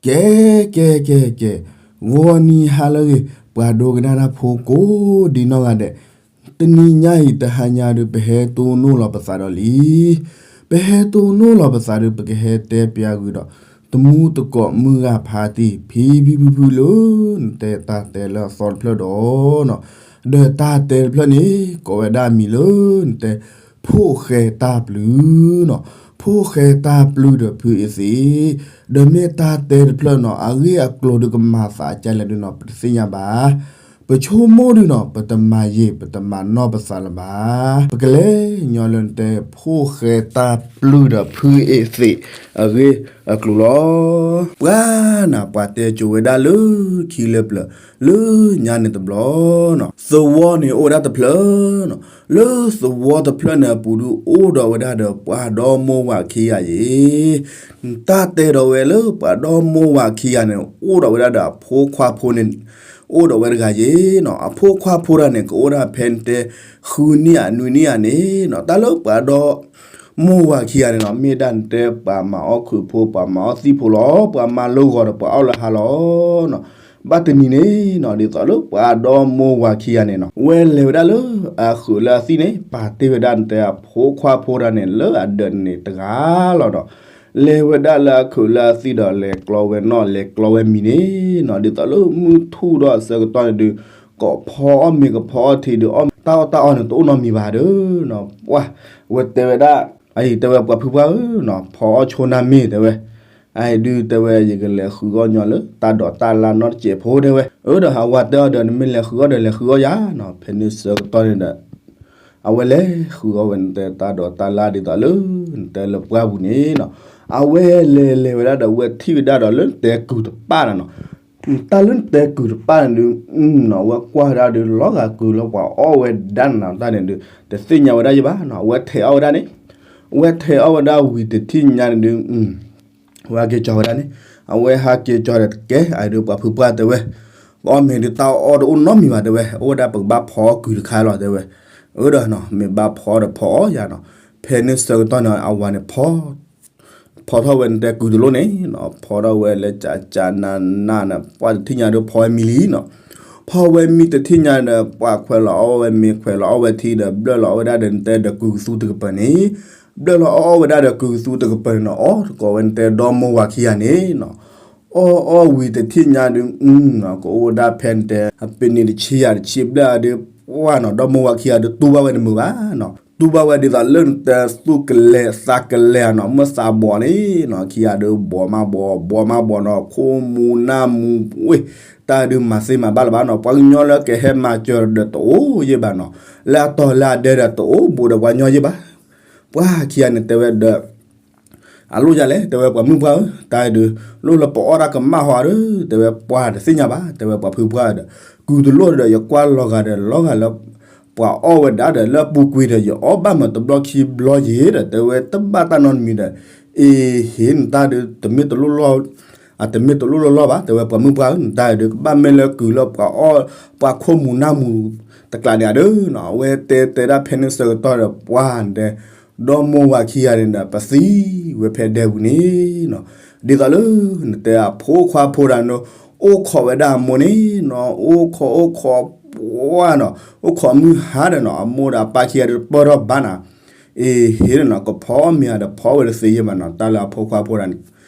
ကဲ ကဲ ကဲ ကဲ, ဂီၤနံၤဟါလၢအဂ့ၤ ပှၤဒိကနၣ်တၢ်ဖိကိးဒံနီၢ်ဂၤဒဲး, တနံၤညါအံၤတဟါညါဒီး ပဟဲတိၢ်နီၣ်လီၤပသးဒီးလံ. ပဟဲတိၢ်နီၣ်လီၤပသးဒီး ပကဟဲတဲပၠးကွံာ်ဒီး သမူသကိးမုၢ်ဂၤဖါတံၢ် ဖံဖံဖုဖုလၢ နတဲတၢ်တဲလၢအသီတဖျၢၣ်ဒီး ဒီးတၢ်တဲတဖျၢၣ်န့ၣ် ကိးဝဲဒၣ်အမံၤလၢ နတဲ ဖိၣ်ဃဲတၢ်ပျုၢ်နီၤ, ဖိၣ်ဃဲတၢ်ပျုၢ်ဒီးဖုအ့သ့ၣ်, ဒီးမ့ၢ်တၢ်တဲတဖျၢၣ်နီၤ အဂ့ၢ်အကျိၤဒုးကမၤသးကလဲၣ်ဒုးနီၤ ပတသ့ၣ်ညါဘၣ်. ပဆိကမိၣ်ဒုးနီၤ ပတမၤယံာ် ပတမၤနီၢ်ပသးလၢၤဘၣ်. ပကလဲၤညီလၢနတဲ ဖိၣ်ဃဲတၢ်ပျုၢ်ဒီးဖုအ့သ့ၣ် အဂ့ၢ်အကျိၤလီၤ. ပှၤနၤ ပှၤတဲကိၤဝဲဒၣ်လၢခံလၢပျၢၤ လၢညါန့ၣ်တဘျီနီၤ သဝီန့ၣ်အိၣ်ဝဲဒၣ်တဖျၢၣ်နီၤ, လၢသဝီတဖျၢၣ်န့ၣ်အပူၤဒုးအိၣ်ဒီးဝဲဒၣ်ဒီးပှၤဒီမိၢ်ဝၤခံဂၤယ့ၤ တၢ်တဲဒီးဝဲလၢပှၤဒီမိၢ်ဝၤခံဂၤန့ၣ် အိၣ်ဒီးဝဲဒၣ်ဒီးအဖိခွါဖိန့ၣ် အိၣ်ဒီးဝဲတဂၤယ့ၤနီၤ, အဖိခွါဖိတဂၤန့ၣ် ကအိၣ်ဒၣ်ဖဲနတဲ ဃုနံၣ်ဧါ နွံနံၣ်ဧါန့ၣ်နီၤ, တၢ်လၢပှၤဒီမိၢ်ဝၤခံဂၤန့ၣ်နီၤ မ့ၢ်ဒၣ်နတဲပှၤမၤအီၣ်ခုးဖိ ပှၤမၤအီၣ်သံၣ်ဖိလီၤ, ပှၤမၤလၢဂီၤဒီးပှၤအီၣ်လၢဟါလီၤနီၤ, ဘၣ်တနံၤန့ၣ်နီၤ ဒ်သိးလၢပှၤဒီမိၢ်ဝၤခံဂၤန့ၣ်နီၤ ဝဲလဲၤဝဲဒၣ်လၢအခုးလၢအသံၣ်န့ၣ် ပာ်တ့ၢ်ဝဲဒၣ်နတဲအဖိခွါဖိတဂၤန့ၣ် လၢအဒၢးန့ၣ်တဂၤလီၤနီၤ, လဲၤဝဲဒၣ်လၢအခုးလၢအသံၣ်ဒီး လဲၤကျီဝဲနီၣ် လဲၤကျီဝဲမံၤန့ၣ်နီၤ, ဒ်သိးလၢမုၢ်ထူၣ်ဒီးအဆၢကတီၢ်န့ၣ်ဒုး ကိးဖီအီၣ်မ့ၤ ကဖီအီၣ်ထံဒုး အီၣ်တၢ်အီၣ်တၢ်အီန့ၣ် တအိၣ်နီတမံၤဘၣ်ဒီးနီၤ, ပှၤ ဝဲတဲဝဲဒၣ် အအံၤတဲဝဲ ပှၤဖုပှၢ်ဧၢနီၤ ဖီအီၣ်ဆိနၢ်မ့ၢ်တဲဝဲ, အအံၤဒုးတဲဝဲ ယကလဲၤဃုအီၣ်ညီလၢတၢ်ဒိးတၢ်လၢ်နီတစဲးဖိတဲဝဲ, အၢ ဒီးဟးဝးတဲအီၤဒီး နမ့ၢ်လဲၤဃုအီၣ်ဒီး လဲၤဃုအီၣ်ယၤနီၤ, ဖဲန့ၣ်ဆၢကတီၢ်န့ၣ်ဒီး အဝဲလဲၤဃုအီၣ်ဝဲနတဲတၢ်ဒိးတၢ်လၢ်ဒ်သိးလၢ နတဲလၢပှၢ်ပူၤန့ၣ်နီၤ, အဝဲလဲၤလဲၤဝဲဒၣ်ဒီး အဝဲထံၣ်ဝဲဒၣ်ဒီးလၢနတဲကုၤတပၣ်နီၤနီၤ, တၢ်လၢနတဲကုၤတပၣ်န့ၣ်ဒုး အဝဲကွၢ်ဝဲဒၣ်ဒီး လီၤဂာ်ကုၤလၢပှၤအီၣ်ဝဲဒၣ်နၤတၢ်န့ၣ်ဒုး တသ့ၣ်ညါဝဲဒၣ်ယဘၣ်နီၤ, အဝဲထဲးအီၣ်ဝဲဒၣ်န့ၣ်, အဝဲထဲးအီၣ်ဝဲဒၣ်ဝံၤတထံၣ်ညါန့ၣ်ဒုး အဝဲဟဲက့ၤကၠီဝဲဒၣ်န့ၣ်, အဝဲဟးက့ၤကၠီဒီးတကဲ အဒုးပှၤဖုပှၢ်တဲဝဲ, ပအီၣ်မ့ၤဒုးတၢ်အီၣ်တအိၣ်နီတမံၤဘၣ်တဲဝဲ, အိၣ်ဝဲဒၣ်ပကဘၣ်ဖီအီၣ်ကုၤတခါလီၤတဲဝဲ, အၢ ဒီးနီၤ မ့ၢ်ဘၣ်ဖီဒီးဖီအီၣ်ယၤနီၤ, ဖဲန့ၣ်ဆၢကတီၢ်န့ၣ် အဝၤန့ၣ် ဖီထီၣ်ဝဲနတဲကုၤတလိၣ်န့ၣ်နီၤ, ဖီထီၣ်ဝဲလၢကကနနန့ၣ် ပှၤတထံၣ်ညါဒီးဖီဝဲမံၤလံနီၤ, ဖီဝဲမံၤတထံၣ်ညါဒီး ပှၤခွဲးလီၤအီၣ်ဝဲမ့ၤ ခွဲးလီၤအီၣ်ဝဲထံဒီး ဘျၢၣ်လီၤအီၣ်ဝဲဒၣ်ဒီးနတဲဒီးကုၤကသူတကပၤန့ၣ်, ဘျၢၣ်လီၤအီၣ်အီၣ်ဝဲဒၣ်ဒီးကုၤကသူတကပၤန့ၣ်နီၤ, အီၣ်တကိးဝဲနတဲဒီမိၢ်ဝၤခံဂၤန့ၣ်နီၤ, အီၣ်အီၣ်ဝံၤတထံၣ်ညါဒီး ကအိၣ်ဝဲဒၣ်ဖဲနတဲ အပ့ၤန့ၣ်တဆံယၤတဆံဘျဲၣ်ဒီး ပှၤနီၤ ဒီမိၢ်ဝၤခံဂၤဒီးတူၢ်ဘၣ်ဝဲတမုာ်ဘၣ်နီၤ, တူၢ်ဘၣ်ဝဲဒ်သိးလၢနတဲသူၣ်ကလဲၤသးကလဲၤနီၤ, မ့ၢ်သးဘီၣ်န့ၣ်နီၤ, ခံဂၤဒီးဘီၣ်မးဘီၣ် ဘီၣ်မးဘီၣ်နီၤ, ခိၣ်မူၤနၢ်မူၤဝ့ၢ်, တၢ်ဒုးမၤသ့မၤဘၣ်လၢၤဘၣ်နီၤ, ပှၤကညီလၢကဟဲမၤစၢၤဒီးတအိၣ်ယဲၢ်ဘၣ်နီၤ, လၢအတီၤလၢအဒဲဒီးတအိၣ်ဘူးဒီးပှၤကညီယဲၢ်ဘၣ်, ပှၤခံဂၤန့ၣ်တဲဝဲဒီး အလိၣ်ယၤလဲၣ် တဲဝဲပှၤမုၣ်ပှၢ်ဧၢ, တၢ်ဒုး လိၣ်လၢပအီၣ်တၢ်ကမၣ်ဟီဒီး တဲဝဲပှၤတသ့ၣ်ညါဘၣ် တဲဝဲပှၤဖုပှၢ်ဒီး ကုၤတလိၣ်ဒီး ယကွၢ်လီၤဂာ်ဒီး လီၤဂာ်လၢ ပှၤအီၣ်ဝဲဒၣ်ဒီး လၢအပူၤကွံာ်ဒီး ယအီၣ်ဘၣ်မးတဘျီခံဘျီယံၤဒီး တဲဝဲတဘၣ်တၢ်နီတမံၤဒီး အ့ဟ့ၣ်နတၢ်ဒုး တမ့ၢ်တလိၣ်လီၢ် အတမ့ၢ်တလိၣ်လီၢ်လီၢ်ဘၣ် တဲဝဲပှၤမုၣ်ပှၢ်ဧၢ, နတၢ်ဒုး ကဘၣ်မ့ၢ်လၢကုၤလၢပှၤအီၣ် ပှၤခိၣ်မူၤနၢ်မူၤတကျးန့ၣ်ဧါဒီးနီၤ, အဝဲတဲတဲဒၣ်ဖဲန့ၣ်ဆၢကတီၢ်ဒီး ပှၤတဲ ဒီမိၢ်ဝၤခံဂၤန့ၣ်ဒီး ပသံဝဲဖဲဒဲပူၤန့ၣ်နီၤ, ဒ်သိးလၢ နတဲအဖိခွါဖိတဂၤန့ၣ် အိၣ်ခိးဝဲဒၣ်အမိၢ်န့ၣ်နီၤ, အိၣ်ခိးအိၣ်ခိး ပှၢ်နီၤ, အိၣ်ခိးမုၢ်ဟါဒီးနီၤ, အမိၢ်ဒီးအပၢ်ခံဂၤဒီးတပၢၢ်ထီၣ်ဘၣ်နၤ, အ့ဟ့ၣ်နီၤ, ကဖီအီၣ်မ့ၤဧါဒီးဖီဝဲတသ့ယဲၢ်ဘၣ်နီၤ, တၢ်လၢအဖိခွါဖိတဂၤန့ၣ်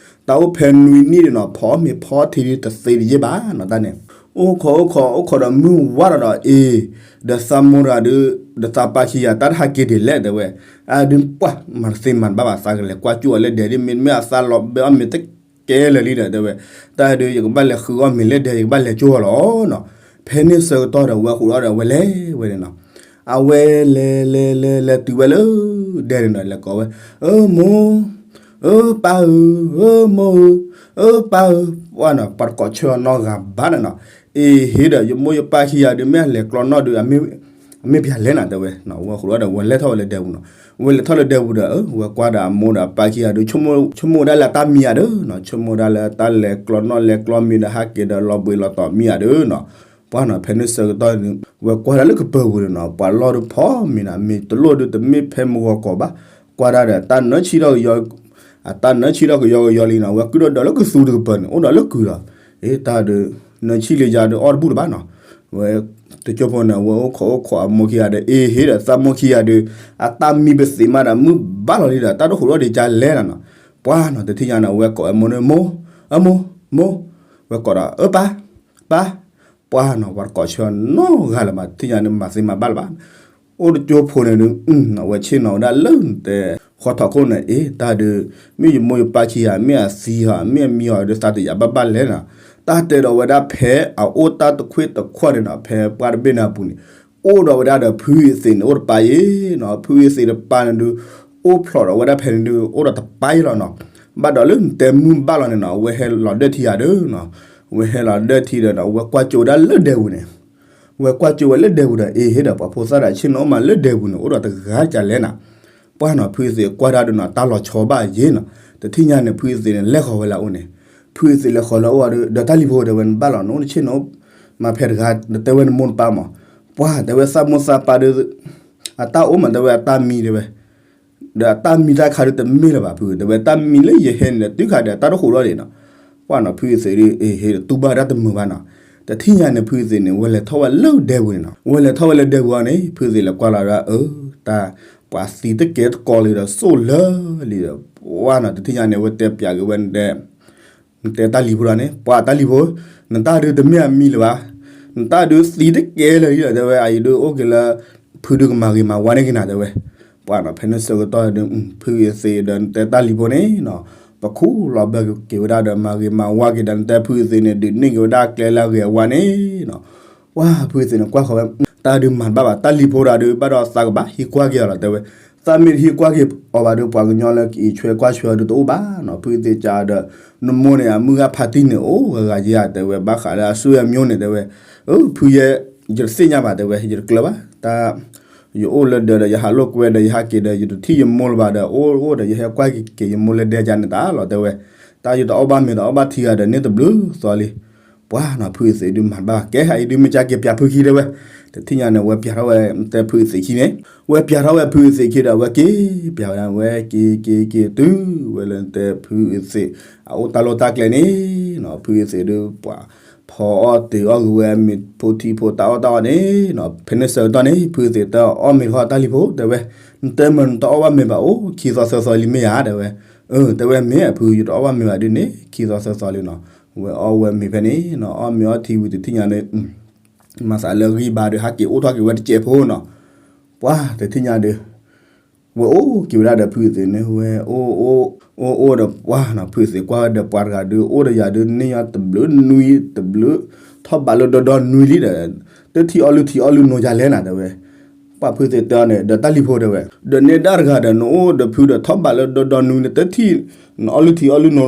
တၢ်အိၣ်ဖဲနွံနံၣ်ဒီးနီၤ, ဖီအီၣ်မ့ၤဖီထံဒုးတသ့ဒံးယဲၢ်ဘၣ်နီၤ, တၢ်န့ၣ် အိၣ်ခိးအိၣ်ခိးအိၣ်ခိးဒီးမုၢ်ဝါထီၣ်ဒီး အ့ ဒီးသးမိၢ်တဂၤဒီး ဒီးသးပၢ်ခံဂၤ တၢ်တဟးက့ၤဒ်လဲၣ်တဲဝဲ, အဒုးပှၢ် မၤတသ့မၤတဘၣ်ဘၣ်, သးကလဲၤကွၢ်ကၠိအီၤလၢဒဲးဒ် မ့တမ့ၢ်အသးလီၤဘဲအီၣ်မ့ၤတကဲလၢာ်လံဒီးတဲဝဲ, တၢ်ဒုး ယကဘၣ်လဲၤဃုအီၣ်မ့ၤလၢဒဲး ယကဘၣ်လဲၤကၠိအီၤလီၤနီၤ, ဖဲန့ၣ်ဆၢကတီၢ်ဒီး ဝဲဃိးဒီးဝဲလဲၤဝဲန့ၣ်နီၤ, အဝဲလဲၤလဲၤလဲၤလဲၤတုၤဝဲလၢ ဒဲန့ၣ်ဒီး လဲၤကိးဝဲ, အၢမိၢ် အၢပၢ်ဧၢ, အၢမိၢ်ဧၢ, အၢပၢ်ဧၢ, ပှၢ်နီၤ ပှၤတကိးဆၢအီၤနီတဂၤဘၣ်န့ၣ်နီၤ, အ့ဟ့ၣ်ဒီး ယမိၢ်ယပၢ်ခံဂၤဒုး မ့ၢ်အလဲၤကျီနီၣ်ဒုး အမ့ၢ်ပျၢၤလဲၣ်နၤတဲဝဲ, ဝဲဃိးဒီးဝဲလဲၤထီၣ်ဝဲလၢဒဲပူၤနီၤ, ဝဲလဲၤထီၣ်လၢဒဲပူၤဒီး ဝဲကွၢ်ဒီးအမိၢ်ဒီးအပၢ်ခံဂၤဒုး ဆိကမိၣ်ဒၣ်လၢတၢ်မံၤဧါဒီးနီၤ, ဆိကမိၣ်ဒၣ်လၢတၢ်လဲၤကျီနီၣ်လဲၤကျီမ့ၤဒီး ဟးက့ၤဒီးလီၤဘှံးလီၤတီၤမံၤဧါဒီးနီၤ, ပှၢ်နီၤ ဖဲန့ၣ်ဆၢကတီၢ်န့ၣ် ဝဲကွၢ်ဒၣ်လၢကပၢၤပူၤန့ၣ်နီၤ, ပှၤလီၢ်ဒုးဖီမ့ၤနီၤ, မ့ၤတလိၣ်ဒုး တမ့ၢ်ဖဲမုၢ်ဂီၤကီးဘၣ်, ကွၢ်ဒၣ်ဒီးတၢ်နၢဆံထီၣ်ကယီၤ, အတၢ်နၢဆံၣ်ထီၣ်ကယီကယီလံနီၤ, ဝဲကုၣ်ဒီးဒီးလၢကသူတကပၤန့ၣ် အိၣ်ဒီးလၢကုၢ်လီၤ. အ့ တၢ်ဒုး နၢဆံၣ်လံယၤဒုးအီၣ်တဘူၣ်တဘၣ်နီၤ. ဝဲ တကၠိဖိန့ၣ် ဝဲအိၣ်ခိးအိၣ်ခိးအမိၢ်ခံဂၤဒီး အ့ဟ့ဒီးသးမိၢ်ခံဂၤဒုး အတၢ်မံပသံးမးဒီး မုၢ်ဘၣ်လီၤလံဒီး တၢ်တဟူးထီၣ်ဒံးကလဲၣ်နီၤနီၤ. ပှၢ်နီၤ တထံၣ်ညါန့ၣ် အဝဲကိးဝဲမိၢ်န့ၣ် မိၢ်, အမိၢ်, မိၢ်, ဝဲကိးဒီး အၢ ပၢ်, ပၢ်, ပှၢ်နီၤ ပှၤတကိးဆၢနီတဂၤလၢၤဘၣ်, တထံၣ်ညါန့ၣ် မၤသ့မၤဘၣ်လၢၤဘၣ်. အိၣ်တကၠိဖိန့ၣ်ဒုး အဝဲဆ့ၣ်နီၤဝဲဒၣ်လၢနတဲ ဃီထီၣ်ခိၣ်န့ၣ် အ့ တၢ်ဒုး မ့ၢ်ယမိၢ်ယပၢ်ခံဂၤ မ့ၢ်အသံဟီ မ့ၢ်အမံဟီဒုး သးတယာ်ဘၣ်ဘၣ်လဲၣ်နီၤ. တၢ်တဲဒီးဝဲဒၣ်ဖဲအအိၣ်တၢ်တခွ့ၣ်တခွါန့ၣ်နီၤ ဖဲပှၢ်တဘ့ၣ်န့ၣ်အပူၤန့ၣ် အိၣ်ဒီးဝဲဒၣ်ဒီးဖုအသံးန့ၣ် အိၣ်တပၤယ့ၤနီၤ, ဖုအသံးတပၤန့ၣ်ဒုး အိၣ်ဖျိးဒီးဝဲဒၣ်ဖဲန့ၣ်ဒုး အိၣ်ဒီးတပၤယ့ၤလီၤနီၤ. ဘၣ်ဒီးလၢနတဲမုၢ်ဘၣ်လီၤန့ၣ်နီၤ အဝဲဟဲလီၤဒၢထံဂၤဒီးနီၤ, အဝဲဟဲလီၤဒၢထံဒီးနီၤ အဝဲကွၢ်ကၠိဝဲဒၣ်လၢဒဲပူၤန့ၣ် ဝဲကွၢ်ကၠိဝဲလၢဒဲပူၤဒီး အ့ဟ့ဒီး ပှၤဖိသၣ်ဒီးဆ့ၣ်နီၤမးလၢဒဲပူၤန့ၣ် အိၣ်ဒီးတဂၤကလဲၣ်နီၤ. ပှၢ်နီၤ ဖုအသံးကွၢ်တၢ်ဒုးနီၤ တၢ်လီၤဆီဘၣ်ယ့ၤနီၤ. တထံၣ်ညါန့ၣ် ဖုအသံးန့ၣ် လဲၤဃီၤဝဲလၢအအိၣ်န့ၣ်, ဖုအသံးလဲၤဃီၤလၢအအိၣ်ဒီး ဒီးတၢ်လံၤဖိတဲဝဲ နဘၣ်လီၤ နအိၣ်နဆ့ၣ်နီၤ မၤဖဲတဂၤ နတဲဝဲနမိၢ်နပၢ်မး. ပှၢ်တဲဝဲ သးမိၢ်သးပၢ်ဒီး အတၢ်အိၣ်မး တဲဝဲအတၢ်မံတဲဝဲ ဒီးအတၢ်မံတၢ်ခါဒုးတမ့ၢ်လၢၤဘၣ်ဖု, တဲဝဲတၢ်မံလၢယဟဲန့ၣ်ဒီး တုၤခါဒီးတၢ်တဟူးထီၣ်ဒံးနီၤ. ပှၢ်နီၤ ဖုအသံးဒုး အ့ဟ့ဒီး တူၢ်ဘၣ်တၢ်တမုာ်ဘၣ်နီၤ. တထံၣ်ညါန့ၣ် ဖုအသံးန့ၣ် ဝဲလဲၤထီၣ်ဝဲလၢဒဲပူၤန့ၣ်နီၤ, ဝဲလဲၤထီၣ်ဝဲလၢဒဲပူၤအီၤန့ၣ် ဖုအသံးလဲၤကွၢ်လီၤဒၣ် အၢ တၢ် ပှၤသံတကဲတကိးလံဒီး စိၣ်လၢလံဒီး ပှၢ်နီၤ တထံၣ်ညါန့ၣ် ဝဲတဲပျးက့ၤဝဲ နတဲတၢ်လံၤဖိဒီးန့ၣ် ပှၢ်တၢ်လံၤဖိ, နတၢ်ဒုးတမ့ၢ်အမံလၢၤဘၣ်, နတၢ်ဒုးသံတကဲလၢာ်လံဒီး တဲဝဲ အအံၤဒုးအိၣ်က့ၤလၢ ဖုဒုးကမၤဂ့ၤမၤဝါန့ၢ်က့ၤနၤ တဲဝဲ. ပှၢ်နီၤ ဖဲန့ၣ်ဆၢကတီၢ်ဒုး ဖုအသံးဒီးနတဲတၢ်လံၤဖိန့ၣ်နီၤ ပခူၣ်လီၤဘၢက့ၤဝဲဒၣ်ဒီး မၤဂ့ၤမၤဝါက့ၤဒီး နတဲဖုအသံးန့ၣ် ဒုးန့ၢ်က့ၤဝဲဒၣ်ကျဲလၢအဂ့ၤအဝါန့ၣ်နီၤ. ပှၢ်ဖုအသံးန့ၣ် ကွၢ်ဃီၤဝဲ တၢ်ဒုးမၤတဘၣ်ဘၣ်, တၢ်လံၤဖိဒီးဒုး ဘၣ်ဒီးသးကဘၣ်ဟံးကွၢ်က့ၤအီၤလီၤ တဲဝဲ. သးမ့ၢ်တဟံးကွၢ်က့ၤအီၤဘၣ်ဒီး ပှၤကညီလၢကအံးဆွဲကွၢ်ဆွဲအီၤဒုးတအိၣ်ဘၣ်နီၤ. ဖုအသံးကဒီး နမိၢ်န့ၣ် အမုၢ်ဂၤဖးတံၢ်န့ၣ် အိၣ်ဂၤဂၤယဲၢ် တဲဝဲ ဘၣ်ဃးလၢအဆွေအမျိုးန့ၣ် တဲဝဲ. အၢ ဖုယဲ ယတသ့ၣ်ညါဘၣ် တဲဝဲ ယတကျၢၤဘၣ် တၢ် ယအိၣ်လၢဒၢးဒီး ယဟးလိာ်ကွဲဒီး ယဟးက့ၤဒီး ယတထံၣ်ယမိၢ်လၢၤဘၣ်ဒီး အိၣ်အိၣ်ဒီး ယဟဲကွၢ်က့ၤယမိၢ်လၢဒဲကန့ၣ်တၢ်လီၤ တဲဝဲ. တၢ်ယတအီၣ်ဘၣ်မ့ၤဒီးအီၣ်ဘၣ်ထံဂၤဒီးန့ၢ်တဘျုးသီလံ. ပှၢ်နီၤ ဖုအသံးဒုးမၤတဘၣ် ကဲ အအံၤဒုးမ့ၢ်ကၢ်က့ၤပျးဖုခံ တဲဝဲ. တထံၣ်ညါန့ၣ် ဝဲပျးထီၣ်ဝဲ တဲဖုအသံးခံန့ၣ် ဝဲပျးထီၣ်ဝဲဖုအသံးခံဒီး ဝဲက့ၤပျးဝဲဒၣ် ဝဲက့ၤက့ၤတုၤဝဲလၢတဲဖုအသံး အအိၣ်တၢ်လီၢ်တၢ်ကျဲန့ၣ်နီၤ. ဖုအသံးဒုးပှၤ ဖီအီၣ်တ့ၤအီၣ်ဂ့ၤဝဲ မ့ၤဖိထံဖိတၢ်အီၣ်တၢ်အီန့ၣ်နီၤ. ဖဲန့ၣ်ဆၢကတီၢ်န့ၣ် ဖုအသံးတဲအီၣ်မ့ၤတခီ တၢ်လံၤဖိ တဲဝဲ. နတဲမ့ၢ်နတအီၣ်ဘၣ်မ့ၤဘၣ်အိၣ် ခံသီသၢသီလံမ့ၢ်ဧါ တဲဝဲ. အၢ တဲဝဲ မ့ၢ်အဖု ယတအီၣ်ဘၣ်မ့ၤဘၣ်ဒုးန့ၣ် ခံသီသၢသီလံနီၤ. ဝဲအီၣ်ဝဲမ့ၤဖဲန့ၣ်နီၤ အီၣ်မ့ၤအီထံဝံၤ တထံၣ်ညါန့ၣ် မၤသးလၢဂံၢ်ဘါဒီး ဟးက့ၤအိၣ်ထီၣ်က့ၤဝဲတစဲးဖိနီၤ. ပှၢ်တထံၣ်ညါဒီး ဝဲအိၣ်က့ၤဝဲဒၣ်ဒီးဖုအသံးန့ၣ် ဝဲ အိၣ်အိၣ်ဒီးပှၢ်နီၤ ဖုအသံးကွၢ်ဝဲဒီးပှၤတဂၤဒုး အိၣ်ဒီးယၤဒုး န့ၢ်ညီတဘျုးနွံတဘျုး ထီၣ်ဘးလၢဒီဒီနွံလံဒီး တထံၣ်အီလုၢ်ထံအီလုၢ်နိယၤလဲၣ်နၤ တဲဝဲ. ပှၢ်ဖုအသံးတဲအီၤန့ၣ် ဒီးတၢ်လံၤဖိတဲဝဲ ဒီးန့ၢ်ဒၣ်တဂၤဒီး နအိၣ်ဒီးဖုဒီးထီၣ်ဘးလၢဒီဒီနွံန့ၣ် တထံၣ် နအီလုၢ်ထံအီလုၢ်နိ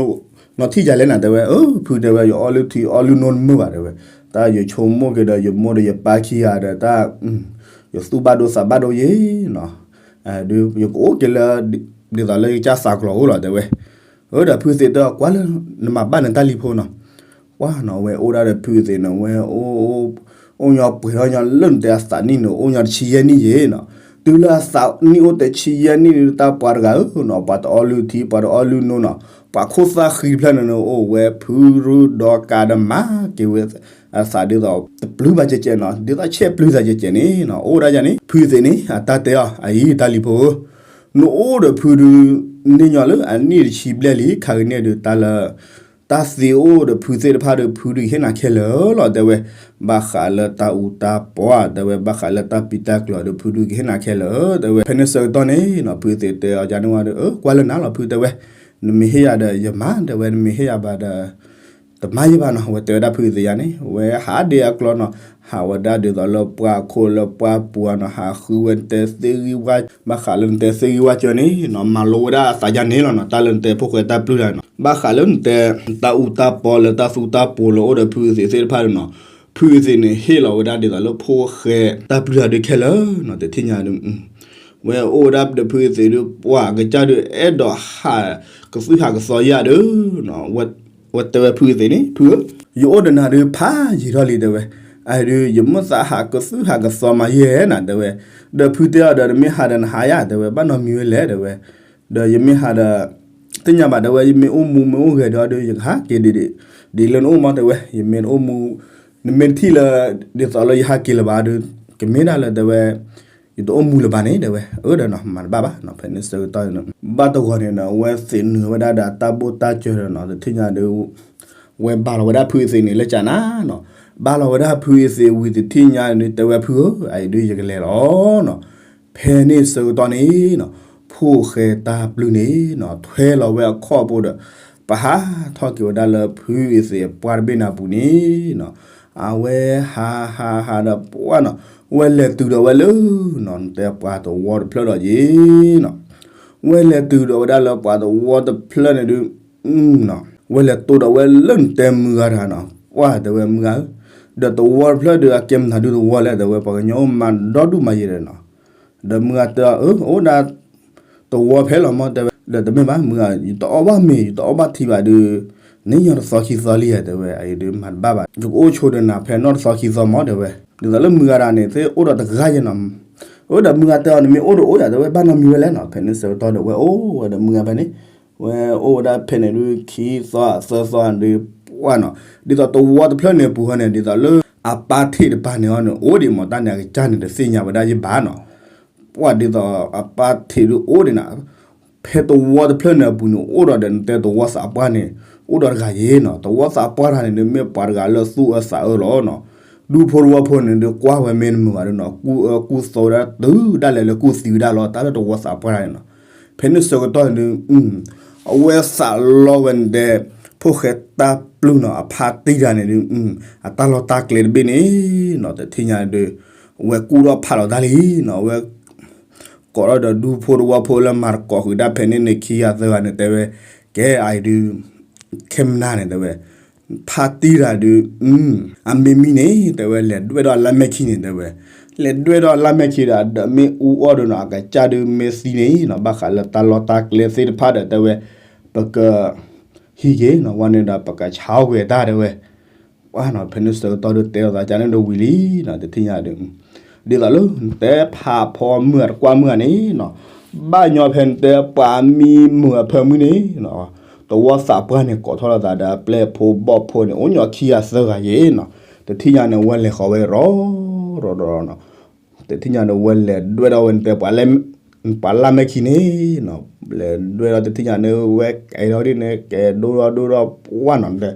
နထံၣ်ယၤလဲၣ်နၤ တဲဝဲ. အၢ ဖုတဲဝဲ ယအီလုၢ်ထံအီလုၢ်နိတမုာ်ဘၣ် တဲဝဲ. တၢ်ယဆိကမိၣ်က့ၤဒီး ယမိၢ်ဒီးယပၢ်ခံဂၤဒီး တၢ် ယသူၣ်ဘၣ်ဒိသးဘၣ်ဒိယ့ၤနီၤ. ဒုးယကအိၣ်က့ၤလၢ ဒ်သိးလၢယကစၢ်သးကျိၤအိၣ်လီၤ တဲဝဲ. အၢ ဒီးဖုသံးတဲအီၤ ကွၢ်လၢ နမၤဘၣ်နတၢ်လံၤဖိနီၤ. ပှၢ်နီၤ ဝဲအိၣ်ဒၣ်ဒီးဖုသံးန့ၣ် ဝဲ အိၣ်ညီပှဲၤထီၣ်ညီလၢနတဲအသးနံၣ်န့ၣ် အိၣ်ညီတဆံယဲၢ်နံၣ်ယ့ၤနီၤ. တုၤလၢအသးနံၣ်အိၣ်တဆံယဲၢ်နံၣ်န့ၣ် တၢ်ပှၤတဂၤဧၢနီၤ ပှၤတအီလုၢ်ထံ ပှၤတအီလုၢ်နိနီၤ ပှၤခိၣ်သၣ်ဃံတဖျၢၣ်န့ၣ် အိၣ်ဝဲဖုရူဒီးကးဒီးမၤက့ၤဝဲအသးဒ်သိး တပျုၢ်ဘၣ်ကဲကဲနီၤ ဒ်သိးဆဲးပျုၢ်သးကဲကဲန့ၣ်နီၤ အိၣ်ဒၣ်ယၤန့ၣ် ဖုသံးန့ၣ် အတၢ်တဲအီၤ အအံၤတၢ်လံၤဖိဧၢ နအိၣ်ဒီးဖုဒုး န့ၢ်ညီလၢအနံၣ်တဆံဘျဲၣ်လံ ခါကန့ၣ်ဒုးတၢ်လၢ တၢ်သံအိၣ်ဒီးဖုသ့ၣ်တဖၣ်ဒီး ဖုဒုးကဟ့ၣ်နၤခဲလၢာ်လီၤ တဲဝဲ. ဘၣ်ဃးလၢတၢ်အူတၢ်ပီ တဲဝဲ ဘၣ်ဃးလၢတၢ်ပံးတၢ်ကျီၤဒီး ဖုဒုးကဟ့ၣ်နၤခဲလၢာ် တဲဝဲ. ဖဲန့ၣ်ဆၢကတီၢ်န့ၣ်နီၤ ဖုသံးတဲအီၤယၤန့ၣ်ဝဲဒီး အၢ ကွၢ်လၢနၤလီၤဖု တဲဝဲ. နမ့ၢ်ဟ့ၣ်ယၤဒီးယမၤ တဲဝဲ နမ့ၢ်ဟ့ၣ်ယၤဘၣ်ဒီး တမၤယံၤဘၣ်နီၤ ဝဲတဲဝဲဒၣ်ဖုသံးယၤန့ၣ် ဝဲဟးဒ့အကျီနီၤ ဟးဝဲဒၣ်ဒ်သိးလၢပှၢ်ခိၣ်လၢပှၢ်ပူၤနီၤ ဟးဃုဝဲနတဲသ့ဂံၢ်ဝါ ဘၣ်ဃးလၢနတဲသ့ဂံၢ်ဝါကၢန့ၣ်နီၤ မၤလိဝဲဒၣ်အသးယၤန့ၣ်လီၤနီၤ တၢ်လၢနတဲဖိၣ်ဃဲတၢ်ပျုၢ်တၢ်နီၤ ဘၣ်ဃးလၢနတဲ တၢ်အူတၢ်ပီလၢတၢ်သူတၢ်ပီလၢအိၣ်ဒီးဖုသံးသ့ၣ်တဖၣ်န့ၣ်နီၤ ဖုသံးန့ၣ် ဟ့ၣ်လီၤဝဲဒၣ်ဒ်သိးလၢဖိၣ်ဃဲတၢ်ပျုၢ်တၢ်ဒုးခဲလၢာ်နီၤ တထံၣ်ညါဒီး ဝဲအိၣ်ဝဲဒၣ်ဒီးဖုသံးဒုး ပှၤကစၢ်ဒုး အဲၣ်ဒိးဟးကသုၣ်ဟးကသီယၤဒီး ဝဲတဲဝဲဖုသံးန့ၣ် ဖုဧၢ, ယအိၣ်ဒီးနၤဒုးဖးယံာ်ထီၣ်လံ တဲဝဲ. အဒုး ယမ့ၢ်သးဟးကသုၣ်ဟးကသီမးယဲၢ်နၤ တဲဝဲ. ဒီးဖုတဲအီၤဒီး နမ့ၢ်ဟးဒီးနဟးယၤ တဲဝဲ ဘၣ်နီတမံၤဝဲလဲၣ် တဲဝဲ. ဒီးယမ့ၢ်ဟးဒီး သ့ၣ်ညါဘၣ်တဲဝဲ ယမ့ၢ်အိၣ်မူမ့ၢ်အိၣ်ဂဲၤဒီးဒီး ယကဟးက့ၤဒ် ဒ်လၢနအိၣ်မးတဲဝဲ ယမ့ၢ်တအိၣ်မူ နမ့ၢ်တထံၣ်လၢ ဒ်သိးလၢယဟးက့ၤလၢၤဘၣ်ဒီး ကမ့ၢ်ဒၣ်လၢတဲဝဲ ယတအိၣ်မူလၢၤဘၣ်န့ၣ်တဲဝဲ အၢဒီးနီၤ မၤတဘၣ်ဘၣ်နီၤ ဖဲန့ၣ်ဆၢကတီၢ်န့ၣ် ဘၣ်တဂီၤန့ၣ်ဒီး အဝဲသ့ၣ်နုာ်ဝဲဒၣ်ဒီးတၢ်ဘိၣ်တၢ်စၢၤဒီးနီၤ တထံၣ်ညါဒီး ဝဲဘၣ်လီၤဝဲဒၣ်ဖုအသ့ၣ်န့ၣ်လၢကၠးနၤနီၤ ဘၣ်လီၤဝဲဒၣ်ဖုအသ့ၣ်ဝံၤတထံၣ်ညါန့ၣ် တဲဝဲဖုဧၢ အအံၤဒုးယကလဲၤလီၤနီၤ ဖဲန့ၣ်ဆၢကတီၢ်န့ၣ်နီၤ ဖိၣ်ဃဲတၢ်ပျုၢ်န့ၣ်နီၤ ထွဲလီၤဝဲအခီၣ်ဖိဒီး ပဟးထီၣ်က့ၤဝဲဒၣ်လၢဖုအသ့ၣ်အပှၢ်တဘ့ၣ်န့ၣ်အပူၤန့ၣ်နီၤ အဝဲဟးဟးဟးဒီးပှၢ်နီၤ ဝဲလဲၤတုၤဒီးဝဲလၢနီၤ နတဲပှၤသဝီတဖျၢၣ်ဒီးယ့ၤနီၤ ဝဲလဲၤတုၤဒီးဝဲဒၣ်လၢပှၤသဝီတဖျၢၣ်န့ၣ်ဒုး ဝဲလဲၤတိၢ်ဒီးဝဲလၢနတဲမုၢ်ဂၤတဂၤနီၤ ပှၢ်တဲဝဲမုၢ်ဂၤဧၢ ဒီးသဝီတဖျၢၣ်ဒီးအကဲမနုၤဒုးသဝီလဲၣ် တဲဝဲပှၤကညီအိၣ်မးဒီဒူၣ်မးယဲၢ်ဒီးနီၤ ဒီးမုၢ်ဂၤတဲအီၤ အၢ အိၣ်ဒၣ်သဝီဖဲလီၤမး တဲဝဲ ဒီးတမ့ၢ်ဘၣ် မုၢ်ဂၤ ယတအီၣ်ဘၣ်မ့ၤ ယတအီၣ်ဘၣ်ထံဘၣ်ဒီး န့ၢ်ညီတသီခံသီလံ တဲဝဲ အအံၤဒုးမၤတဘၣ်ဘၣ် ယကအိၣ်ဆိးဒီးနၤဖဲနီၢ်တသီခံသီမး တဲဝဲ ဒ်သိးလၢမုၢ်ဂၤတဂၤန့ၣ် သ့ၣ်အိၣ်ဒီးတဂၤယဲၢ်နီၤ အၢ ဒီးမုၢ်ဂၤတဲအီၤ နမ့ၢ်အိၣ်ဒီးအိၣ်ယၤ တဲဝဲ ဘၣ်နီတမံၤဝဲလဲၣ်နီၤ ဖဲန့ၣ်ဆၢကတီၢ်ဒီး ဝဲအိၣ်ဝဲဒီးမုၢ်ဂၤဖဲန့ၣ် ဝဲအိၣ်ဝဲဒၣ်ဖဲန့ၣ်ဒုး ခံသီသၢသီဒုး ပှၢ်နီၤ ဒ်သိးသဝီတဖျၢၣ်န့ၣ်အပူၤဃီန့ၣ် ဒ်သိးလၢ အပၢ်ထံးတပၤန့ၣ်အီၤန့ၣ် အိၣ်ဒံးမး တၢ်န့ၣ်အကစၢ်န့ၣ် တသ့ၣ်ညါဝဲဒၣ်ယဘၣ်နီၤ ပှၢ်ဒ်သိးအပၢ်ထံးဒုးအိၣ်ဒံးနီၤ ဖဲသဝီတဖျၢၣ်န့ၣ်အပူၤန့ၣ် အိၣ်ဒီးဒီးနတဲသဝီသးပှၢ်န့ၣ် အိၣ်ဒီးတဂၤယ့ၢ်နီၤ သဝီသးပှၢ်တဂၤန့ၣ်ဒုး မ့ၢ်ပှၤတဂၤလၢသူၣ်အၢသးအၢလီၤနီၤ ဒူဖိတဝီဖိန့ၣ်ဒုး ကွၢ်ဝဲမ့ၢ်တမုာ်ဘၣ်ဒုးနီၤ ကူၣ်အၢကူၣ်သီဝဲဒၣ်တုၤဒၣ်လဲာ်လၢကူၣ်သံဝဲဒၣ်လီၤ တၢ်လၢသဝီသးပှၢ်တဂၤန့ၣ်နီၤ ဖဲန့ၣ်ဆၢကတီၢ်န့ၣ်ဒုး အဝဲသးလီဝဲနတဲ ဖိၣ်ဃဲတၢ်ပျုၢ်နီၤ အဖါတံၢ်တဂၤန့ၣ်ဒုး အတၢ်လီၢ်တၢ်ကျဲတဘ့ၣ်န့ၣ်နီၤ တထံၣ်ညါဒုး အဝဲကူၣ်ထီၣ်ဖးလီၤတၢ်လံနီၤ အဝဲ ကိးထီၣ်ဒီးဒူဖိတဝီဖိလၢမၤသကိးဃုာ်တၢ်ဖဲန့ၣ်န့ၣ် ခံဂၤသၢဂၤန့ၣ် တဲဝဲ ကဲအံၤဒုး ခဲမနၤန့ၣ် တဲဝဲ ဖါတံၢ်တဂၤဒုး အမ့ၢ်မံန့ၣ် တဲဝဲ လဲၤဒွဲၣ်ဒီးအလါမဲာ်ခံန့ၣ် တဲဝဲ လဲၤဒွဲၣ်ဒီးအလါမဲာ်ခံဒီး ဒီးမ့ၣ်အူအီၣ်ဒီးနီၤ အကစၢ်ဒုးမ့ၢ်သံန့ၣ်နီၤ ဘၣ်ဃးလၢတၢ်လီၢ်တၢ်ကျဲသ့ၣ်တဖၣ်ဒီး တဲဝဲ ပက ဟံးက့ၤနီၤ ဝဲန့ၣ်ဒီးပကဆါကွံာ်တၢ် တဲဝဲ ပှၢ်နီၤ ဖဲန့ၣ်ဆၢကတီၢ်ဒုး တဲလိာ်သးကန့ၣ်ဒုးဝံၤလံနီၤ တထံၣ်ညါဒုး ဒ်သိးလၢနတဲဖးဖီမုၢ်အတကွၢ်မုၢ်ဂၤန့ၣ်နီၤ ဘၣ်ညီဖဲနတဲပှၤမံမုာ်အဖၢမုၢ်န့ၣ်နီၤ သဝီသးပှၢ်န့ၣ် ကိးထီၣ်လိာ်သးဒီးအပျဲၢ်ဖိဘီၣ်ဖိန့ၣ် အိၣ်ညီခံဂၤသၢဂၤယ့ၢ်နီၤ တထံၣ်ညါန့ၣ် ဝဲလဲၤဃီၤဝဲရီၤ ရီၤရီၤနီၤ တထံၣ်ညါန့ၣ် ဝဲလဲၤဒွဲၣ်ဒီးဝဲနတဲ ပှၤလါမဲာ်ခံန့ၣ်နီၤ လဲၤဒွဲၣ်ဒီးတထံၣ်ညါန့ၣ် ဝဲကဲထီၣ်ဒ်န့ၣ် ကဲဒိၣ်ထီၣ်ဒိၣ်ထီၣ်ပှၢ်နီၤ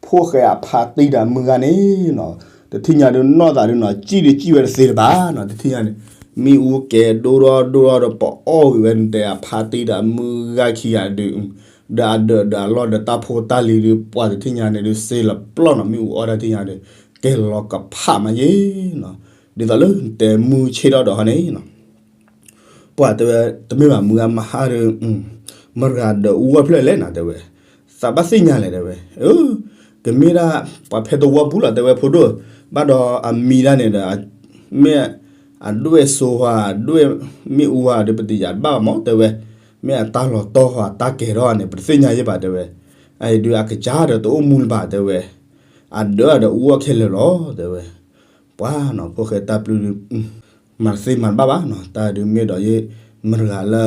ဖိၣ်ဃဲအဖါတံၢ်ဒီးမုၢ်ဂၤန့ၣ်နီၤ တထံၣ်ညါဒုးနီၢ်သးဒုးနီၤ စံၣ်ဒုးစံၣ်ဝဲတသ့တဘၣ်နီၤ တထံၣ်ညါန့ၣ် မ့ၣ်အူကဲဒိၣ်ထီၣ်ဒိၣ်ထီၣ်ဒီးပအီၣ်ဝံၤဝဲနတဲအဖါတံၢ်ဒီးမုၢ်ဂၤခံဂၤဒုး ဒီးအဒၢးဒီးအလီၢ်ဒီးတၢ်ဖိတၢ်လံၤဒုး ပှၢ်တထံၣ်ညါန့ၣ်ဒုး စ့လီၤပျီၢ်နီၤ မ့ၣ်အူအီၣ်တၢ်တထံၣ်ညါဒုး ကဲလီၤကဖးမးယ့ၢ်နီၤ ဒ်သိးလၢနတဲမုၢ်ဆ့ၣ်ထီၣ်ဒီးဟီန့ၣ်နီၤ ပှၢ်တဲဝဲ တမ့ၢ်ဘၣ်မုၢ်ဂၤမဟါဒီး မတၤဂၤဒီးအူအီၣ်ဖျၢၣ်လဲၣ်နီၤ တဲဝဲ သးဘၣ်သ့ၣ်ညါလဲၣ်တဲဝဲ အၢ ကမ့ၢ်ဒၣ် ပှၤဖဲသဝီပူၤလီၤ တဲဝဲဖိဒိၣ် ဘၣ်ဒီးအမံၤဒၣ်န့ၣ်ဒီး မ့ၢ်အဒွဲၣ်စိဟါ ဒွဲၣ်မ့ၣ်အူဟါဒီး ပတယၤတဘၣ်ဘၣ်မး တဲဝဲ မ့ၢ်အတၢ်လီၤတီၢ်ဟါ တၢ်ကဲၤထီၣ်န့ၣ် ပတသ့ၣ်ညါယဲၢ်ဘၣ်တဲဝဲ အအံၤဒုးအကစၢ်ဒီးတအိၣ်မူလၢၤဘၣ်တဲဝဲ အဒၢးဒီးအူအီၣ်ခဲလၢာ်လီၤ တဲဝဲ ပှၢ်နီၤ ဖိၣ်ဃဲတၢ်ပျုၢ်ဒုး မၤတသ့မၤတဘၣ်ဘၣ်နီၤ တၢ်ဒုးမ့ၢ်ဒီးယ့ၢ် မတၤတဂၤလၢ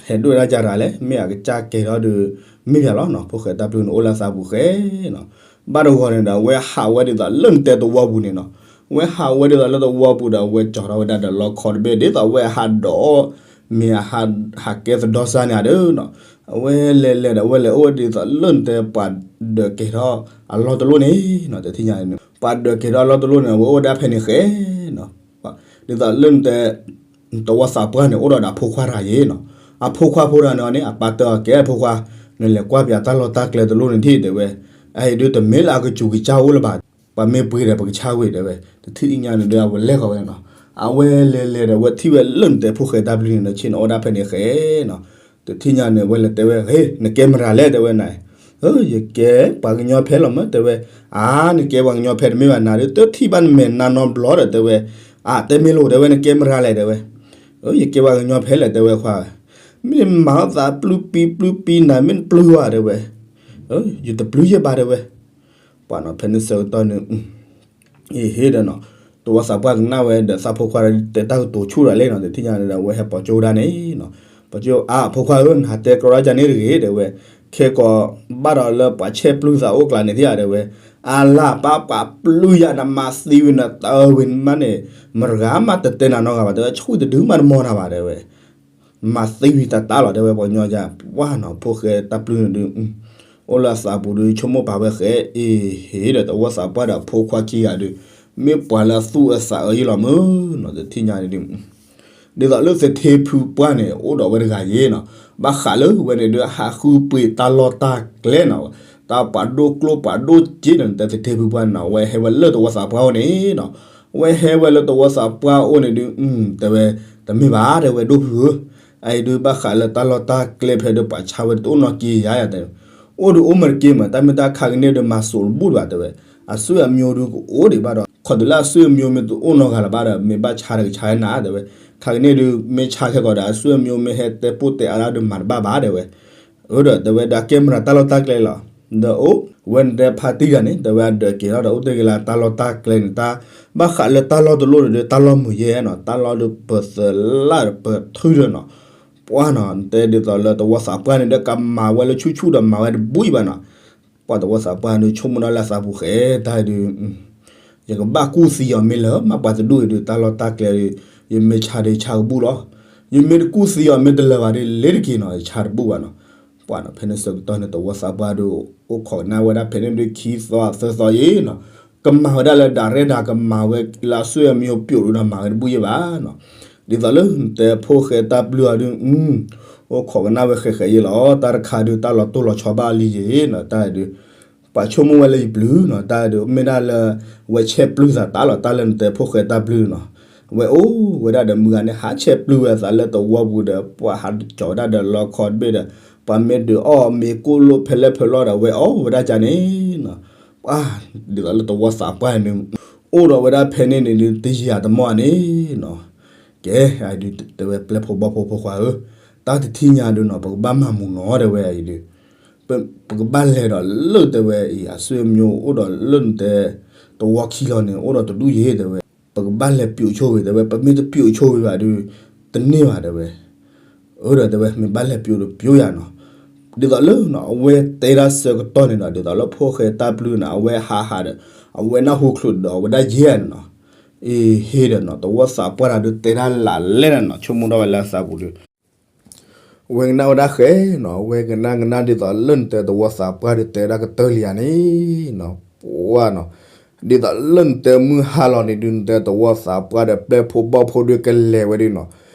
ဟဲဒွဲၣ်ဒၣ်ကၢ်တဂၤလဲၣ် မ့ၢ်အကစၢ်ကဲၤထီၣ်ဒုး မ့ၢ်ပၢ်လီၤနီၤ ဖိၣ်ဃဲတၢ်ပျုၢ်န့ၣ် အိၣ်လၢသးပူၤဃဲနီၤ ဘၣ်တဂီၤန့ၣ်ဒီး အဝဲဟးဝဲဒ်သိးလၢနတဲသဝီပူၤန့ၣ်နီၤ အဝဲဟးဝဲဒ်သိးလၢသဝီပူၤဒီး အဝဲကၠီၤထီၣ်ဝဲဒၣ်ဒီးလီခီတဘ့ၣ် ဒ်သိးအဝဲဟးဒိး မ့ၢ်အဟးကဲသဒီစါန့ၣ်ဧါဒီးနီၤ အဝဲလဲၤလဲၤဒီး အဝဲလဲၤအိၣ်ဝဲဒ်သိးလၢနတဲပှၤဒၢးကဲၤထီၣ်အလီၢ်တလိၣ်န့ၣ်နီၤ တထံၣ်ညါန့ၣ် ပှၤဒၢးကဲၤထီၣ်အလီၢ်တလိၣ်န့ၣ် အဝဲအိၣ်ဝဲဒၣ်ဖဲန့ၣ်ဃဲနီၤ ဒ်သိးလၢနတဲ သဝီသးပှၢ်န့ၣ် အိၣ်ဒီးဒီးအဖိခွါတဂၤယ့ၣ်နီၤ အဖိခွါဖိတဂၤန့ၣ်န့ၣ် အပၢ်တဲအီၤ ကဲအဖိခွါ နလဲၤကွၢ်ပၠးတၢ်လီၢ်တၢ်ကျဲတလိၣ်န့ၣ်ထံၣ်တဲဝဲ အအံၤဒုးတမ့ၢ်လၢအကစူၤကစၢ်အိၣ်လၢၤဘၣ် ပှၤမ့ၢ်ပှ့ၤဒီးပကဆါဝံၤတဲဝဲ တထံၣ်ညါန့ၣ်ဒီး အဝဲလဲၤဃီၤဝဲနီၤ အဝဲလဲၤလဲၤဒီး အဝဲထံၣ်ဝဲလၢနတဲဖိၣ်ဃဲတၢ်ပျုၢ်န့ၣ်ဒီး ဆ့ၣ်နီၤအိၣ်ဒၣ်ဖဲန့ၣ်ဃဲနီၤ တထံၣ်ညါန့ၣ် အဝဲလဲၤတဲဝဲ ဟ့ၣ် နကဲမတၤလဲၣ်တဲဝဲနၤ ယကဲပှၤကညီဖဲလီၤမး တဲဝဲ အါ နကဲပှၤကညီဖဲတမ့ၢ်ဘၣ်နၤဒီး တထံၣ်ဘၣ်နမဲာ်နါနီတဘျီဒီး တဲဝဲ အါ တဲမ့ၢ်လိာ် တဲဝဲ နကဲမတၤလဲၣ် တဲဝဲ ယကဲပှၤကညီဖဲလဲၣ် တဲဝဲခွါ မ့ၢ်မၤသးပျုၢ်ပံပျုၢ်ပံနၤ မ့ၢ်နပျုၢ်ဧါ တဲဝဲ ယတပျုၢ်ယဲၢ်ဘၣ် တဲဝဲ ပှၤနီၤဖဲန့ၣ်ဆၢကတီၢ်န့ၣ် အဟ့ၣ်ဒီးနီၤ သဝီသးပှၢ်ကနၣ်ဝဲဒီးသးဖိခွါတဲတၢ်ကတိၤဆူၣ်တၢ်လဲၣ်နီၤ တထံၣ်ညါဒီး အဝဲဟဲပိာ်ကၠိဝဲဒၣ်န့ၣ်နီၤ ပကၠိအဖိခွါဧၢ, နဟးတဲကြီဒၣ်ကန့ၣ်တဂ့ၤ တဲဝဲ, ခဲကိာ်ဘၣ်ဒီးလၢပှၤဆဲးပျုၢ်သးအိၣ်ကျါန့ၣ်သ့ဧါ တဲဝဲ, အလၢ်ပၢ်ပှၤပျုၢ်ယၤ နမၤသံဝံၤနတၢ်ဝံၤမးန့ၣ်, မတဂၤမးတတဲနၤနီတဂၤဘၣ် တဲဝဲ, ဆူတဒုမးတမီၢ်နၤဘၣ် တဲဝဲ မၤသံဝံၤတၢ်တၢ်လီၤ တဲဝဲ, ပှၤကညီယၤ ပှၢ်နီၤ ဖိၣ်ဃဲတၢ်ပျုၢ်န့ၣ်ဒုး အိၣ်လၢအသးပူၤဒုး ဆိကမိၣ်ပာ်ဝဲဃဲ အ့ဟ့ဒီးတဝီသးပှၢ်ဒီးဖိခွါခံဂၤဒုး မ့ၢ်ပှၤလၢအသူၣ်အသးအၢယံလီၤမုၢ်နီၤ တထံၣ်ညါန့ၣ်ဒုး ဒ်သိးလၢသထ့ဖုပှၢ်န့ၣ် အိၣ်ဒီးဝဲတဂၤယ့နီၤ, ဘၣ်ဃးလၢဝဲန့ၣ်ဒုး ဟးဃုပှ့ၤတၢ်လီၢ်တၢ်ကျဲနီၤ, တၢ်ပှၤဒိၣ်ကျိၣ်ပှၤဒိၣ်စ့န့ၣ် တဲသထ့ဖုပှၢ်န့ၣ်နီၤ အဝဲဟဲဝဲလၢတဝီသးပှၢ်အိၣ်န့ၣ်နီၤ, အဝဲဟဲဝဲလၢတဝီသးပှၢ်အိၣ်န့ၣ်ဒုး တဲဝဲ တမ့ၢ်ဘၣ် တဲဝဲဒိၣ်ဖုဧၢ, အအံၤဒုးဘၣ်ဃးလၢတၢ်လီၢ်တၢ်ကျဲဖဲဒုးပှၤဆါဝဲတအိၣ်နီၢ်က့ယၤယၤတဲ အိၣ်ဒုးအိၣ်မ့ၢ်တက့ၢ်မး တၢ်မ့ၢ်တၢ်ခါကန့ၢ်ဒုးမၤစိးတဘူၣ်တဘၣ်တဲဝဲ, အဆွေမျိုးဒုးကအိၣ်ဒံးဘၣ်ဒီး ခီဒုးလၢအဆွေမျိုးမ့ၢ်တအိၣ်နီတဂၤလၢၤဘၣ်ဒီး မ့ၢ်ဘၣ်ဆါတကဆါနၤတဲဝဲ, ခါကန့ၢ်ဒုး မ့ၢ်ဆါခဲကီးဒီး အဆွေမျိုးမ့ၢ်ဟဲတဲပိၢ်တဲအါဒၣ်ဒုးမၤတဘၣ်ဘၣ်တဲဝဲ, အၢဒီးတဲဝဲဒၣ်ကဲမရၤတၢ်လီၢ်တၢ်ကျဲလီၤ, ဒီးအိၣ်ဝဲနတဲဖါတံၢ်တဂၤန့ၣ် တဲဝဲအဒၢးက့ၤထီၣ်ဒီးအိၣ်တ့ၢ်က့ၤလၢတၢ်လီၢ်တၢ်ကျဲန့ၣ် တၢ် ဘၣ်ဃးလၢတၢ်လီၢ်တလီၢ်န့ၣ်ဒီး တၢ်လီၢ်မုာ်ယဲနီၤ, တၢ်လီၢ်ဒုးပသလၣ်ပထုဒီးနီၤ, ပှၢ်နီၤ နတဲဒ်သိးလၢတဝီသးပှၢ်န့ၣ်ဒီး ကမၤဝဲလၢဆူၣ်ဆူၣ်ဒီးမၤဝဲတဘူၣ်အံၤဘၣ်နီၤ, ပှၤတဝီသးပှၢ်ဒုးဆိကမိၣ်ဒၣ်လၢသးပူၤဃဲတၢ်ဒုး ယကဘၣ်ကူၣ်သံအီၤမ့ၢ်လၢၤ မ့ၢ်ပှၤတဒူၣ်အံၤဒုး တၢ်လီၢ်တၢ်ကျဲဒုး ယမ့ၢ်ဆါဒုးဆါကဘူၣ်လီၤ, ယမ့ၢ်တကူၣ်သံအီၤမ့ၢ်တလၢၤဘၣ်ဒုး လ့ၤတက့ၤနီၤ ယဆါတဘူၣ်ဘၣ်နီၤ, ပှၢ်နီၤ ဖဲန့ၣ်ဆၢကတီၢ်န့ၣ် တဝီသးပှၢ်ဒုး အိၣ်ခိးကနၣ်ဝဲဒၣ်ဖဲန့ၣ်ဒုး ခံသီသၢသီယံၤနီၤ, ကမၤဝဲဒၣ်လၢဒၣ်ရဲၣ်ဒၣ် ကမၤဝဲလၢအဆွေမျိုးပျိာ်ဒုးနီၤ မၤဝဲတဘူၣ်ယံၤဘၣ်နီၤ, ဒ်သိးလၢနတဲဖိၣ်ဃဲတၢ်ပျုၢ်အီၤဒုး အိၣ်ခိးကနၣ်ဝဲဃဲးဃဲးယံၤလီၤ, တၢ်တခါဒုး တၢ်လီၤတိၢ်လီၤဆီဘၣ်လံယံၤနီၤ, တၢ်ဒုး ပှၤဆိကမိၣ်ဝဲလၢယပျုၢ်နီၤ, တၢ်ဒုး မ့ၢ်ဒၣ်လၢ ဝဲဆဲးပျုၢ်သးတၢ်လီၤ တၢ်လၢနတဲဖိၣ်ဃဲတၢ်ပျုၢ်နီၤ, ဝဲအိၣ်ဝဲဒၣ်ဒီးမုၢ်ဂၤန့ၣ် ဟးဆဲးပျုၢ်ဝဲအသးလၢတဝီပူၤဒီး ပှၤဟးကၠီၤဝဲဒၣ်ဒီးလီခီတဘ့ၣ်ဒီး ပှၤမ့ၢ်ဒုးအီၣ်မ့ၤကိၣ်လိၣ်ဖဲလဲၣ်ဖဲလဲၣ်ဒီး ဝဲအီၣ်ဝဲဒၣ်ကန့ၣ်နီၤ, ပှၤ ဒ်သိးလၢတဝီသးပှၢ်န့ၣ် အိၣ်ဒီးဝဲဒၣ်ဖဲန့ၣ်န့ၣ်ဒုး တယံာ်တမီၢ်န့ၣ်နီၤ, ကဲ အဒုးတဲဝဲပျဲၢ်ဖိဘီၣ်ဖိဖိခွါဧၢ, တၢ်တထံၣ်ညါဒုးနီၤ ပကဘၣ်မၤမုာ်နီၤ တဲဝဲအံၤဒုး ပကဘၣ်လဲၤဒီးလၢတဲဝဲအံၤ အဆွေမျိုးအိၣ်ဒီးလၢနတဲ တဝီခံလီၤန့ၣ် အိၣ်ဒီးတဒူၣ်ယဲၢ်တဲဝဲ, ပကဘၣ်လဲၤပျိာ်ဆိၣ်ဂ့ၤတဲဝဲ, ပမ့ၢ်တပျိာ်ဆိၣ်ဂ့ၤဘၣ်ဒုး တန့ၢ်ဘၣ်တဲဝဲ, အၢဒီးတဲဝဲ မ့ၢ်ဘၣ်လဲၤပျိာ်ဒီးပျိာ်ယၤနီၤ, ဒ်သိးလၢနီၤ အဝဲတဲဒၣ်ဆၢကတီၢ်န့ၣ်ဒီး ဒ်သိးလၢဖိၣ်ဃဲတၢ်ပျုၢ်န့ၣ် အဝဲဟးဟးဒီး အဝဲနၢ်ဟူချုးဒီးအဝဲဒၣ်ယဲၢ်န့ၣ်နီၤ, အ့ဟ့ဒီးနီၤ တဝီသးပှၢ်တၢ်ဒုးတဲဒၣ်လၢလဲၣ်န့ၣ်နီၤ ဆိကမိၣ်ဒၣ်ဝဲလၢသးပူၤဒုး ဝဲကနၣ်ဝဲဒၣ်ဃဲနီၤ, ဝဲကနၣ်ကနၣ်ဒ်သိးလၢနတဲတဝီသးပှၢ်ဒုး တဲဒၣ်ကတၢၢ်လံယၤန့ၣ်နီၤ, ပှၢ်နီၤ, ဒ်သိးလၢနတဲမုၢ်ဟါလီၤန့ၣ်ဒုး နတဲတဝီသးပှၢ်ဒီး ပျဲၢ်ဖိဘီၣ်ဖိဒုးကလဲၤဝဲဒုးနီၤ,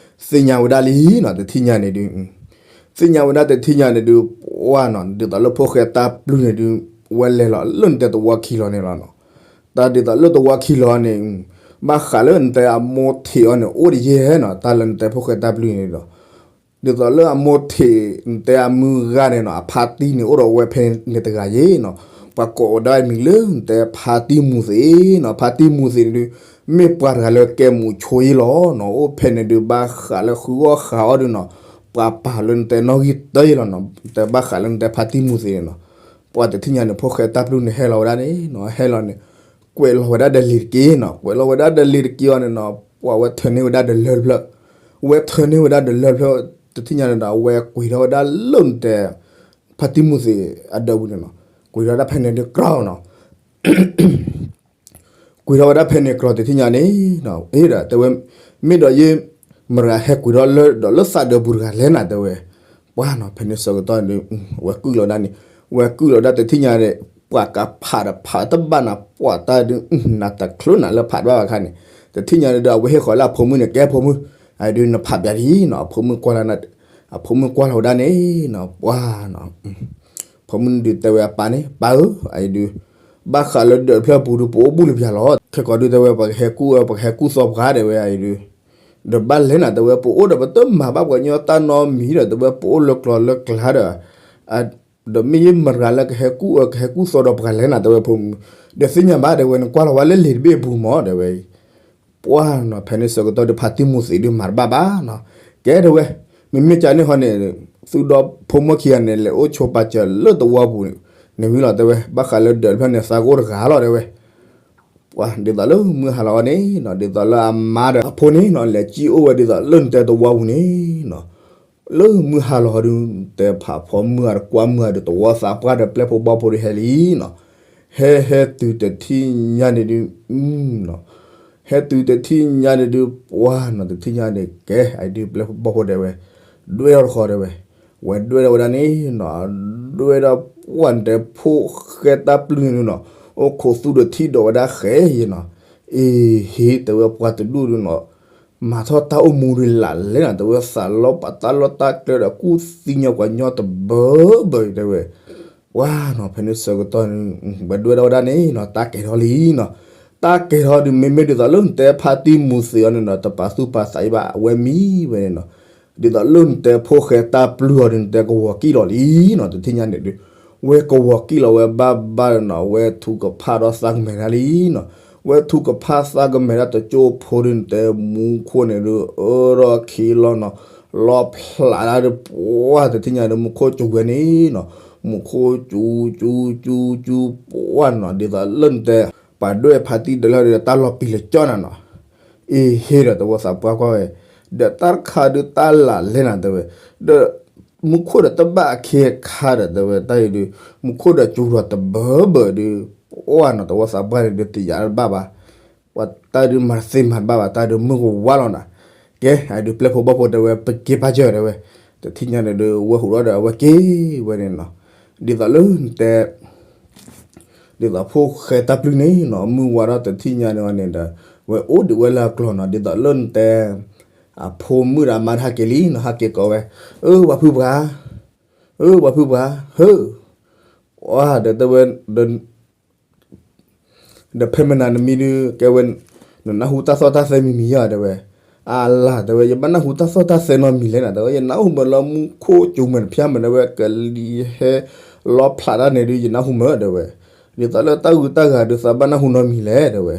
သ့ၣ်ညါဝဲဒၣ်လံနီၤ, တထံၣ်ညါန့ၣ်ဒုး သ့ၣ်ညါဝဲဒၣ်တထံၣ်ညါန့ၣ်ဒုး ပှၢ်နီၤ, ဒ်သိးလၢဖိၣ်ဃဲတၢ်ပျုၢ်န့ၣ်ဒုး ဝဲလဲၤလီၤလၢနတဲတဝီခံလီၤန့ၣ်လီၤနီၤ, တၢ်ဒ်သိးလၢတဝီခံလီၤန့ၣ် ဘၣ်ဃးလၢနတဲအမိၢ်ထံးအီၤန့ၣ် အိၣ်ဒ်ယဲၢ်နီၤ, တၢ်လၢနတဲဖိၣ်ဃဲတၢ်ပျုၢ်န့ၣ်ဒီး ဒ်သိးလၢအမိၢ်ထံး နတဲအမုၢ်ဂၤန့ၣ်နီၤ အဖါတံၢ်န့ၣ် အိၣ်ဒီးဝဲဖဲန့ၣ်တဂၤယ့ၣ်နီၤ, ပှၤကိးဝဲဒၣ်မံၤလၢနတဲဖါတံၢ်မူၤသ့ၣ်နီၤ, ဖါတံၢ်မူၤသ့ၣ်န့ၣ်ဒုး မ့ၢ်ပှၤတဂၤလၢကဲမူၤဆိယ့ၣ်လီၤနီၤ, အိၣ်ဖဲန့ၣ်ဒုး ဘၣ်ဃးလၢဃုအီၣ်ဃုအီဒုးနီၤ, ပှၤပာ်လၢနတဲနီၣ်ဂံၢ်တၢယ့ၣ်လီၤနီၤ, တဲဘၣ်ဃးလၢနတဲဖါတံၢ်မူၤသ့ၣ်န့ၣ်နီၤ, ပှၤတထံၣ်ညါန့ၣ် ဖိၣ်ဃဲတၢ်ပျုၢ်န့ၣ်ဟဲလီၤဝဲဒၣ်န့ၣ်နီၤ, ဟဲလီၤန့ၣ် ကွဲးလီၤဝဲဒၣ်ဒီးလံၤတက့ၢ်နီၤ, ကွဲးလီၤဝဲဒၣ်ဒီးလံၤတက့ၢ်အီၤန့ၣ်နီၤ, ပှၤဝဲထၢန့ၢ်ဝဲဒၣ်ဒီးလၢၢ်တဖျၢၣ်, ဝဲထၢန့ၢ်ဝဲဒၣ်ဒီးလၢၢ်တဖျၢၣ်, တထံၣ်ညါန့ၣ်ဒီး အဝဲကွံာ်ထီၣ်ဝဲဒၣ်လၢနတဲ ဖါတံၢ်မူၤသ့ၣ်အဒၢးပူၤန့ၣ်နီၤ, ကွံာ်ထီၣ်ဝဲဒၣ်ဖဲန့ၣ်ဒီးကြီနီၤ ကွံာ်ထီၣ်ဝဲဒၣ်ဖဲန့ၣ်ကြီတထံၣ်ညါန့ၣ်နီၤ, အ့ဒီးတဲဝဲ မ့ၢ်ဒီးယ့ၢ် မတၤဟဲကွံာ်ထီၣ်လၢဒီးလၢသးဒၢးပူၤတဂၤလဲၣ်နၤတဲဝဲ, ပှၢ်နီၤ ဖဲန့ၣ်ဆၢကတီၢ်န့ၣ် ဝဲကုၣ်လီၤဒၣ်န့ၣ်, ဝဲကုၣ်လီၤဒၣ်တထံၣ်ညါန့ၣ် ပှၤကဖးဒီးဖးတဘၣ်နၤ ပှၤတၢ်ဒုး နၤတချုးနၤလၢဖးတဘၣ်ဘၣ်အခါန့ၣ်, တထံၣ်ညါန့ၣ်ဒီး အဝဲဟ့ၣ်ဃီၤလၢအဖိမုၣ်န့ၣ် ကဲဖိမုၣ်, အဒုးနဖးပၠးဒ်နီၤ အဖိမုၣ်ကွၢ်လီၤ, အဖိမုၣ်ကွၢ်လီၤဝဲဒၣ်န့ၣ်နီၤ ပှၢ်နီၤ ဖိမုၣ်ဒုးတဲဝဲအပၢ်န့ၣ် ပၢ်ဧၢ, အအံၤဒုး ဘၣ်ဃးလၢဒၢးတဖျၢၣ်ပူၤဒုး ပအိၣ်ဘူၣ်လၢပျၢၤလီၤ. ခဲကိာ်ဒုးတဲဝဲ ပကဟဲကူၣ်အၢ ပကဟဲကူၣ်သီပှၤတဲဝဲအံၤဒုး, ဒီးဘၣ်လဲၣ်နၤတဲဝဲ ပအိၣ်ဒီးပတမၤဘၣ်ပှၤကညီတၢ်နီတမံၤဒီး တဲဝဲပအိၣ်လၢကျီလၢကျါဒီး ဒီးမ့ၢ်ယမတၤလၢကဟဲကူၣ်အၢ ကဟဲကူၣ်သီဒီးပှၤလဲၣ်နၤတဲဝဲဖိမုၣ်, ဒီးသ့ၣ်ညါဘၣ်တဲဝဲ နကွၢ်လီၤဝဲလၢလံာ်တဘ့ၣ်အပူၤမးတဲဝဲအံၤ ပှၢ်နီၤ ဖဲန့ၣ်ဆၢကတီၢ်ဒုး ဖါတံၢ်မူၤသ့ၣ်ဒုးမၤတဘၣ်ဘၣ်နီၤ, ကဲတဲဝဲ, မ့မ့ၢ်ကန့ၣ်ဃီန့ၣ် သုဒီဖိမိၢ်ခံဂၤန့ၣ် လဲၤအိၣ်ဆိးပာ်စၢၤလၢသဝီပူၤန့ၣ် န့ၣ်ဝံၤလီၤတဲဝဲ, ဘၣ်ဃးလၢဒၢးတဖျၢၣ်န့ၣ် သးကအိၣ်တဂၤလီၤတဲဝဲ ပှၢ်ဒ်သိးလၢမုၢ်ဟါလီၤအီၤန့ၣ်နီၤ ဒ်သိးလၢအမါဒီးအဖိန့ၣ်နီၤ လဲၤကံၣ်အိၣ်ဝဲဒ်သိးလၢနတဲသဝီပူၤန့ၣ်နီၤ, လၢမုၢ်ဟါလီၤဟီဒုး တဲဖးဖီမုၢ်ဂၤဒီးကွၢ်မုၢ်ဂၤဒီး သဝီသးပှၢ်ဒီးပျဲၢ်ဖိဘီၣ်ဖိဒီးဟဲလံနီၤ, ဟဲဟဲတုၤတထံၣ်ညါန့ၣ်ဒုး ဟဲတုၤတထံၣ်ညါန့ၣ်ဒုး ပှၢ်နီၤ တထံၣ်ညါန့ၣ် ကဲအံၤဒုး ပျဲၢ်ဖိဘီၣ်ဖိတဲဝဲ ဒွဲၣ်ထီၣ်တဃီတဲဝဲ, ဝဲဒွဲၣ်ထီၣ်ဝဲဒၣ်န့ၣ်နီၤ, ဒွဲၣ်ဒီးပှၢ်န့ၣ်တဲ ဖိၣ်ဃဲတၢ်ပျုၢ်န့ၣ်နီၤ, အိၣ်ခိးသူဒီးထံၣ်ဒီးဝဲဒၣ်ဃဲအံၤနီၤ, အ့ဟ့ တဲဝဲပှၤတဒူၣ်ဒုးနီၤ မၤထီၣ်တၢ်အိၣ်မူဒုးလၢ်လဲၣ်နီၤ, တဲဝဲသးလီပာ်တၢ်လီၢ်တၢ်ကျဲဒီးကူၣ်သံညီကွၢ်ညီတဘၢဘၢတဲဝဲ, ပှၢ်နီၤ ဖဲန့ၣ်ဆၢကတီၢ်န့ၣ် ဝဲဒွဲၣ်ထီၣ်ဝဲဒၣ်န့ၣ်နီၤ တၢ်ကဲၤထီၣ်လံနီၤ, တၢ်ကဲၤထီၣ်ဒုး မ့မ့ၢ်ဒ်သိးလၢနတဲဖါတံၢ်မူၤသံးအီၤန့ၣ်နီၤ တပာ်သူၣ်ပာ်သးအံၤဘၣ် အဝဲမံဝဲန့ၣ်နီၤ, ဒ်သိးလၢနတဲဖိၣ်ဃဲတၢ်ပျုၢ်အီၤဒုး နတဲကဝီၤကံၣ်လီၤလံနီၤ, တထံၣ်ညါန့ၣ်ဒုး ဝဲကဝီၤကံၣ်လီၤဝဲဘၣ်ဘၣ်နီၤ, ဝဲထုကဖၣ်ဒီးသးကမဲာ်ဒၣ်လံနီၤ, ဝဲထုကဖၣ်သးကမဲာ်ဒၣ်တကၠိဖိဒုး နတဲမူခိၣ်န့ၣ်ဒုး အၢထီၣ်ခံလီၤနီၤ, လီဖျးဒၣ်ဒုး ပှၢ်တထံၣ်ညါဒုး မူခိၣ်စူၤဝဲန့ၣ်နီၤ, မူခိၣ်စူၤ စူၤ စူၤ စူၤ ပှၢ်နီၤ ဒ်သိးလၢနတဲ ပှၤဒွဲၣ်ဖါတံၢ်ဒၢးလီၤဒီး တၢ်လီၤပံာ်လၢကၠီနၤနီၤ, အ့ဟ့ဒီးသဝီသးပှၢ်ကွၢ်ဝဲ, ဒီးတၢ်တခါဒုးတၢ်လၢ်လဲၣ်နၤတဲဝဲ, ဒီး မူခိၣ်ဒီးတဘၣ်အခ့အခါဒီးတဲဝဲ တၢ်အံၤဒုး မူခိၣ်ဒီးစူၤထီၣ်တဘၢဘၢဒုး ပှၢ်နီၤ သဝီသးပှၢ်န့ၣ်ဒုး တယာ်တဘၣ်ဘၣ်, ပှၤတၢ်ဒုးမၤသ့မၤတဘၣ်ဘၣ် တၢ်ဒုးမုၢ်ကဝါလီၤနၤ, ကဲအံၤဒုး ပျဲၢ်ဖိဘီၣ်ဖိတဲဝဲ ပက့ၤပာ်စၢၤတဲဝဲ, တထံၣ်ညါန့ၣ်ဒုး ဝဲဟူးထီၣ်ဒီးအဝဲက့ၤဝဲန့ၣ်နီၤ, ဒ်သိးလၢနတဲ ဒ်သိးဖိၣ်ဃဲတၢ်ပျုၢ်န့ၣ်နီၤ မုၢ်ဝါထီၣ်တထံၣ်ညါန့ၣ်ဝဲန့ၣ်ဒီး ဝဲအိၣ်ဒံးဝဲလၢအကျိၤနီၤ ဒ်သိးလၢနတဲ အဖိမုၣ်ဒီးအမါတဟးက့ၤလံနီၤ ဟးက့ၤကိးဝဲ, အၢ ပှၤဖုပှၤ, အၢ ပှၤဖုပှၤ, ဟၢ, အဒီးတဲဝဲ ဒီးဖဲမနၤနမံၤဒုး ကဲဝဲ နနၢ်ဟူတၢ်သီၣ်တၢ်သဲမံၤမံၤယါတဲဝဲ, အလၤတဲဝဲ ယဘၣ်နၢ်ဟူတၢ်သီၣ်တၢ်သဲနီတမံၤလဲၣ်နၤ တဲဝဲ ယနၢ်ဟူမးလၢမူခိၣ်စူၤမဲာ်တဖၠၣ်မဲာ်တဲဝဲ ကလံၤဟဲလီဖျးတၢ်န့ၣ်ဒုး ယနၢ်ဟူမးတဲဝဲ, ဒ်သိးလၢတၢ်ဂုၤတၢ်ဂၤဒုး သးဘၣ်နၢ်ဟူနီတမံၤလဲၣ်တဲဝဲ,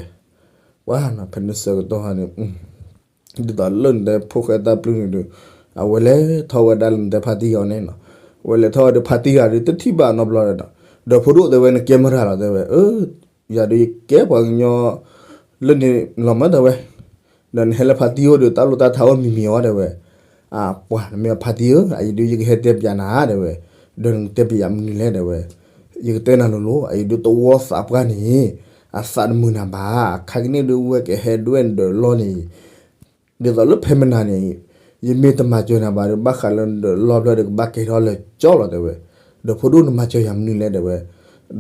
ပှၢ်နီၤ ဖဲန့ၣ်ဆၢကတီၢ်န့ၣ် ဒ်သိးလၢနတဲဖိၣ်ဃဲတၢ်ပျုၢ်န့ၣ်ဒုး အဝဲလဲၤထီၣ်ဝဲဒၣ်လၢနတဲဖါတံၢ်အီၤန့ၣ်နီၤ, အဝဲလဲၤထီၣ်ဝဲဒီးဖါတံၢ်ဂၤဒုး တထံၣ်ဘၣ်နီတဘျီဒီး ဒီးဖိဒိၣ်တဲဝဲ နကဲမတၤလီၤတဲဝဲ, ယၤဒုးယကဲပှၤကညီ လၢန့ၣ်လီၤမးတဲဝဲ, ဒီးနဟဲလၢဖါတံၢ်အိၣ်ဒီး တၢ်လိၣ်တၢ်ထါအိၣ်မံၤမံၤအီၤတဲဝဲ, အပှၤနမ့ၢ်ဖါတံၢ်ဧၢ အအံၤဒုးယကဟဲတဲပျးနၤတဲဝဲ, ဒီးနတဲပျးမနုၤလဲၣ်တဲဝဲ, ယကတဲနၤလိၤလိၤ အအံၤဒုးသဝီသးပှၢ်န့ၣ် အသးတမုာ်နၤဘၣ်, ခါကန့ၣ်ဒုးဝဲကဟဲဒွဲၣ်နဒၢးလီၢ်န့ၣ် ဒ်သိးလၢဖဲမနၤန့ၣ် ယမ့ၢ်တမၤစၢၤနၤဘၣ်ဒီး ဘၣ်ဃးလၢနဒၢးလီၢ်ဖျၢၣ်ဒီး ကဘၣ်ကဲၤထီၣ်လၢကၠီလီၤတဲဝဲ, ဒီးဖိဒိၣ်နမၤစၢၤယၤမနုၤလဲၣ်တဲဝဲ,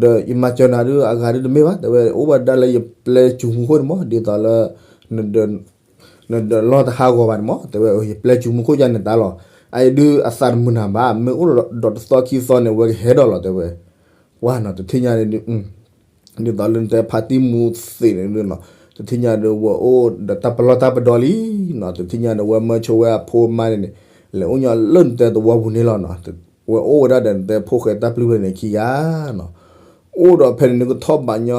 ဒီးယမၤစၢၤနၤဒုး အဂၤဒုးတမ့ၢ်ဘၣ်တဲဝဲ, အိၣ်ဘၣ်ဒၣ်လၢယပျဲစူၤမူခိၣ်န့ၣ်မး ဒ်သိးလၢ နဒၢးလီၢ်တဟးဂီၤဘၣ်န့ၣ်မး တဲဝဲ, ယပျဲစူၤမူခိၣ်ယါန့ၣ်တၢ်လီၤ, အအံၤဒုးအသးတမုာ်နၤဘၣ်, မ့ၢ်အိၣ်ဒီးတသီခံသီန့ၣ် ဝဲကဟဲဒီးလီၤတဲဝဲ, ပှၢ်နီၤ တထံၣ်ညါန့ၣ်ဒုး ဒ်သိးလၢနတဲဖါတံၢ်မူၤသံးန့ၣ်ဒုးနီၤ, တထံၣ်ညါဒီးဝဲအိၣ်ဒီးတၢ်ပလီၢ်တၢ်ပဒီလံနီၤ, တထံၣ်ညါဒီးဝဲမၢဆိဝဲအဖိအမါန့ၣ်န့ၣ် လဲၤအိၣ်ညီလၢနတဲသဝီပူၤန့ၣ်လီၤနီၤ, ဝဲအိၣ်ဝဲဒၣ်ဒီးနတဲဖိၣ်ဃဲတၢ်ပျုၢ်ဖဲန့ၣ်ခံဂၤနီၤ, အိၣ်ဒီးဖဲန့ၣ်နကထီၣ်ဘးည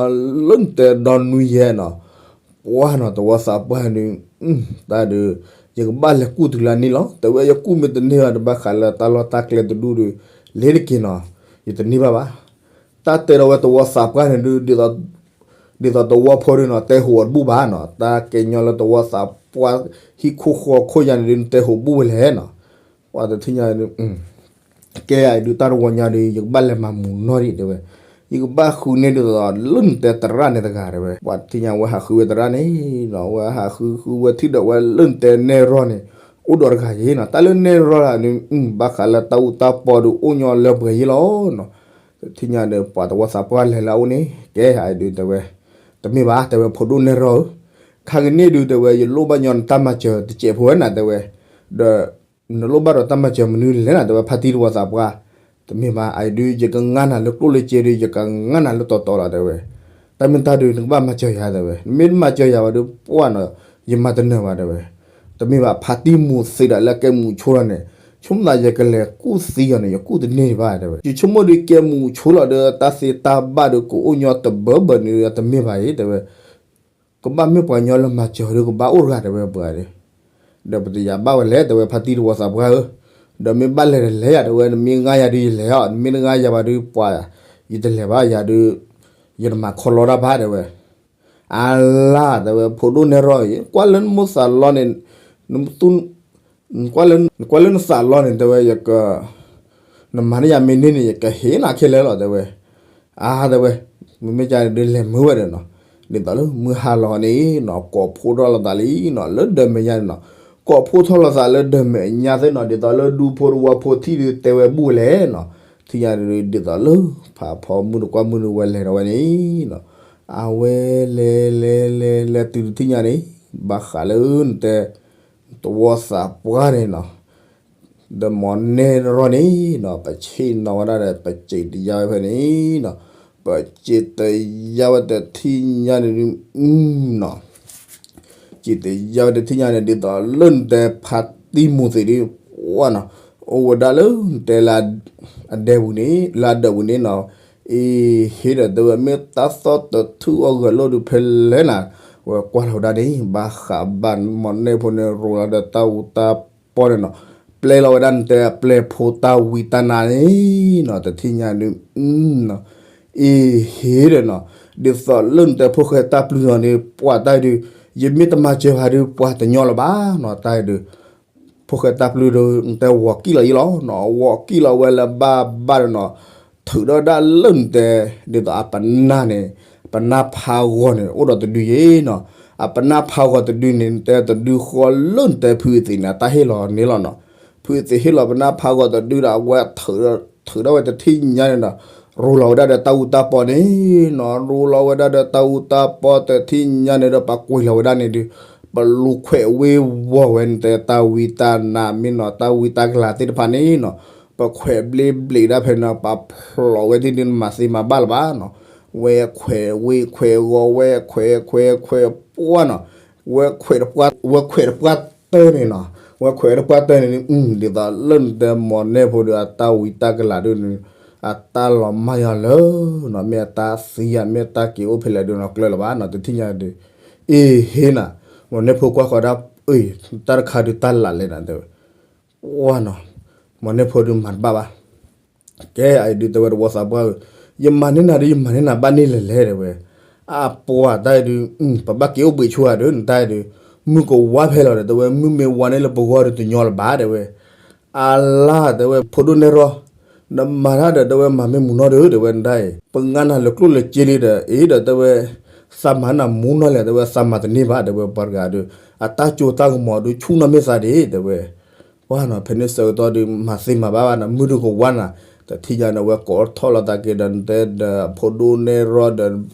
ီလၢနတဲဒီနွံယဲၢ်နီၤ, ပှၢ်နီၤ သဝီသးပှၢ်န့ၣ်ဒုး တၢ်ဒုး ယကဘၣ်လဲၤကူၣ်တုၤလၢန့ၣ်လီၤ, တဲဝဲ ယကူၣ်မ့ၢ်တန့ၢ်ဘၣ်ဒီး ဘၣ်ဃးလၢတၢ်လီၢ်တၢ်ကျဲတဒူၣ်ဒီး လဲၤတက့ၢ်နီၤ, ယတန့ၢ်ဘၣ်ဘၣ်, တၢ်တဲဒီးဝဲသဝီသးပှၢ်န့ၣ်ဒုး ဒ်သိးသဝီဖိဒုးနီၤ တဲဟိးအီၤတဘူၣ်ဘၣ်နီၤ, တၢ်ကဲညီလၢသဝီသးပှၢ် ဟံၣ်ခိၣ်ဃီခိၣ်ယါန့ၣ်ဒုး နတဲဟိးဘူၣ်ဝဲလဲၣ်နီၤ, ပှၢ်တထံၣ်ညါ ကဲအံၤဒုးတၢ်တဝီညါဒီး ယကဘၣ်လဲၤမၤမူၤနီၢ်ဒံးတဲဝဲ, ယကဘၣ်ဃုန့ၢ်ဒ်သိးလၢနတဲသရၣ်န့ၣ်တဂၤတဲဝဲ, ပှၢ်တထံၣ်ညါဝဲဟးဃုဝဲသရၣ်န့ၣ်နီၤ, ဝဲဟးဃုဃုဝဲထံၣ်ဒီးဝဲလၢနတဲနဲၣ်ရီၢ်န့ၣ် အိၣ်ဒီးတဂၤယ့ၤနီၤ, တၢ်လၢနဲၣ်ရီၢ်ဒၣ်န့ၣ် ဘၣ်ဃးလၢတၢ်အူတၢ်ပီဒီးအိၣ်ညီလၢပှဲၤယ့ၤလီၤနီၤ, တထံၣ်ညါဒီးပှၤသဝီသးပှၢ်လဲၤလၢအအိၣ်န့ၣ် ကဲအံၤဒုးတဲဝဲ, တမ့ၢ်ဘၣ်တဲဝဲဖိဒိၣ်နဲၣ်ရီၢ်ဧၢ, ခါကန့ၣ်ဒုးတဲဝဲ ယလိၣ်ဘၣ်ညီနတၢ်မၤစၢၤတစဲးဖိဝဲနၤတဲဝဲ, ဒီး နလိၣ်ဘၣ်ဒီးတၢ်မၤစၢၤမနုၤလဲၣ်နၤတဲဝဲ ဖါတံၢ်သဝီသးပှၢ်, တမ့ၢ်ဘၣ် အအံၤဒုး ယကငါနၤလၢကျိၣ်လၢစ့ဒီး ယကငါနၤလၢတီတီလီၤတဲဝဲ, တၢ်မ့ၢ်တၢ်ဒုး နကဘၣ်မၤစၢၤယၤတဲဝဲ, နမ့ၢ်တမၤစၢၤယၤဘၣ်ဒီး ပှၢ်နီၤ ယမၤတနၢၤဘၣ်တဲဝဲ, တမ့ၢ်ဘၣ် ဖါတံၢ်မူၤသံးဒၣ်လၢကဲမူၤဆိဒီးန့ၣ်, ဆိကမိၣ်သးယကလဲၤကူၣ်သံအီၤန့ၣ် ယကူၣ်တန့ၢ်ဘၣ်တဲဝဲ, ယဆိကမိၣ်ဒုးကဲမူၤဆိလီၤဒီး တၢ်သ့တၢ်ဘၣ်ဒီး ကအိၣ်ညီတဘၢဘၢန့ၣ် တမ့ၢ်ဘၣ်အံၤတဲဝဲ ကဘၣ်မ့ၢ်ပှၤကညီလၢမၤစၢၤဒီး ကဘၣ်အိၣ်တဂၤတဲဝဲပှၤဒီး, ဒီးပတယာ်ဘၣ်ဝဲလဲၣ်တဲဝဲ ဖါတံၢ်သဝီသးပှၢ်ဧၢ, ဒီးမ့ၢ်ဘၣ်လဲၤတလဲၤယၤတဲဝဲ နမ့ၢ်ငါယၤဒုးယလဲၤအီၤ နမ့ၢ်တငါယၤဘၣ်ဒုးပှၤ, ယတလဲၤဘၣ်ယၤဒုး, ယတမၤခီလီတၢ်ဘၣ်တဲဝဲ, အလါတဲဝဲ ဖိဒိၣ်နဲၣ်ရီၢ်အံၤ ကွၢ်လၢနမိၢ်သးလီန့ၣ်, နသူ နကွၢ်လၢနသးလီန့ၣ် တဲဝဲ, နမၤန့ၢ်ယၤမ့ၢ်န့ၢ်န့ၣ် ယကဟ့ၣ်နၤခဲလၢာ်လီၤ တဲဝဲ. အါ တဲဝဲ, မ့မ့ၢ်ကန့ၣ်ဒုးလဲၤမုာ်ဝဲဒီးနီၤ, ဒ်သိးလၢမုၢ်ဟါလီၤန့ၣ်နီၤ ကိးဖှိၣ်ထီၣ်လိာ်သးလံနီၤ လၢဒၢးမဲာ်ညါန့ၣ်နီၤ, ကိးဖှိၣ်ထီၣ်လိာ်သးလၢဒၢးမဲာ်ညါသ့ၣ်နီၤ, ဒ်သိးလၢဒူဖိတဝီဖိထံၣ်ဒုးတဲဝဲဘူၣ်ဝဲလဲၣ်နီၤ, ထံၣ်ညါဒုး ဒ်သိးလၢ ဖးဖီမုၢ်တကွၢ်မုၢ်ဒုးဝဲလဲၤဒီးဝဲန့ၣ်နီၤ, အဝဲလဲၤလဲၤလဲၤလဲၤတုၤတထံၣ်ညါန့ၣ် ဘၣ်ဃးလၢနတဲ သဝီသးပှၢ်န့ၣ်နီၤ, ဒီးမိၢ်နဲၣ်ရီၣ်န့ၣ်နီၤ ပဆ့ၣ်နီၤဝဲဒၣ်ဒီး ပစံးတယါဝဲဖဲန့ၣ်နီၤ, ပစံးတယါဝဲတထံၣ်ညါန့ၣ်ဒုးနီၤ, စံးတယါဝဲတထံၣ်ညါန့ၣ် ဒ်သိးလၢနတဲဖါတံၢ်မူၤသ့ၣ်ဒုး ပှၢ်နီၤ, အိၣ်ဝဲဒၣ်လၢနတဲလၢ အဒဲပူၤန့ၣ် လၢအဒၢးပူၤန့ၣ်နီၤ, အ့ဟ့ဒီးတဲဝဲ မ့ၢ်တၢ်သီၣ်တထူၣ်အဂၢၢ်လိၣ်ဒုးဖဲလဲၣ်နၤ, ဝဲကွၢ်လီၤဝဲဒၣ်န့ၣ် ဘၣ်ဃးဘၣ်မိၢ်နဲၣ်ဖိန့ၣ် ရိၤလီၤဒီးတၢ်အူတၢ်ပီန့ၣ်နီၤ, ပျဲလီၤဝဲဒၣ်နတဲအပျဲၢ်ဖိတၢ်ဝံတၢ်နါန့ၣ်နီၤ, တထံၣ်ညါဒုး အ့ဟ့ဒီးနီၤ, ဒ်သိးလၢနတဲဖိၣ်ဃဲတၢ်ပျုၢ်နီၤန့ၣ် ပှၤတၢ်အံၤဒုး ယမ့ၢ်တမၤစၢၤဘၣ်ဒုး ပှၤတညီလၢၤဘၣ်နီၤ, တၢ်အံၤဒုး ဖိၣ်ဃဲတၢ်ပျုၢ်ဒီး နတဲဝီၤကံၣ်လီၤယံလီၤနီၤ, ဝီၤကံၣ်လီၤဝဲလၢဘၣ်ဘၣ်ဒီးနီၤ, ထုးဒီးဒၣ်လၢနတဲ ဒ်သိးအပနၢ်န့ၣ် ပနၢ်ဖးဂီၤန့ၣ် အိၣ်ဒီးတဒုယံနီၤ, အပနၢ်ဖးဂီၤတဒုန့ၣ် နတဲတဒုဃီလၢနတဲဖုအသံးန့ၣ် အတၢ်ဟ့ၣ်လီၤန့ၣ်လီၤနီၤ, ဖုအသံးဟ့ၣ်လီၤပနၢ်ဖးဂီၤတဒုဒီး အဝဲထုးဒီးဝဲတထံၣ်ညါန့ၣ်ဒီး ရိၤလီၤဝဲဒၣ်ဒီးတၢ်အူတၢ်ပီန့ၣ်နီၤ, ရိၤလီၤဝဲဒၣ်ဒီးတၢ်အူတၢ်ပီတထံၣ်ညါန့ၣ်ဒီး ပှၤကွံာ်လီၤဝဲဒၣ်န့ၣ်ဒုး ပလူၤခွဲးဝ့ဝီၤဝဲနတဲတၢ်ဝံတၢ်နါမ့ၢ်နီၤ, တၢ်ဝံတၢ်ကလၤသ့ၣ်တဖၣ်န့ၣ်နီၤ, ပခွဲးဘျ့ဘျ့ဒၣ်ဖဲန့ၣ် ပာ်ဖျိးဝဲဒၣ်ဒုး နမၤသ့မၤဘၣ်လၢၤဘၣ်နီၤ, ဝဲခွဲးဝ့ခွဲးဝီၤ ဝဲခွဲးခွဲးခွဲးပှၢ်နီၤ, ဝဲခွဲးတပှၢ်တၢၢ်န့ၣ်နီၤ, ဝဲခွဲးတပှၢ်တၢၢ်န့ၣ် ဒ်သိးလၢနတဲမိၢ်နဲၣ်ဖိဒီး အတၢ်ဝံတၢ်ကလၤဒုးန့ၣ် အတၢ်လီၤမၢ်ယၤလၢနီၤ, မ့ၢ်အတၢ်သံယၤ မ့ၢ်တၢ်က့ၤအိၣ်ဖဲလဲၣ်ဒုးနီၤ ကျၢၤလၢၤဘၣ်နီၤ, တထံၣ်ညါဒုး အ့ဟ့နၤ, မိၢ်နဲၣ်ဖိကွၢ်ဃီၤဒၣ်, တၢ်တခါဒုးတၢ်လၢ်လဲၣ်နၤ တဲဝဲ, ဝါနီၤ, မိၢ်နဲၣ်ဖိဒုးမၤတဘၣ်ဘၣ်, ကဲ အအံၤဒုးတဲဝဲတဝီသးပှၢ်ဧၢ, ယမၤန့ၢ်နၤဒုး ယမၤန့ၢ်နၤဘၣ်န့ၣ်လဲၣ်လဲၣ် တဲဝဲ, အပှၤတၢ်အံၤဒုး ပဘၣ်က့ၤအိၣ်ဘှံးဆူၣ်ဧါဒုး နတၢ်အံၤဒုး, မုၢ်ကဝါဖဲလီၤဒီး တဲဝဲ မုၢ်မ့ၢ်ဝါန့ၣ်လၢပဂီၢ်ဒုးတညီလၢၤဘၣ် တဲဝဲ, အလါ တဲဝဲ ဖိဒိၣ်နဲၣ်ရီၣ်, နမၤတၢ်ဒီး တဲဝဲ မၤမ့ၢ်မူနီၢ်ဒီး တဲဝဲ နတၢ်အံၤ ပငါနၤလၢကျိၣ်လၢစ့လံဒီး အံၤဒီး တဲဝဲ သးမၤနၤမူနီၢ်လဲၣ် တဲဝဲ သးမၤတန့ၢ်ဘၣ် တဲဝဲ ပှၤတဂၤဒုး အတၢ်ကၠိတၢ်ကမီၤဒုး ဆူၣ်နီၢ်မ့ၢ်သးဒံး တဲဝဲ, ပှၢ်နီၤ ဖဲန့ၣ်ဆၢကတီၢ်ဒုး မၤသ့မၤဘၣ်ဘၣ်နီၤ မုၢ်ဒုးကဝါနၤ, တထံၣ်ညါန့ၣ် အဝဲကိးထီၣ်လီၤသးက့ၤဒီး နတဲဒီး ဖိဒိၣ်နဲၣ်ရီၣ်ဒီး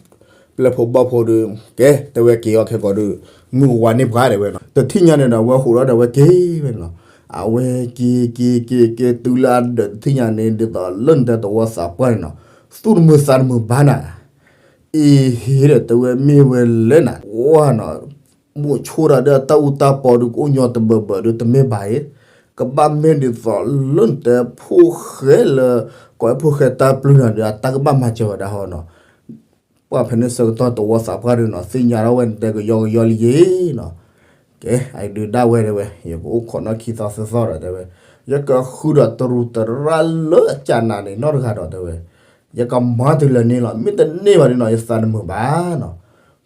ပျဲၢ်ဖိဘီၣ်ဖိဒုး ကဲ တဲဝဲက့ၤအီၤခဲကိာ်ဒုး မုၢ်ကဝါန့ၢ်ပှၤ တဲဝဲနီၤ, တထံၣ်ညါန့ၣ်ဒီး အဝဲဟိးထီၣ်ဒီးအဝဲက့ၤဝဲနီၤ, အဝဲက့ၤက့ၤက့ၤက့ၤတုၤလၢအဒၢးတထံၣ်ညါန့ၣ် ဒ်သိးလၢနတဲတဝီသးပှၢ်န့ၣ်နီၤ, သူၣ်တမုာ်သးတမုာ်ဘၣ်နၤ အံၤဟ့ဒီး တဲဝဲမ့ၢ်ဝဲလဲၣ်နၤ ဝါနီၤ, မိၢ်ဆိတၢ်ဒီးတၢ်အူတၢ်ပီဒုး ကအိၣ်ညီတဘၢဘၢဒုး တမ့ၢ်ဘၣ်အံၤ, ကဘၣ်မ့ၢ်ဒ်သိးလၢနတဲဖိၣ်ဃဲလၢ ကိးဝဲဖိၣ်ဃဲတၢ်ပျုၢ်နၤဒီး အတၢ်ကဘၣ်မၤစၢၤဝဲဒၣ်ဟီနီၤ, ပှၢ်ဖဲန့ၣ်ဆၢကတီၢ်တဝီသးပှၢ်ဒုးနီၤ သ့ၣ်ညါထီၣ်ဝဲနတဲကယီကယီလံယ့နီၤ, ကဲ အံၤဒုးဒၣ်ဝဲတဲဝဲ ယကအိၣ်ခိးနီၣ်ခံသီသၢသီဒီးတဲဝဲ, ယကဃုဒီးတရူးတရၣ်လၢအကၢ်နၤန့ၣ် နီတဂၤဒီးတဲဝဲ, ယကမၤတုၤလၢန့ၣ်လီၤ မ့ၢ်တန့ၢ်ဘၣ်ဒုးနီၤ ယသးတမုာ်ဘၣ်နီၤ,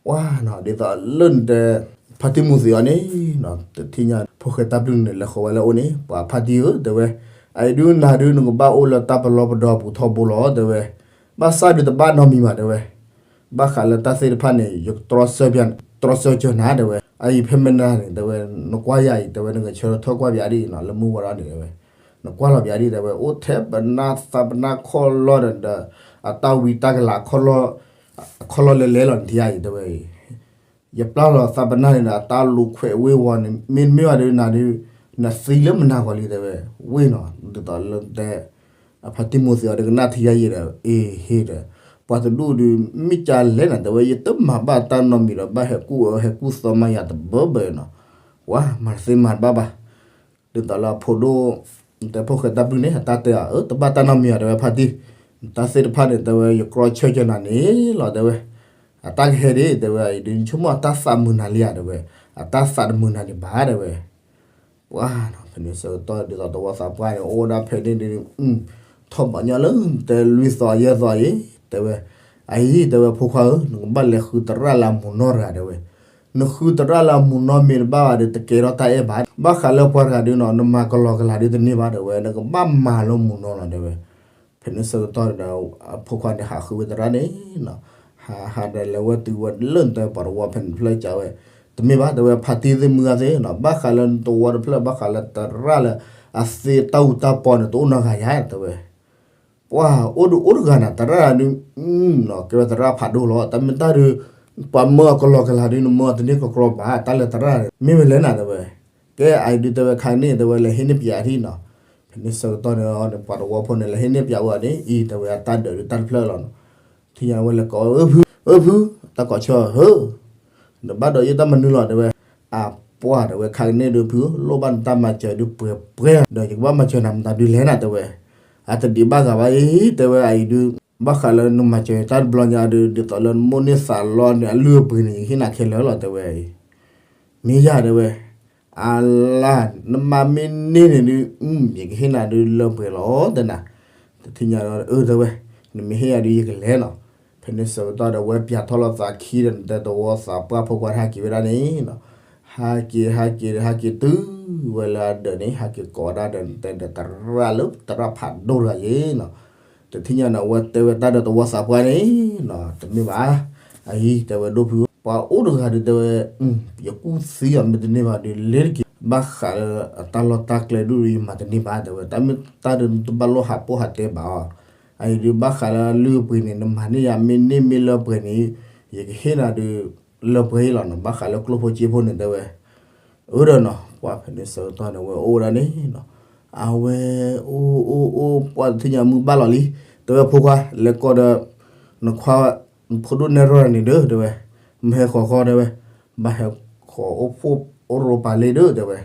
ပှၢ်နီၤ ဒ်သိးလၢနတဲ ဖါတံၢ်မူၤသံးအီၤန့ၣ်နီၤ တထံၣ်ညါ ဖိၣ်ဃဲတၢ်ပျုၢ်န့ၣ် လဲၤဃီၤဝဲလၢအအိၣ်န့ၣ် ပှၤဖါတံၢ်ဧၢ တဲဝဲ, အအံၤဒုးနၤဒုး နကဘၣ်အိၣ်လၢတၢ်ပလီၢ်ပဒီအပူၤထီဘိလီၤ တဲဝဲ, ဘၣ်ဆၣ်ဒုးတဘၣ်နီတမံၤဘၣ် တဲဝဲ, ဘၣ်ဃးလၢတၢ်သ့ၣ်တဖၣ်န့ၣ် ယကတြီဆၢကၢနၤ တဲဝဲ, အအံၤဖဲမနၤန့ၣ် တဲဝဲ, နကွၢ်ယၤအံၤ တဲဝဲ နကဆၢထၢၣ်ကွၢ်ပယါဒ်အံၤနီၤ လၢမုၢ်ဝါထီၣ်န့ၣ် တဲဝဲ, နကွၢ်လီၤပယါဒ်အံၤ တဲဝဲ အိၣ်ထဲပနၢ်သးပနၢ်ခီၣ်လီၢ်ဒီး အတၢ်ဝံတၢ်ကလၤ ခီၣ်လီၢ်လဲၤလဲၤလီၤနထံၣ်အံၤ တဲဝဲ, ယပျၢ်လီၤသးပနၢ်န့ၣ်ဒီး အတၢ်လူၤခွဲးဝ့ဝီၤန့ၣ် မ့တမ့ၢ်ဘၣ်ဒီးနၤဒုး နသံလၢမနၤဂီၤလံ တဲဝဲ, ဝ့ၢ်နီၤ ဒ်သိးလၢတဲ အဖါတံၢ်မူၤသံးအီၤဒီးကနၣ်ထံယါယံာ်ဒီး အ့ဟ့ဒီး, ပှၤတဒူၣ်ဒုး မ့ၢ်ကလဲၣ်နၤ တဲဝဲ ယတမၤဘၣ်တၢ်နီတမံၤဒီး ဘၣ်ဟဲကူၣ်အၢဟဲကူၣ်သီမးယၤတဘၢဘၢနီၤ, ပှၤမၤတသ့မၤတဘၣ်ဘၣ် ဒ်သိးလၢအဖိဒိၣ် တဲဖိၣ်ဃဲတၢ်ပျုၢ်န့ၣ် အတၢ်တဲအီၤ အၢ တဘၣ်တၢ်နီတမံၤအီၤ တဲဝဲ ဖါတံၢ်, တၢ်သ့ၣ်တဖၣ်န့ၣ် တဲဝဲ ယကြီဆၢကၢနၤန့ၣ်လီၤ တဲဝဲ, အတၢ်ကဟဲဒ် တဲဝဲ အံၤဒုး ဆိကမိၣ်အတၢ်သးမုာ်နၤလံဧါ တဲဝဲ, အတၢ်သးတမုာ်နၤန့ၣ်ဘၣ် တဲဝဲ, ပှၤနီၤ ဖဲန့ၣ်ဆၢကတီၢ်ဒ်သိးတဝီသးပှၢ်န့ၣ် အိၣ်ဝဲဒၣ်ဖဲန့ၣ်ဒုး ထီၣ်ဘၣ်ညီလၢတဲလွံၢ်သီယဲၢ်သီအံၤ တဲဝဲ, အံၤ တဲဝဲ ဖိခွါဧၢ နကဘၣ်လဲၤဃုသရၣ်လၢအမူၤနီၢ်တဂၤ တဲဝဲ, နဃုသရၣ်လၢအမူးနီၢ်မ့ၢ်တဘၣ်ဘၣ်ဒီး တကဲထီၣ်တၢ်အဲၣ်ဘၣ်. ဘၣ်ဃးလၢပှၤတဂၤဒုနီၤ နမၤကလီကလီဒုတန့ၢ်ဘၣ်တဲဝဲ, နကဘၣ်မၤလၢမူးနီၢ်လီၤတဲဝဲ. ဖဲန့ၣ်ဆၢကတီၢ်ဒီး အဖိခွါန့ၣ်ဟးဃုဝဲသရၣ်န့ၣ်နီၤ, ဟးဟးဒီးလဲၤဝဲတုၤဝဲလၢနတဲပှၤတဝီဖဲန့ၣ်တဖျၢၣ်ကဝဲ, တမ့ၢ်ဘၣ်တဲဝဲ ဖါတံၢ်သ့ၣ်မုၢ်ဂၤသ့ၣ်နီၤ, ဘၣ်ဃးလၢနတဝီတဖျၢၣ် ဘၣ်ဃးလၢသရၣ်လၢ အသ့တၢ်အူတၢ်ပီန့ၣ် တအိၣ်နီတဂၤယါတဲဝဲ. ပှၤအိၣ်ဒုအိၣ်တဂၤနၤ သရၣ်ဒု, ကဲဝဲသရၣ်ဖးဒိၣ်လီၤ. တၢ်မ့ၢ်တၢ်ဒုး ပှၤမၢအကလီကလီဒု နမၢတန့ၢ်ကကြီဘၣ်, တၢ်လၢသရၣ် မ့ၢ်ဝဲလဲၣ်နၤတဲဝဲ. ကဲအံၤဒုတဲဝဲ ခါန့ၣ်တဲဝဲ လဲၤဟ့ၣ်န့ၢ်ပၠးအထံနီၤ. ဖဲန့ၣ်ဆၢကတီၢ်န့ၣ် ပှၤတဝီဖိန့ၣ် လဲၤဟ့ၣ်န့ၢ်ပၠးဝဲန့ၣ် အံၤတဲဝဲ အတၢ်ဒၢးဒုတၢ်တဖျၢၣ်လီၤနီၤ. ထံၣ်ညါဝဲလဲၤကိးဝဲ အၢဖု, အၢဖု, တၢ်ကိးဆၢ ဧၢ နဘၣ်ဒီးယတၢ်မနုၤလီၤတဲဝဲ. အပှၢ်တဲဝဲ ခါကန့ၣ်ဒုဖု လိၣ်ဘၣ်နတၢ်မၤစၢၤဒုပှဲၤပှဲၤ ဒီးယကဘၣ်မၤစၢၤနၤမတၤဒုလဲၣ်နၤတဲဝဲ. အတဒံးဘၣ်ဂၤဘၣ်အံၤ တဲဝဲအံၤဒု, ဘၣ်ဃးလၢနမၤစၢၤတၢ်တဘျီညါဒု ဒ်သိးလၢနမိၣ်န့ၢ်သးလီန့ၣ် အလုၢ်အပှ့ၤန့ၣ် ယကဟ့ၣ်နၤခဲလၢာ်လီၤတဲဝဲအံၤ. မ့ၢ်ယၤတဲဝဲ, အလါ, နမၤမ့ၢ်န့ၢ်န့ၣ်ဒု, ယကဟ့ၣ်နၤဒုလၢပှဲၤလီၤတဲနၤ. တထံၣ်ညါဒီး အၢ တဲဝဲ, နမ့ၢ်ဟ့ၣ်ယၤဒုယကလဲၤနီၤ. ဖဲန့ၣ်ဆၢကတီၢ်ဒီး ဝဲပၠးထီၣ်လီၤသးခံဒီး နတဲတဝီသးပှၢ်ဖိခွါဟးက့ၤဝဲဒၣ်န့ၣ်နီၤ. ဟးက့ၤ ဟးက့ၤဒီး ဟးက့ၤတုၤဝဲလၢအဒၢးန့ၣ် ဟးက့ၤကိးဝဲဒၣ်ဒီး နတဲဒီးသရၣ်လၢသရၣ်ဖးဒိၣ်တဂၤယ့နီၤ. တထံၣ်ညါန့ၣ် အဝဲတဲဝဲတၢ်ဒီးတဝီသးပှၢ်န့ၣ်နီၤ, တမ့ၢ်ဘၣ်. အအံၤတဲဝဲဒိၣ်ဖုဧၢ, ပှၤအိၣ်တဂၤဒုတဲဝဲ, ယကူၣ်သံအီၤမ့ၢ်တန့ၢ်ဘၣ်ဒု လ့ၤတက့ၤ, ဘၣ်ဃးလၢအတၢ်လီၢ်တၢ်ကျဲဒု ယမၤတန့ၢ်ဘၣ်တဲဝဲ, တၢ်မ့ၢ်တၢ်ဒု တဘၣ်လိၣ်ဟးပိၢ်ဟးတဲဘၣ်အီၤ. အအံၤဒု ဘၣ်ဃးလၢလုၢ်ပှ့ၤန့ၣ် နမၤန့ၢ်ယၤမ့ၢ်န့ၢ်မ့ၢ်လၢပှဲၤန့ၣ်, ယကဟ့ၣ်နၤဒု လၢပှဲၤအံၤလီၤနီၤ, ဘၣ်ဃးလၢကျိၣ်ဖိစ့ဖိန့ၣ်တဲဝဲ. အၢဒီးနီၤ, ပှၤဖဲန့ၣ်ဆၢကတီၢ်န့ၣ် ဝဲအိၣ်ဝဲဒၣ်န့ၣ်နီၤ, အဝဲအိၣ်အိၣ်အိၣ် ပှၤတထံၣ်ညါမုၢ်ဘၣ်လီၤလံ, တဲဝဲဖိခွါ လဲၤကိးဒီး နခွါ နဖိဒိၣ်နဲၣ်ရီၣ်န့ၣ်ဒီး တဲဝဲ, မ့ၢ်ဟဲဃီၤဃီတဲဝဲ, ဘၣ်ဟဲဃီၤအိၣ်ဖှိၣ်အိၣ်ရိပာ်လ့ဒီး တဲဝဲ.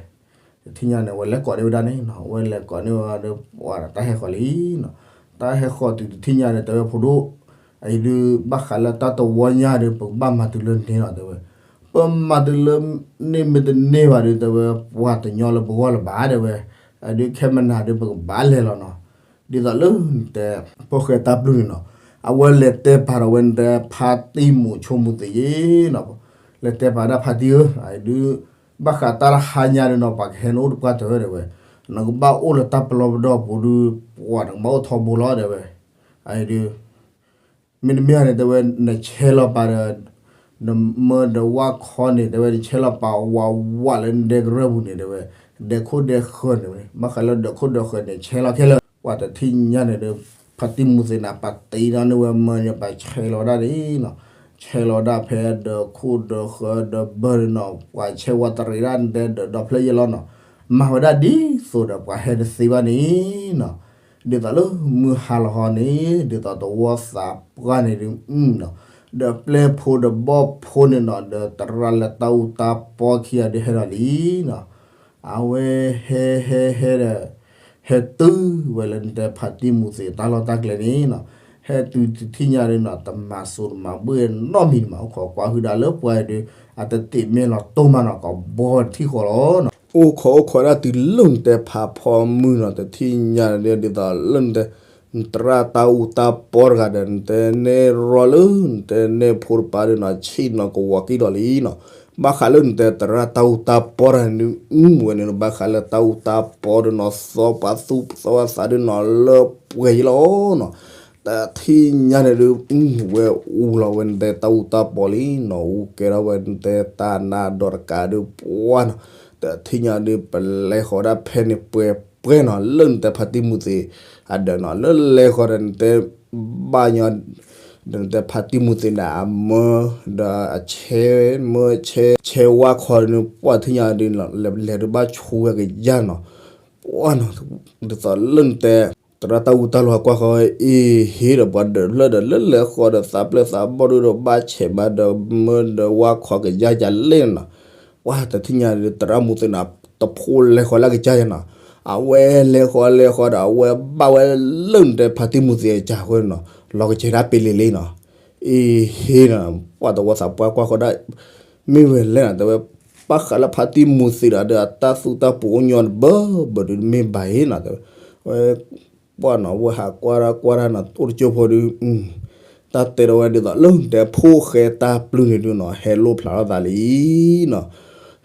တထံၣ်ညါန့ၣ် ဝဲလဲၤကိးန့ၢ်ဝဲဒၣ်န့ၣ်နီၤ, ဝဲလဲၤကိးန့ၢ်ဝဲဒီး ပှၤတၢ်ဟဲဃီၤလံနီၤ. တၢ်ဟဲဃီၤတုၤတထံၣ်ညါန့ၣ် တဲဝဲဖိဒိၣ်, အအံၤဒု ဘၣ်ဃးလၢတၢ်တဝီညါဒီး ပကဘၣ်မၤတုၤလၢန့ၣ်လီၤ တဲဝဲ. ပမၤတုၤလၢန့ၣ်မ့ၢ်တန့ၢ်ဘၣ်ဒီး တဲဝဲ ပှၤတညီလၢပဂီၢ်လၢၤဘၣ် တဲဝဲ. အဒုခဲမနၤဒီး ပကဘၣ်လဲၤလီၤနီၤ. ဒ်သိးလၢနတဲ ဖိၣ်ဃဲတၢ်ပျုၢ်န့ၣ်နီၤ, အဝဲလဲၤတဲပာ်ဒီးဝဲနတဲဖါတံၢ်မူးဆိကမိၣ်သ့ယ့နီၤ, လဲၤတဲပာ်ဒၣ်ဖါတံၢ်ဧၢ, အဒု ဘၣ်ဃးတၢ်တဟါညါဒီးနီၤ ပှၤကဟဲနအိၣ်တပှၢ်တၢၢ်တဲဝဲ, နကဘၣ်အိၣ်လၢတၢ်ပလီၢ်ပဒီအပူၤဒု ပှၤနကဘၣ်အိၣ်ထီဘိလီၤ တဲဝဲ. အဒု မ့တမ့ၢ်န့ၣ် တဲဝဲ နဆဲးလီၤပာ်ဒီး နမၢဒီးဝၣ်ခီန့ၣ် တဲဝဲ နဆဲးလီၤပာ်ဝးဝးလၢနဒဲကရၢၢ်ပူၤန့ၣ် တဲဝဲ, ဒဲခိၣ်ဒဲဃၢၤန့ၣ်, ဘၣ်ဃးလၢဒဲခိၣ်ဒဲဃၢၤန့ၣ် ဆဲးလီၤခဲလၢာ်. ပှၤတထံၣ်ညါန့ၣ်ဒီး ဖါတံၢ်မူးသ့ၣ်န့ၣ် ပှၤတ့ဒီးန့ၢ်ဝဲမၢန့ၣ် ပှၤဆဲးလီၤဒၣ်န့ၣ်နီၤ, ဆဲးလီၤဒၣ်ဖဲဒၢးခိၣ်ဒၢးဃၢၤဒၢးဘၢန့ၣ်နီၤ, ပှၤဆဲးဝးတရံးဒၣ်နတဲဒီးဒီဖျၢၣ်ယဲလီၤနီၤ, မၤဝဲဒၣ်ဒ်သိးဒီးပှၤဟဲတသ့ဘၣ်န့ၣ်နီၤ. ဒ်သိးလၢမုၢ်ဟါလီၤဟီန့ၣ် ဒ်သိးတဝီသးပှၢ်န့ၣ်ဒု ဒီးပျဲၢ်ဖိဒီးဘီၣ်ဖိန့ၣ်နီၤ ဒီးသရၣ်လၢတၢ်အူတၢ်ပီခံဂၤဒုးဟဲဒီးလံနီၤ. အဝဲဟဲဟဲဟဲဒီး ဟဲတုၤဝဲလၢနတဲဖါတံၢ်မူးသ့ၣ်တၢ်လီၢ်တၢ်ကျဲန့ၣ်နီၤ, ဟဲတုၤတထံၣ်ညါဒုနီၤ တမၤစိတမၤဘှ့ၣ်နီတမံၤမး အိၣ်ခိးကွၢ်ဟုၣ်ဒၣ်လၢပှၤဒုး အတတ့ၢ်မ့ၢ်လီၤတိၢ်မးနီၤ ကဘီထံၣ်ဃီလီၤနီၤ. အိၣ်ခိးအိၣ်ခိးဒၣ်တုၤလၢနတဲဖးဖီမုၢ်နီၤ တထံၣ်ညါဒုး ဒ်သိးလၢနတဲ နသရၣ်တၢ်အူတၢ်ပီတဂၤဒီး နတဲနဲၣ်ရီလၢ နတဲနဲၣ်ဖိတပၤဒုနီၤ ဆံးနီၤကဝီၤကံၢ်ဒီးလံနီၤ. ဘၣ်ဃးလၢနတဲသရၣ်တၢ်အူတၢ်ပီတဂၤန့ၣ် အုဝဲန့ၣ် ဘၣ်ဃးလၢတၢ်အူတၢ်ပီဒုနီၤ သီပှၤသူၣ်သီပှၤသးဒုနီၤ လၢပှဲၤယံလီၤနီၤ. တထံၣ်ညါန့ၣ်ဒုး အုဝဲအူလီၤဝဲနတဲတၢ်အူတၢ်ပီလံနီၤ အူကဲထီၣ်ဝဲနတဲတၢ်နါဒီးတကးဒုးပှၢ်နီၤ. တထံၣ်ညါဒုး ပလဲၤဃီၤဒၣ်ဖဲန့ၣ်ပှဲၤပှဲၤနီၤ လၢနတဲဖါတံၢ်မူးသ့ၣ်အဒၢးနီၤ လၢလဲၤဃီၤဒီးနတဲ ဘၣ်ညီ ဒီးနတဲဖါတံၢ်မူးသ့ၣ်န့ၣ် အမၢ ဒီးအဆဲးမၢဆဲး ဆဲးဝါခီန့ၣ် ပှၢ်ထံၣ်ညါဒုး လဲၤဒုးဘၣ်ဆိဝဲကယါနီၤ. ပှၢ်နီၤ ဒ်သိးလၢနတဲ သရၣ်တၢ်အူတၢ်လီၢ်ကွၢ်ဃီအ့ၣ်ဟ့ဒီး ပှၤဒၢးဖျၢၣ်ဒီး လၢလဲၤဃီၤဒီးသးပျဲၢ်သးဘီၣ်ဒုဒီး ဘၣ်ဆဲးဘၣ်ဒီးမၢဒီးဝါခီကယါကလဲၣ်နီၤ. ပှၢ်တထံၣ်ညါဒုး သရၣ်မူးသ့ၣ်န့ၣ် တဖိလဲၤဃီၤလၢကစၢ်ယဲနီၤ. အဝဲလဲၤဃီၤလဲၤဃီၤဒီး အဝဲဘၣ်ဝဲလၢနတဲဖါတံၢ်မူးသ့ၣ်အစၢ်ဃိနီၤ လီၤကစဲၤဒၣ်ပ့ၤလ့ၤလံနီၤ. အ့ၣ်ဟ့နီၤ ပှၢ်တဝီသးပှၢ်ကွၢ်ဃီဒၣ် မ့ၢ်ဝဲလဲၣ်နီၤ တဲဝဲ ဘၣ်ဃးလၢဖါတံၢ်မူးသ့ၣ်ဒီး အတၢ်သူၣ်တၢ်ပူၤအိၣ်ညီတဘၢဘၢဒုးမ့ၢ်ဘၣ်အံၤနီၤ တဲဝဲ ပှၢ်နီၤ ဝဲဟးကွၢ်တၢ်ကွၢ်တၢ်နီၤ အိၣ်တကၠိဖိဒုး တၢ်တဲဒီးဝဲဒ်သိးလၢနတဲဖိၣ်ဃဲတၢ်ပျုၢ်န့ၣ်ဒုးနီၤ ဟဲလိၣ်ဖျါထီၣ်သးလံနီၤ.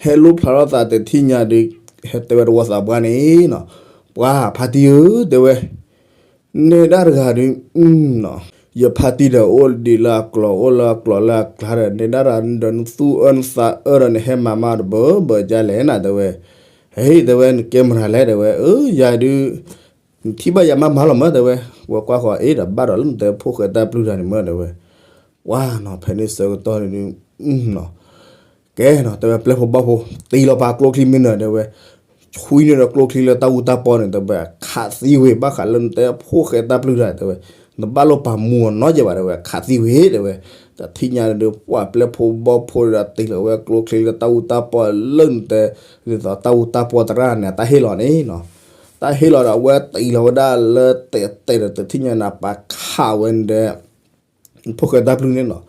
ဟဲလိၣ်ဖျါထီၣ်သးတထံၣ်ညါဒုး ဟဲတဲဝဲတဝီသးပှၢ်န့ၣ်နီၤ, ပှၤဖါတံၢ်ဧၢ တဲဝဲ နဲဒၣ်တဂၤဒုး နီၤ, ယဖါတံၢ်ဒီးအိၣ်ဒံးလၢအကျိၤ အိၣ်လၢအကျိၤလၢအကျါဒီး နဲဒၣ်တဂၤဒီး နသူၣ်အၢနသးအၢဒီးနဟဲမၤမးတဘၢဘၢကလဲၣ်နၤ တဲဝဲ. ဟဲ တဲဝဲ နကဲမတၤလဲၣ် တဲဝဲ. အၢ ယၤဒုး နထံၣ်ဘၣ်ယၤမးမးလီၤမၢ တဲဝဲ. ဝဲကွၢ်ဃီၤ အ့ ဒီးဘၣ်ဒီးလၢနတဲဖိၣ်ဃဲတၢ်ပျုၢ်တၢ်န့ၣ်မၢ တဲဝဲ. ပှၤနီၤ ဖဲန့ၣ်ဆၢကတီၢ်န့ၣ်ဒုး ကဲနီၤ တဲဝဲ ပျဲၢ်ဖိဘီၣ်ဖိ တ့လီၤပာ်ကျိချံမ့ၢ်နၢၤ တဲဝဲ, ဆွံန့ၢ်ဒီးကျိချံလၢတၢ်အူတၢ်ပီန့ၣ် တဲဝဲ ခးသံဝံၤ ဘၣ်ဃးလၢနတဲဖိၣ်ဃဲတၢ်ပျုၢ်တၢ် တဲဝဲ, နဘၣ်လိၣ်ပာ်မူအီၤနီတစဲးဘၣ် တဲဝဲ, ခးသံဝံၤ တဲဝဲ. တထံၣ်ညါန့ၣ်ဒုး ပှၤပျဲၢ်ဖိဘီၣ်ဖိဒီး တ့လီၤဝဲကျိချံလၢတၢ်အူတၢ်ပီလၢနတဲ ဒ်သိးတၢ်အူတၢ်ပီသရၣ်န့ၣ် တၢ်ဟ့ၣ်လီၤန့ၣ်နီၤ. တၢ်ဟ့ၣ်လီၤဒီး အဝဲတ့လီၤဝဲဒၣ်လၢတဲာ်တဲာ်ဒီး တထံၣ်ညါန့ၣ် ပာ်ခးဝဲန့ၣ်ဒီး ဖိၣ်ဃဲတၢ်ပျုၢ်န့ၣ်နီၤ,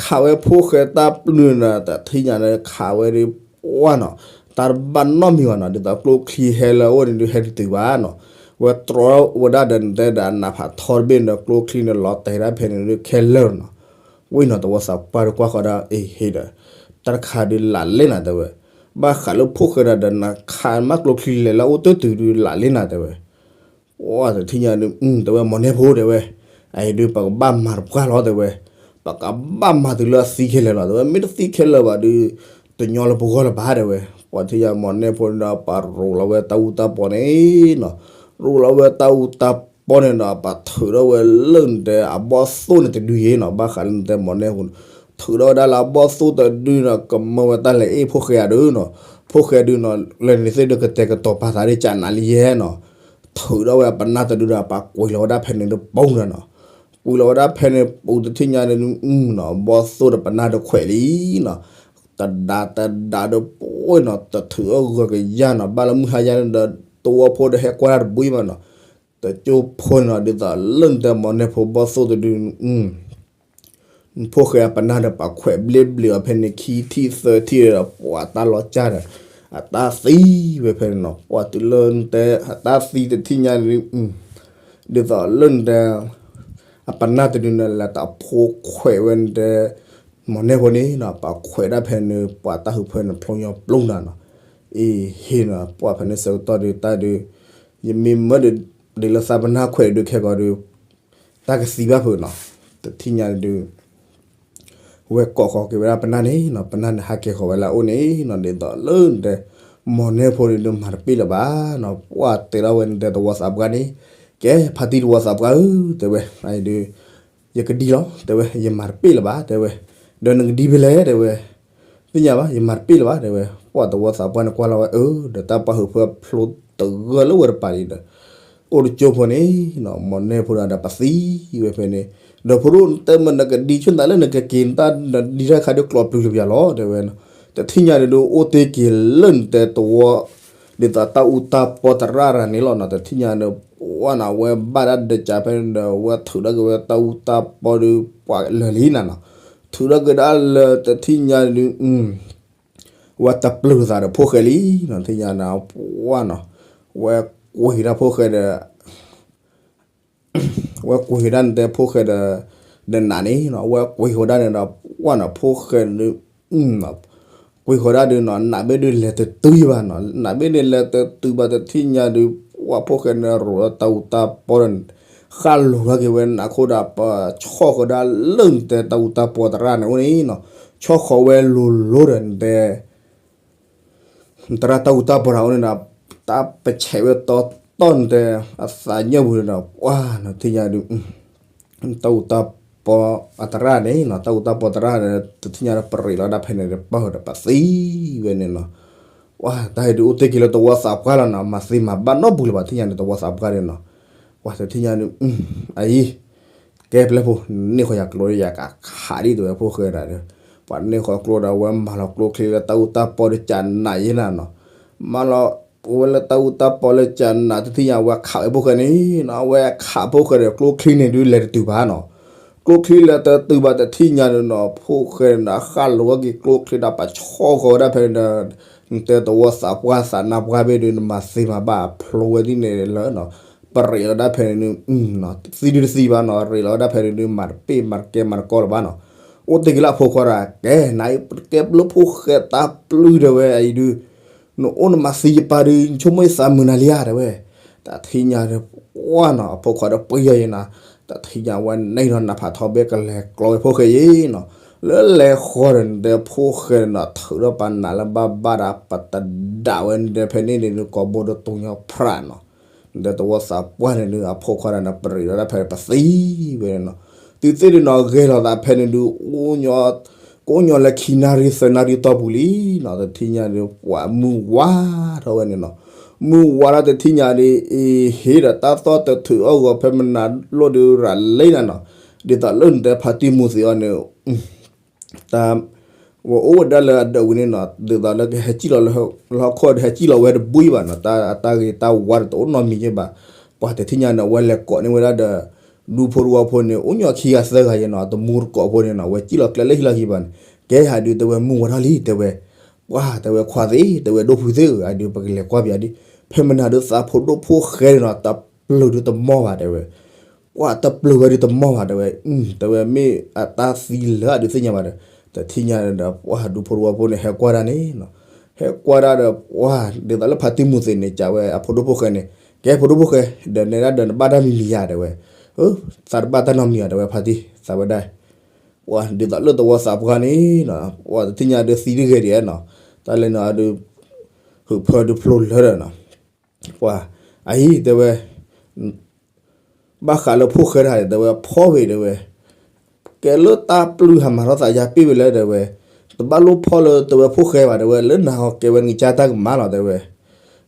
ခးဝဲဖိၣ်ဃဲတၢ်ပျုၢ်န့ၣ်ဒီး တထံၣ်ညါန့ၣ် ခးဝဲဒုး ပှၢ်နီၤ, တၢ်တဘၣ်နီတမံၤဘၣ်နီၤ, ဒ်သိးကျိချံဟဲလၢအအိၣ်န့ၣ်ဒုး ဟဲတတုၤဘၣ်နီၤ, ဝဲတြီဝဲဒၣ်ဒီးနတဲဒီး အနးဖးထီတဘ့ၣ်န့ၣ်ဒီး ကျိချံန့ၣ် လီၤတဲာ်ဒၣ်ဖဲန့ၣ်ဒုး ခဲလၢာ်နီၤ. ဝံၤနီၤ တဝီသးပှၢ်ဒီးကွၢ်ဃီၤဒီး အ့ ဟ့ၣ်ဒီး တၢ်တခါဒုးလးလဲၣ်နၤ တဲဝဲ, ဘၣ်ဃးလၢဖိၣ်ဃဲဒီး နခးမးကျိချံလဲၤလၢအအိၣ်တတုၤဒုး လးလဲၣ်နၤ တဲဝဲ. ပှၢ်တထံၣ်ညါဒုး တဲဝဲ မိၢ်နဲဖိ တဲဝဲ, အအံၤဒုး ပကဘၣ်မၤတပှၢ်လီၤ တဲဝဲ, ပကဘၣ်မၤတုၤလၢအသံခဲလၢာ်လီၤ တဲဝဲ, မ့ၢ်တသံခဲလၢာ်ဘၣ်ဒုး တညီလၢပဂီၢ်လၢၤဘၣ် တဲဝဲ. ပှၢ်တထံၣ်ညါမိၢ်နဲဖိန့ၣ်ဒီး ပာ်ရူးလီၤဝဲတၢ်အူတၢ်ပီန့ၣ်နီၤ, ရူးလီၤဝဲတၢ်အူတၢ်ပီန့ၣ်ဒီး ပာ်ထုးထီၣ်ဝဲလၢနတဲအဘီၣ်သိၣ်န့ၣ်တဒုယ့နီၤ, ဘၣ်ဃးလၢနတဲမိၢ်နဲဖိန့ၣ်, ထုးထီၣ်ဝဲဒၣ်လၢအဘီၣ်သိၣ်တဒုနီၤ, ကမၢဝဲတၢ်လဲၤအ့ၣ်ဖိၣ်ဃဲဧါဒုးနီၤ, ဖိၣ်ဃဲဒုးနီၤ လဲၤန့ၣ်သ့ၣ်ဒုးကတဲာ်ကတီၤပာ်သးဒ်ကနးလံယဲနီၤ, ထုးထီၣ်ဝဲအပနၢ်တဒုဒီး ပာ်ကွံာ်လီၤဝဲဒၣ်ဖဲန့ၣ်ဒုးပူၤနီၤနီၤ, ကွံာ်လီၤဝဲဒၣ်ဖဲန့ၣ်ပူၤတထံၣ်ညါန့ၣ်နီၤ, ဘီၣ်သိၣ်ဒီးပနၢ်ဒုးခွဲးလံနီၤ, တဒးတဒးဒုးပှ့ၤနီၤ, တထုးအဂၢၢ်ကယၤနီၤ, ဘၣ်လၢမုၢ်ဟါယါန့ၣ်ဒီး တဝီဖိဒီးဟဲကွၢ်တၢ်တဘှံးဘၣ်နီၤ, တကၠိဖိန့ၣ်နီၤ, ဒ်သိးလၢနတဲမိၢ်နဲဖိဘီၣ်သိၣ်တဒု ဖိၣ်ဃဲအပနၢ်ဒီးပာ်ခွဲးဘျ့ဘျ့အီၤဖဲန့ၣ်ခံထံၣ်သၢထံၣ်ဒီး ပှၤတၢ်လီၤကၢ်ဒီး အတၢ်သံဝဲဖဲန့ၣ်နီၤ, ပှၢ်တုၤလၢနတဲအတၢ်သံတထံၣ်ညါန့ၣ်, ဒ်သိးလၢနတဲ အပနၢ်တဒုန့ၣ် လဲၤတၢ်ဖိခွဲးဝဲနတဲ မိၢ်နဲဖိန့ၣ်နီၤ, ပာ်ခွဲးဒၣ်ဖဲန့ၣ် ပှၤတၢ်ဟူးဖၢန့ၣ် ဖျိညီပျိနၤနီၤ, အ့ဟ့ၣ်နီၤ, ပှၢ်ဖဲန့ၣ်ဆၢကတီၢ်ဒုးတၢ်ဒုး ယမ့ၢ်မၢဒုး ဒ်လၢသးပနၢ်ခွဲးဒုးခဲကီးဒုး တၢ်ကသံဘၣ်ဖုးနီၤ, တထံၣ်ညါဒုး ဝဲကိးဃီၤက့ၤဝဲဒၣ်ပနၢ်န့ၣ်နီၤ, ပနၢ်န့ၣ်ဟးက့ၤဃီၤဝဲလၢအအိၣ်န့ၣ်နီၤ, ဒ်သိးလၢနတဲ မိၢ်နဲဖိန့ၣ်ဒုးမၤတပ့ၢ်လၢၤဘၣ်နီၤ, ပှၢ်တဲထီၣ်ဝဲနတဲတဝီသးပှၢ်န့ၣ်, ကဲ ဖါတံၢ်တဝီသးပှၢ်ဧၢ, တဲဝဲ, အံၤဒုး ယကဒံလီၤ တဲဝဲ, ယမၤတပ့ၢ်လၢၤဘၣ် တဲဝဲ, ဒီးနကဒံဖဲလဲၣ် တဲဝဲ, သ့ၣ်ညါဘၣ် ယမၤတပ့ၢ်လၢၤဘၣ် တဲဝဲ, ပှၢ်တဝီသးပှၢ်န့ၣ်ကွၢ်လီၤဝဲအၢ ဒီးတၢ်ပာ်ဟုးဖၢဖျိတဂၢၢ်လၢဝဲတပၤန့ၣ်ဒီး အိၣ်တကၠိဖိန့ၣ်နီၤ, မိၢ်နဲဖိဒီးပသံဝဲဖဲန့ၣ်, ဒီးဖိဒိၣ်တဲမ့ၢ်နကဒံဆူၣ်သးလၢနကက့ၤနတၢ်ဒံတၢ်ခါဒုးကျိးပျုၤလၢၤပယၤလီၤ တဲဝဲနီၤ, တထံၣ်ညါန့ၣ်ဒုးအိၣ်တ့ၢ်က့ၤလၢနတဲတဝီ ဒ်သိးတၢ်အူတၢ်ပီသရၣ်တဂၤန့ၣ်လီၤနီၤ, တထံၣ်ညါန့ၣ် ပှၢ်နီၤ အဝဲဘၣ်ဒၣ်ဒၢးကးဖဲန့ၣ်ဒီး အဝဲထုးထီၣ်က့ၤဝဲတၢ်အူတၢ်ပီဒုး ပှၢ်လၢာ်လံနၤနီၤ, ထုးထီၣ်က့ၤဒၣ်လၢတထံၣ်ညါဒုး ဝဲတပျုာ်သးဒီးဖိၣ်ဃဲလံနီၤ, တထံၣ်ညါန့ၣ် ပှၢ်နီၤ ဝဲကွံာ်ဒၣ်ဖိၣ်ဃဲဒီး ဝဲကွံာ်ဝဲဒၣ်နတဲဖိၣ်ဃဲဒီး ဒီးနးန့ၣ်နီၤ, ဝဲကွံာ်ဃီၤဒၣ်န့ၣ်ဒီး ပှၢ်နီၤ ဖိၣ်ဃဲဒုး ကွံာ်ဃီၤဒၣ်ဒုးနီၤ နးဘ့ၣ်ဒုးလဲၤတတုၤဘၣ်နီၤ, နးဘ့ၣ်န့ၣ်လဲၤတတုၤဘၣ်တထံၣ်ညါဒုး ပှၢ်ဖိၣ်ဃဲန့ၣ်ရိးလီၤတၢ်အူတၢ်ပီဒီး ဃၣ်လိၤထီၣ်က့ၤဝဲနးခိၣ်ဒီး ပဆီၣ်ဃီၤဒၣ်လၢနတဲတၢ်အူတၢ်ပီသရၣ်န့ၣ်အိၣ်န့ၣ်နီၤ, ဆီၣ်ဃီၤဝဲလိၤလိၤဒီးနတဲ သရၣ်တၢ်အူတၢ်ပီတဂၤအိၣ်န့ၣ်ဒီး တၢ်ပဆဲးဝဲတီတီနတဲ အသးညၢၣ်ပူၤန့ၣ်ဒီး ပှၢ်နီၤ တထံၣ်ညါဒုး တၢ်အူတၢ်ပီအသရၣ်န့ၣ်နီၤ, တၢ်အူတၢ်ပီသရၣ်န့ၣ် တထံၣ်ညါဒီးပရံးလီၤဒၣ်ဖဲန့ၣ်ဒီး ပၢ်ဒီးပသံဝဲန့ၣ်နီၤ, ပှၢ်တၢ်အံၤဒုးအိၣ်တ့ၢ်က့ၤလၢတဝီသးပှၢ်လီၤနီၤ, မၤသ့မၤဘၣ်နီတပူၤလၢၤဘၣ် တထံၣ်ညါန့ၣ် တဝီသးပှၢ်န့ၣ်နီၤ, ပှၢ်တထံၣ်ညါဒုး အအံၤ ကဲပျဲၢ်ဖိ န့ၢ်ဃီၤယၤကျိဒီးယကခးဒ်တဲဝဲဖိၣ်ဃဲဒၣ်ဒီး, ပှၤန့ၢ်ဃီၤကျိဒီး အဝဲမၤလီၤကျိချံလၢတၢ်အူတၢ်ပီဒီးကနးယဲနၤနီၤ, မၤလီၤ ဝဲလၢတၢ်အူတၢ်ပီလၢကနးတထံၣ်ညါ အဝဲခးဝဲဖိၣ်ဃဲန့ၣ်နီၤ, အဝဲခးဖိၣ်ဃဲဒီးကျိချံန့ၣ်ဒုးလဲၤတတုၤဘၣ်နီၤ, ကျိချံလဲၤတတုၤဘၣ်တထံၣ်ညါန့ၣ်နီၤ ဖိၣ်ဃဲန့ၣ်ဒီး ဃၣ်လိၤဝဲက့ၤကျိချံဒီးပဆီၣ်ဃီၤဝဲဒၣ်ဖဲန့ၣ်ဒီး နတဲတဝီသးပှၢ်သးနါပှၢ်ဘ့ၣ်ဒုး နမၤသ့မၤဘၣ်ဖျိဝဲဒ်န့ၣ်လၢနီၤ, ပရ့းလီၤဒၣ်ဖဲန့ၣ်ဒုး သံဒုးတသံဘၣ်နီၤ, ရ့းလီၤဝဲဒၣ်ဖဲန့ၣ်ဒုး မၤတပ့ၢ်မၤတကဲမၤတကီလၢၤဘၣ်နီၤ. အိၣ်တ့ၢ်က့ၤလၢအဖိခွါတဂၤ ကဲ နကဲပျိဖိၣ်ဃဲတၢ်ပျုၢ်တဲဝဲအံၤဒုး နအိၣ်နမၤသံယပၢ်ဒုး နဆိကမိၣ်ယသးမုာ်နၤလံဧါတဲဝဲ. တၢ်ထံၣ်ညါဒီး ပှၢ်နီၤ အဖိခွါဒီးပှ့ၤယဲၤနီၤ, တၢ်ထံၣ်ညါဝဲန့ၣ်ဒီး နးဖးထီဘ့ၣ်ကလဲၤကျီဝဲဖိၣ်ဃဲယဲၤနီၤ. လၢလဲၤဃီဒီး နတဲဖိၣ်ဃဲနီၤ ထုးထီၣ်ပနးလၢဘၣ်ဘၣ်ဒီး ပတဒၣ်ဝဲ နတဲဖဲန့ၣ်န့ၣ် ကိာ်ဘိဒီးတိၢ်ညီဖြးနီၤ. နတဲတဝီသးပှၢ်န့ၣ်ဒုး အဖိခွါဒီးနပရ့းလီၤဒၣ်ဖဲပသံဝဲန့ၣ်နီၤ. တုၤသ့ၣ်ဒုးနီၤ ဂဲၤလီၤသးဖဲန့ၣ်ဒုး ကအိၣ်ညီလၢခံနၣ်ရံၣ်သၢနၣ်ရံၣ်တီၢ်ပူၤလံနီၤ. တထံၣ်ညါဒီး ပှၤမုၢ်ဝါထီၣ်ဝဲန့ၣ်နီၤ. မုၢ်ဝါထီၣ်တထံၣ်ညါဒီး အ့ဟ့ဒီးတၢ်သီၣ်တထုးအီၣ်ဂီၤဖဲမနၤလိၣ်ဒုးရၤလံနၤနီၤ. ဒ်သိးလၢနတဲဖါတံၢ်မူၤသံးအီၤန့ၣ် တၢ် ဝဲအိၣ်ဝဲဒၣ်လၢအဒၢးဝံၤန့ၣ်နီၤ, ဒ်သိးလၢကဟဲကံၣ်လီၤလၢဟီၣ်ခိၣ်ဒီး ဟဲကံၣ်လီၤဝဲတဘှံးဘၣ်နီၤ, တၢ်အတၢ်ဂ့ၤတၢ်ဝါဒီးတအိၣ်နီတမံၤဘၣ်. ပှၤတထံၣ်ညါန့ၣ် အဝဲလဲၤကိးန့ၢ်ဝဲဒၣ်ဒီး ဒူဖိတဝီဖိန့ၣ် အိၣ်ညီခံဂၤသၢဂၤယဲနီၤ, တမူတကိးဖိန့ၣ်နီၤ, အဝဲကံၣ်လီၤကျဲလၢဟံၣ်လီၢ်ဟံၣ်ဘၣ်န့ၣ်, ကဲဟးဒုးတဲဝဲမုၢ်ဝါထီၣ်လံတဲဝဲ, ပှၤတဲဝဲခွါသ့ၣ် တဲဝဲဒိၣ်ဖုသ့ၣ်ဧၢ, အဒုးပကလဲၤကွၢ်ပယီၤဒုး, ဖဲမနၤဒုးသးဖိဒိၣ်ဖိၣ်ဃဲန့ၣ်နီၤ, တပျုၤဒုးတမီၢ်ဘၣ်တဲဝဲ ပှၤတပျုၤဝဲဒုးတမီၢ်ဘၣ်တဲဝဲ, တဲဝဲမ့ၢ်အတၢ်သံလၢအဒုးသ့ၣ်ညါဘၣ်ဒီး, တထံၣ်ညါဒီး ပှၤဒူဖိတဝီဖိန့ၣ် ဟဲကွၢ်ဒၣ်န့ၣ်နီၤ, ဟဲကွၢ်ဒၣ်ဒီး ပှၤဒ်သိးလၢဖါတံၢ်မူၤသံးန့ၣ် ကးဝဲအဖိဒိၣ်ဖိၣ်ဃဲန့ၣ်, ကဲဖိဒိၣ်ဖိၣ်ဃဲ, ဒီးနဲဒၣ်ဒီးနဘၣ်တၢ်မံၤမံၤယၤတဲဝဲ, သးတဘၣ်တၢ်နီတမံၤယၤတဲဝဲဖါတံၢ်, သးဝဲဒၣ် ပှၤဒ်သိးလၢတဝီသးပှၢ်န့ၣ်နီၤ, ပှၤတထံၣ်ညါဒီးသံတဂ့ၤဒံးနီၤ, တၢ်လဲၤနီၤအဒုး ဟုးဖၢဒုးဖျိလၢဒီးနီၤ, ပှၤ အအံၤတဲဝဲ ဘၣ်ဃးလၢဖိၣ်ဃဲတဂၤန့ၣ် တဲဝဲဖီၣ်ဝဲတဲဝဲ, ကဲလၢတၢ်ပျုၢ်ဟးမၤထီၣ်သးယါပ့ၢ်ဝဲလၢတဲဝဲ, တဘၣ်လိၣ်ဖီၣ်လၢတဲဝဲဖိၣ်ဃဲဘၣ်တဲဝဲ, လၢနၤဟီကဲဝဲနကစၢ်တၢ်ကမၣ်လီၤတဲဝဲ,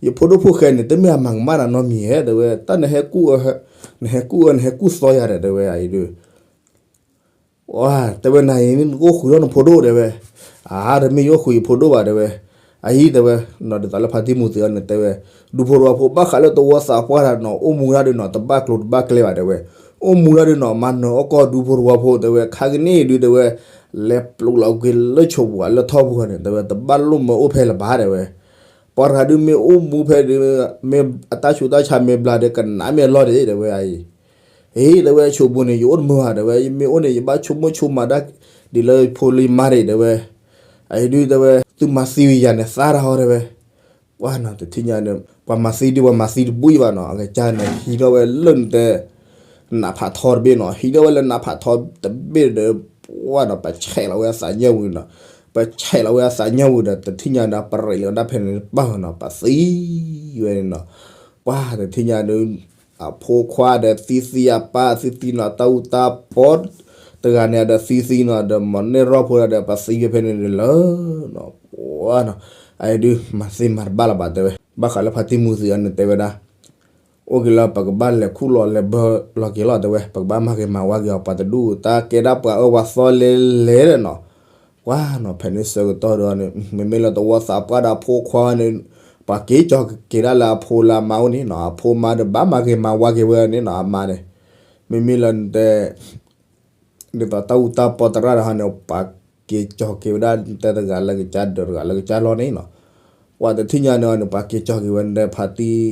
ယဖိဒိၣ်ဖိၣ်ဃဲန့ၣ် တမ့ၢ်အမၤကမၣ်နၤနီတမံၤဧဲတဲဝဲ, တၢ်နဟဲကူၣ်အၢ, နဟဲကူၣ်အၢ နဟဲကူၣ်သီယၤဒီးတဲဝဲအအံၤဒုး တဲဝဲနၤအံၤ နကအိၣ်ဃုာ်ထီၣ်နဖိဒိၣ်တဲဝဲ, အါ တမ့ၢ်ယအိၣ်ဃုာ်ယဖိဒိၣ်ဘၣ်တဲဝဲ, အအံၤတဲဝဲ, နီၤဒ်သိးလၢဖါတံၢ်မူၤသံးအီၤန့ၣ်တဲဝဲ, ဒူဖိတဝီဖိ ဘၣ်ဃးလၢတဝီသးပှၢ်တဂၤနီၤ အိၣ်မူဒၣ်ဒုးနီၤ တဘၣ်ကျိၤတဘၣ်ကျဲဘၣ်တဲဝဲ, အိၣ်မူဒၣ်ဒုးနီၤ မၤနၢၤအီၣ်ကီၢ်ဒူဖိတဝီဖိတဲဝဲ, ခါကန့ၣ်ဒုးတဲဝဲ, လဲၤပျိးလီၤကွံာ်လၢဆိပူၤလၢထီၣ်ပူၤန့ၣ် တဲဝဲ တဘၣ်လိၣ်မၢအိၣ်ဖဲလၢၤဘၣ်တဲဝဲ ပှၤတဂၤဒုးမ့ၢ်အိၣ်မူဖဲဒုး မ့ၢ်အတၢ်ဆူးတၢ်ဆါမ့ၢ်ဘျါဒီး ကနးမ့ၢ်အလီၢ်ဒံး တဲဝဲအံၤ, အ့ တဲဝဲ ဆိပူၤန့ၣ် ယအိၣ်တမုာ်ဘၣ် တဲဝဲ ယမ့ၢ်အိၣ်န့ၣ် ယဘၣ်ဆိကမိၣ်ဆိကမးဒၣ် ဒ်လၢဖိလံၤမါဒံး တဲဝဲ, အအံၤဒုး တဲဝဲ သုမၤသံဝံၤယၤန့ၣ် သါတၢ်ဟီ တဲဝဲ, ပှၤနီၤ တထံၣ်ညါန့ၣ် ပှၤမၤသံဒုး ပှၤမၤသံတဘှံးဘၣ်နီၤ အကစၢ်န့ၣ် ဟံးထီၣ်ဝဲလၢနတဲ နးဖးထီတဘ့ၣ်နီၤ ဟံးထီၣ်ဝဲလၢနးဖးထီတဘ့ၣ်ဒီး ပှၤနီၤ ပဆဲးလီၤဝဲအသးညါဝံၤနီၤ, ပဆဲးလီၤဝဲအသးညါဝံၤဒီး တထံၣ်ညါဒီး ပရ့းလီၤဒၣ်ဖဲန့ၣ်ပၢ်နီၤ ပသံဝဲန့ၣ်နီၤ, ပှၤတထံၣ်ညါဒီး အဖိခွါဒီးသံသံ အပၢ်သံသံနီၤ တၢ်အူတၢ်ပီ တဂၤန့ၣ်ဒီးသံသံနီၤ ဒီးမၤန့ၢ်ရီၢ်ဖိဒီး ပသံဝဲဖဲန့ၣ်လၢ ပှၤနီၤ အအံၤဒုး မၤသ့မၤတဘၣ်လၢၤဘၣ်တဲဝဲ ဘၣ်ဃးလၢဖါတံၢ်မူၤသံးအီၤန့ၣ်တဲဝဲဒၣ် အိၣ်က့ၤလၢပကဘၣ်လဲၤခူၣ်လီၤလဲၤဘၢလီၤက့ၤလီၤတဲဝဲ ပကဘၣ်မၤဂ့ၤမၤဝါက့ၤအီၤ ပှၤတဒူၣ်တၢ်ကဲဒၣ်ပှၤအၢပှၤသီလဲၤလဲၤဒီးနီၤ, ပှၤနီၤ ဖဲန့ၣ်ဆၢကတီၢ်ဒီးန့ၣ် မ့မ့ၢ်လၢတဝီသးပှၢ်ဒီးအဖိခွါန့ၣ် ပှၤက့ၤကၠီၤက့ၤဒၣ်လၢအဖိလၢအမါအိၣ်န့ၣ်နီၤ အဖိမါဒီးဘၣ်မၤဂ့ၤမၤဝါက့ၤဝဲန့ၣ်နီၤ အမါန့ၣ် မ့မ့ၢ်လၢနတဲ ဒ်သိးတၢ်အူတၢ်ပီသရၣ်တဟါန့ၣ် ပှၤက့ၤကၠီၤက့ၤဝဲဒၣ် နတဲတဂၤလၢကစၢ်ဒၢးတဂၤလၢကစၢ်လီၢ်န့ၣ်နီၤ, ပှၤတထံၣ်ညါန့ၣ်အီၤန့ၣ် ပှၤက့ၤကၠီၤက့ၤဝဲနတဲဖါတံၢ်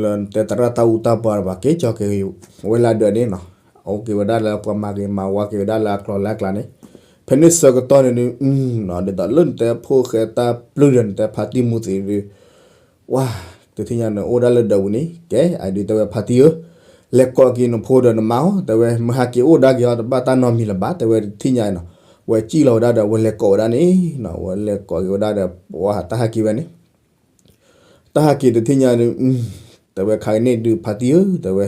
လၢနတဲသရၣ်တၢ်အူတၢ်ပီဒီး ပှၤက့ၤကၠီၤက့ၤဝဲလၢအဒၢးန့ၣ်နီၤ, အိၣ်က့ၤဝဲဒၣ်လၢပှၤမၤဂ့ၤမၤဝါက့ၤဝဲဒၣ်လၢအကျိၤလၢအကျဲန့ၣ်, ဖဲန့ၣ်ဆၢကတီၢ်န့ၣ်ဒုး ဒ်သိးလၢနတဲဖိၣ်ဃဲတၢ်ပျုၢ်ဒီးနတဲဖါတံၢ်မူၤသံးဒုး ဝါ တထံၣ်ညါန့ၣ် အိၣ်ဒၣ်လၢဒၢးပူၤန့ၣ် ကဲ အဒုးတဲဝဲဖါတံၢ်ဧၢ, လဲၤကိးက့ၤနဖိဒီးနမါအီၤ တဲဝဲ မ့ၢ်ဟးက့ၤအိၣ်ဒါက့ၤအီၤ တဘၣ်တၢ်နီတမံၤလၢၤဘၣ် တဲဝဲ တထံၣ်ညါနီၤ, ဝဲကံၣ်လီၤဝဲဒၣ်ဒီး ဝဲလဲၤကိးဝဲဒၣ်န့ၣ်နီၤ, ဝဲလဲၤကိးက့ၤဝဲဒၣ်ဒီး ဝါ တၢ်ဟးက့ၤဝဲန့ၣ် တၢ်ဟးက့ၤတထံၣ်ညါဒုး တဲဝဲခါကန့ၣ်ဒုး ဖါတံၢ်ဧၢ တဲဝဲ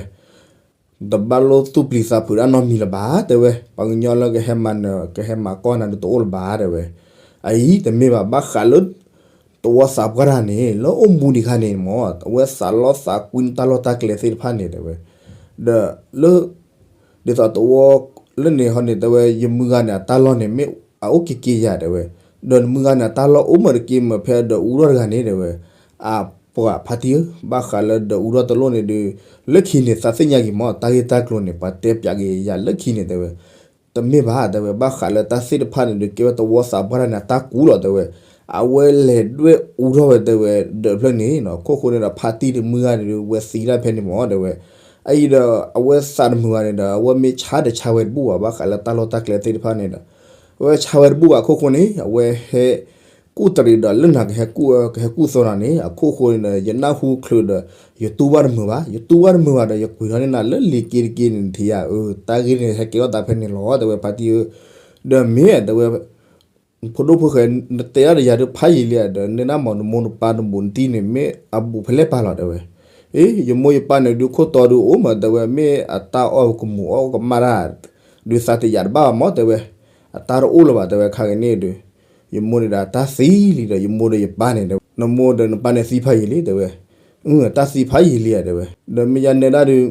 တဘၣ်လိၣ်သူၣ်ပျံၤသးဖုးတၢ်နီတမံၤလၢၤဘၣ် တဲဝဲ ပှၤကညီလၢကဟဲမၤနၢၤ ကဟဲမၤကီၢ်နၤဒုးတအိၣ်လၢၤဘၣ် တဲဝဲ, အအံၤတမ့ၢ်ဘၣ် ဘၣ်ဃးလၢ တဝီသးပှၢ်တဂၤန့ၣ် လၢအိၣ်မူဒံးခါန့ၣ်မ့ၢ် အဝဲသးလီသးကွံတၢ်လီၢ်တၢ်ကျဲသ့ၣ်တဖၣ်န့ၣ် တဲဝဲ, ဒီးလၢ ဒ်သိးတဝီ လၢန့ၣ်ဟီန့ၣ် တဲဝဲ ယမုၢ်ဂၤန့ၣ် အတၢ်လီၢ်န့ၣ် မ့ၢ်အအိၣ်က့ၤက့ၤယၤ တဲဝဲ, ဒီးနမုၢ်ဂၤန့ၣ်အတၢ်လီၢ်အိၣ်မ့ၢ်တက့ၤမ့ၢ်ဖဲဒီးအူထီၣ်တဂၤန့ၣ် တဲဝဲ, အပှၤဖါတံၢ်ဧၢ ဘၣ်ဃးလၢဒီးအူထီၣ်တလိၣ်န့ၣ်ဒုး လၢခံန့ၣ် သးသ့ၣ်ညါက့ၤမ့ၢ် တၢ်ဂ့ၢ်တၢ်ကျိၤန့ၣ် ပှၤတဲပၠးက့ၤယၤလၢခံန့ၣ် တဲဝဲ, တမ့ၢ်ဘၣ် တဲဝဲ ဘၣ်ဃးလၢတၢ်သ့ၣ်တဖၣ်န့ၣ်ဒုး ကဲဝဲတဝီသးပှၢ်တဂၤန့ၣ် အတၢ်ကူလီၤ တဲဝဲ, အဝဲလဲၤဒွဲၣ်အူထီၣ်ဝဲတဲဝဲ ဒၢးဖျၢၣ်န့ၣ်နီၤ, ခိၣ်ဃိန့ၣ်ဒီး ဖါတံၢ်တမုၢ်ဂၤန့ၣ်ဒုး ဝဲသံဒၣ်ဖဲန့ၣ်မးတဲဝဲ, အအံၤဒီး အဝဲသးတမုာ်ဘၣ်န့ၣ်ဒီး အဝဲမ့ၢ်ဆါဒီးဆါဝဲတဘူၣ်ဘၣ် ဘၣ်ဃးလၢတၢ်လီၢ်တၢ်ကျဲသ့ၣ်တဖၣ်န့ၣ်ဒီး အဝဲဆါဝဲတဘူၣ်ဘၣ် ခိၣ်ဃိန့ၣ် အဝဲဟဲ ကူၣ်တရံးဒီးလၢနၤကဟဲကူၣ်အၢ ကဟဲကူၣ်သီနၤန့ၣ် အခိၣ်ဃိန့ၣ်ဒီး ယနၢ်ဟူချုးဒီး ယတူၢ်ဘၣ်တမုာ်ဘၣ်, ယတူၢ်ဘၣ်တမုာ်ဘၣ်ဒီး ယကွံာ်ထီၣ်န့ၢ်နၤလၢလံာ်က့တက့န့ၣ် နထံၣ်ဧါ, အၢ တၢ်ဂ့ၢ်န့ၣ် ဟဲကဲထီၣ်သးဖဲန့ၣ်လီၤ တဲဝဲ ဖါတံၢ်ဧၢ, ဒီးမ့ၢ်တဲဝဲ ဖိဒိၣ်ဖိၣ်ဃဲ နတဲဒၣ်ဒီးယၤဒုးဖးယံာ်လံဧါ, ဒီးနနၢ်မးနမိၢ်နပၢ်နဘူးနတံၢ်န့ၣ် မ့ၢ်အဘူးဖဲလဲၣ်ပာ်လီၤ တဲဝဲ, အ့ ယမိၢ်ယပၢ်န့ၣ်ဒုးခိၣ်တီဒုးအိၣ်မး တဲဝဲ, မ့ၢ်အတၢ်အီၣ်ကမူၤအီၣ်ကမၣ်တၢ် ဒုးသးတယာ်တဘၣ်ဘၣ်မး တဲဝဲ, အတၢ်တအိၣ်လၢၤဘၣ် တဲဝဲ ခါက့ၤန့ၣ်ဒုး, ယမိၢ်န့ၣ်ဒီးတၢ်သံလံဒီး ယမိၢ်ဒီးယပၢ်န့ၣ် နမိၢ်ဒီးနပၢ်န့ၣ်သံဖးယံာ်လံ တဲဝဲ, အတၢ်သံဖးယံာ်လံဧါ တဲဝဲ, ဒီးမ့ၢ်ယၤနဲဒၣ်ဒုး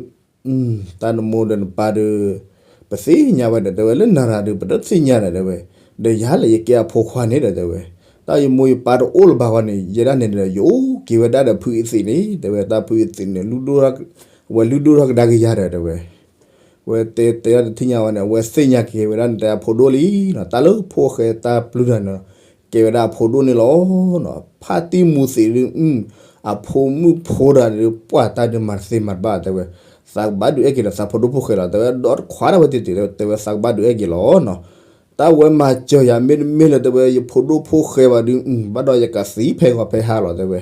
တၢ်နမိၢ်ဒီးနပၢ်ဒီး ပသ့ၣ်ညါဝဲဒီး တဲဝဲ လၢနၤရၤဒီး ပတသ့ၣ်ညါဒီး တဲဝဲ, ဒီးယၤလၢယကဲအဖိခွါန့ၣ်ဒီး တဲဝဲ, တၢ်ယမိၢ်ယပၢ်တအိၣ်လၢၤဘၣ်ဝဲန့ၣ် ယဲဒၣ်န့ၣ်ဒီး ယအိၣ်က့ၤဝဲဒၣ်ဒီးဖုအသံးန့ၣ် တဲဝဲ တၢ်ဖုအသံးန့ၣ် ဝဲလုၢ်ဒိၣ်ထီၣ်ကဒါက့ၤယၤဒီး တဲဝဲ, ဝဲတဲတဲဒၣ်တထံၣ်ညါဝဲန့ၣ် အဝဲသ့ၣ်ညါက့ၤဝဲဒၣ်န့ၣ် တဲအဖိဒိၣ်လံနီၤ, တၢ်လၢဖိၣ်ဃဲတၢ်ပျုၢ်တၢ်န့ၣ် ကဲဝဲဒၣ်အဖိဒိၣ်န့ၣ်လီၤနီၤ, ဖါတံၢ်မူၤသံးဒုး အဖိမုၣ်ဖိတဂၤန့ၣ်ဒုး ပှၢ်တၢ်ဒုးမၤတသ့မၤတဘၣ် တဲဝဲ, သးကဘၣ်ဒုးအဲၣ်က့ၤဒီးသးဖိဒိၣ်ဖိၣ်ဃဲလီၤ တဲဝဲ, ဒီတခွါဒၣ်ဝဲတ့ၢ်တ့ၢ် တဲဝဲ သးကဘၣ်ဒုးအဲၣ်က့ၤလီၤနီၤ, တၢ်ဝဲမၤစၢၤယၤမ့တမ့ၢ်လၢ တဲဝဲ ယဖိဒိၣ်ဖိၣ်ဃဲဘၣ်ဒုး ဘၣ်ဒီးယကသံဖဲဂီၤဖဲဟါလီၤ တဲဝဲ,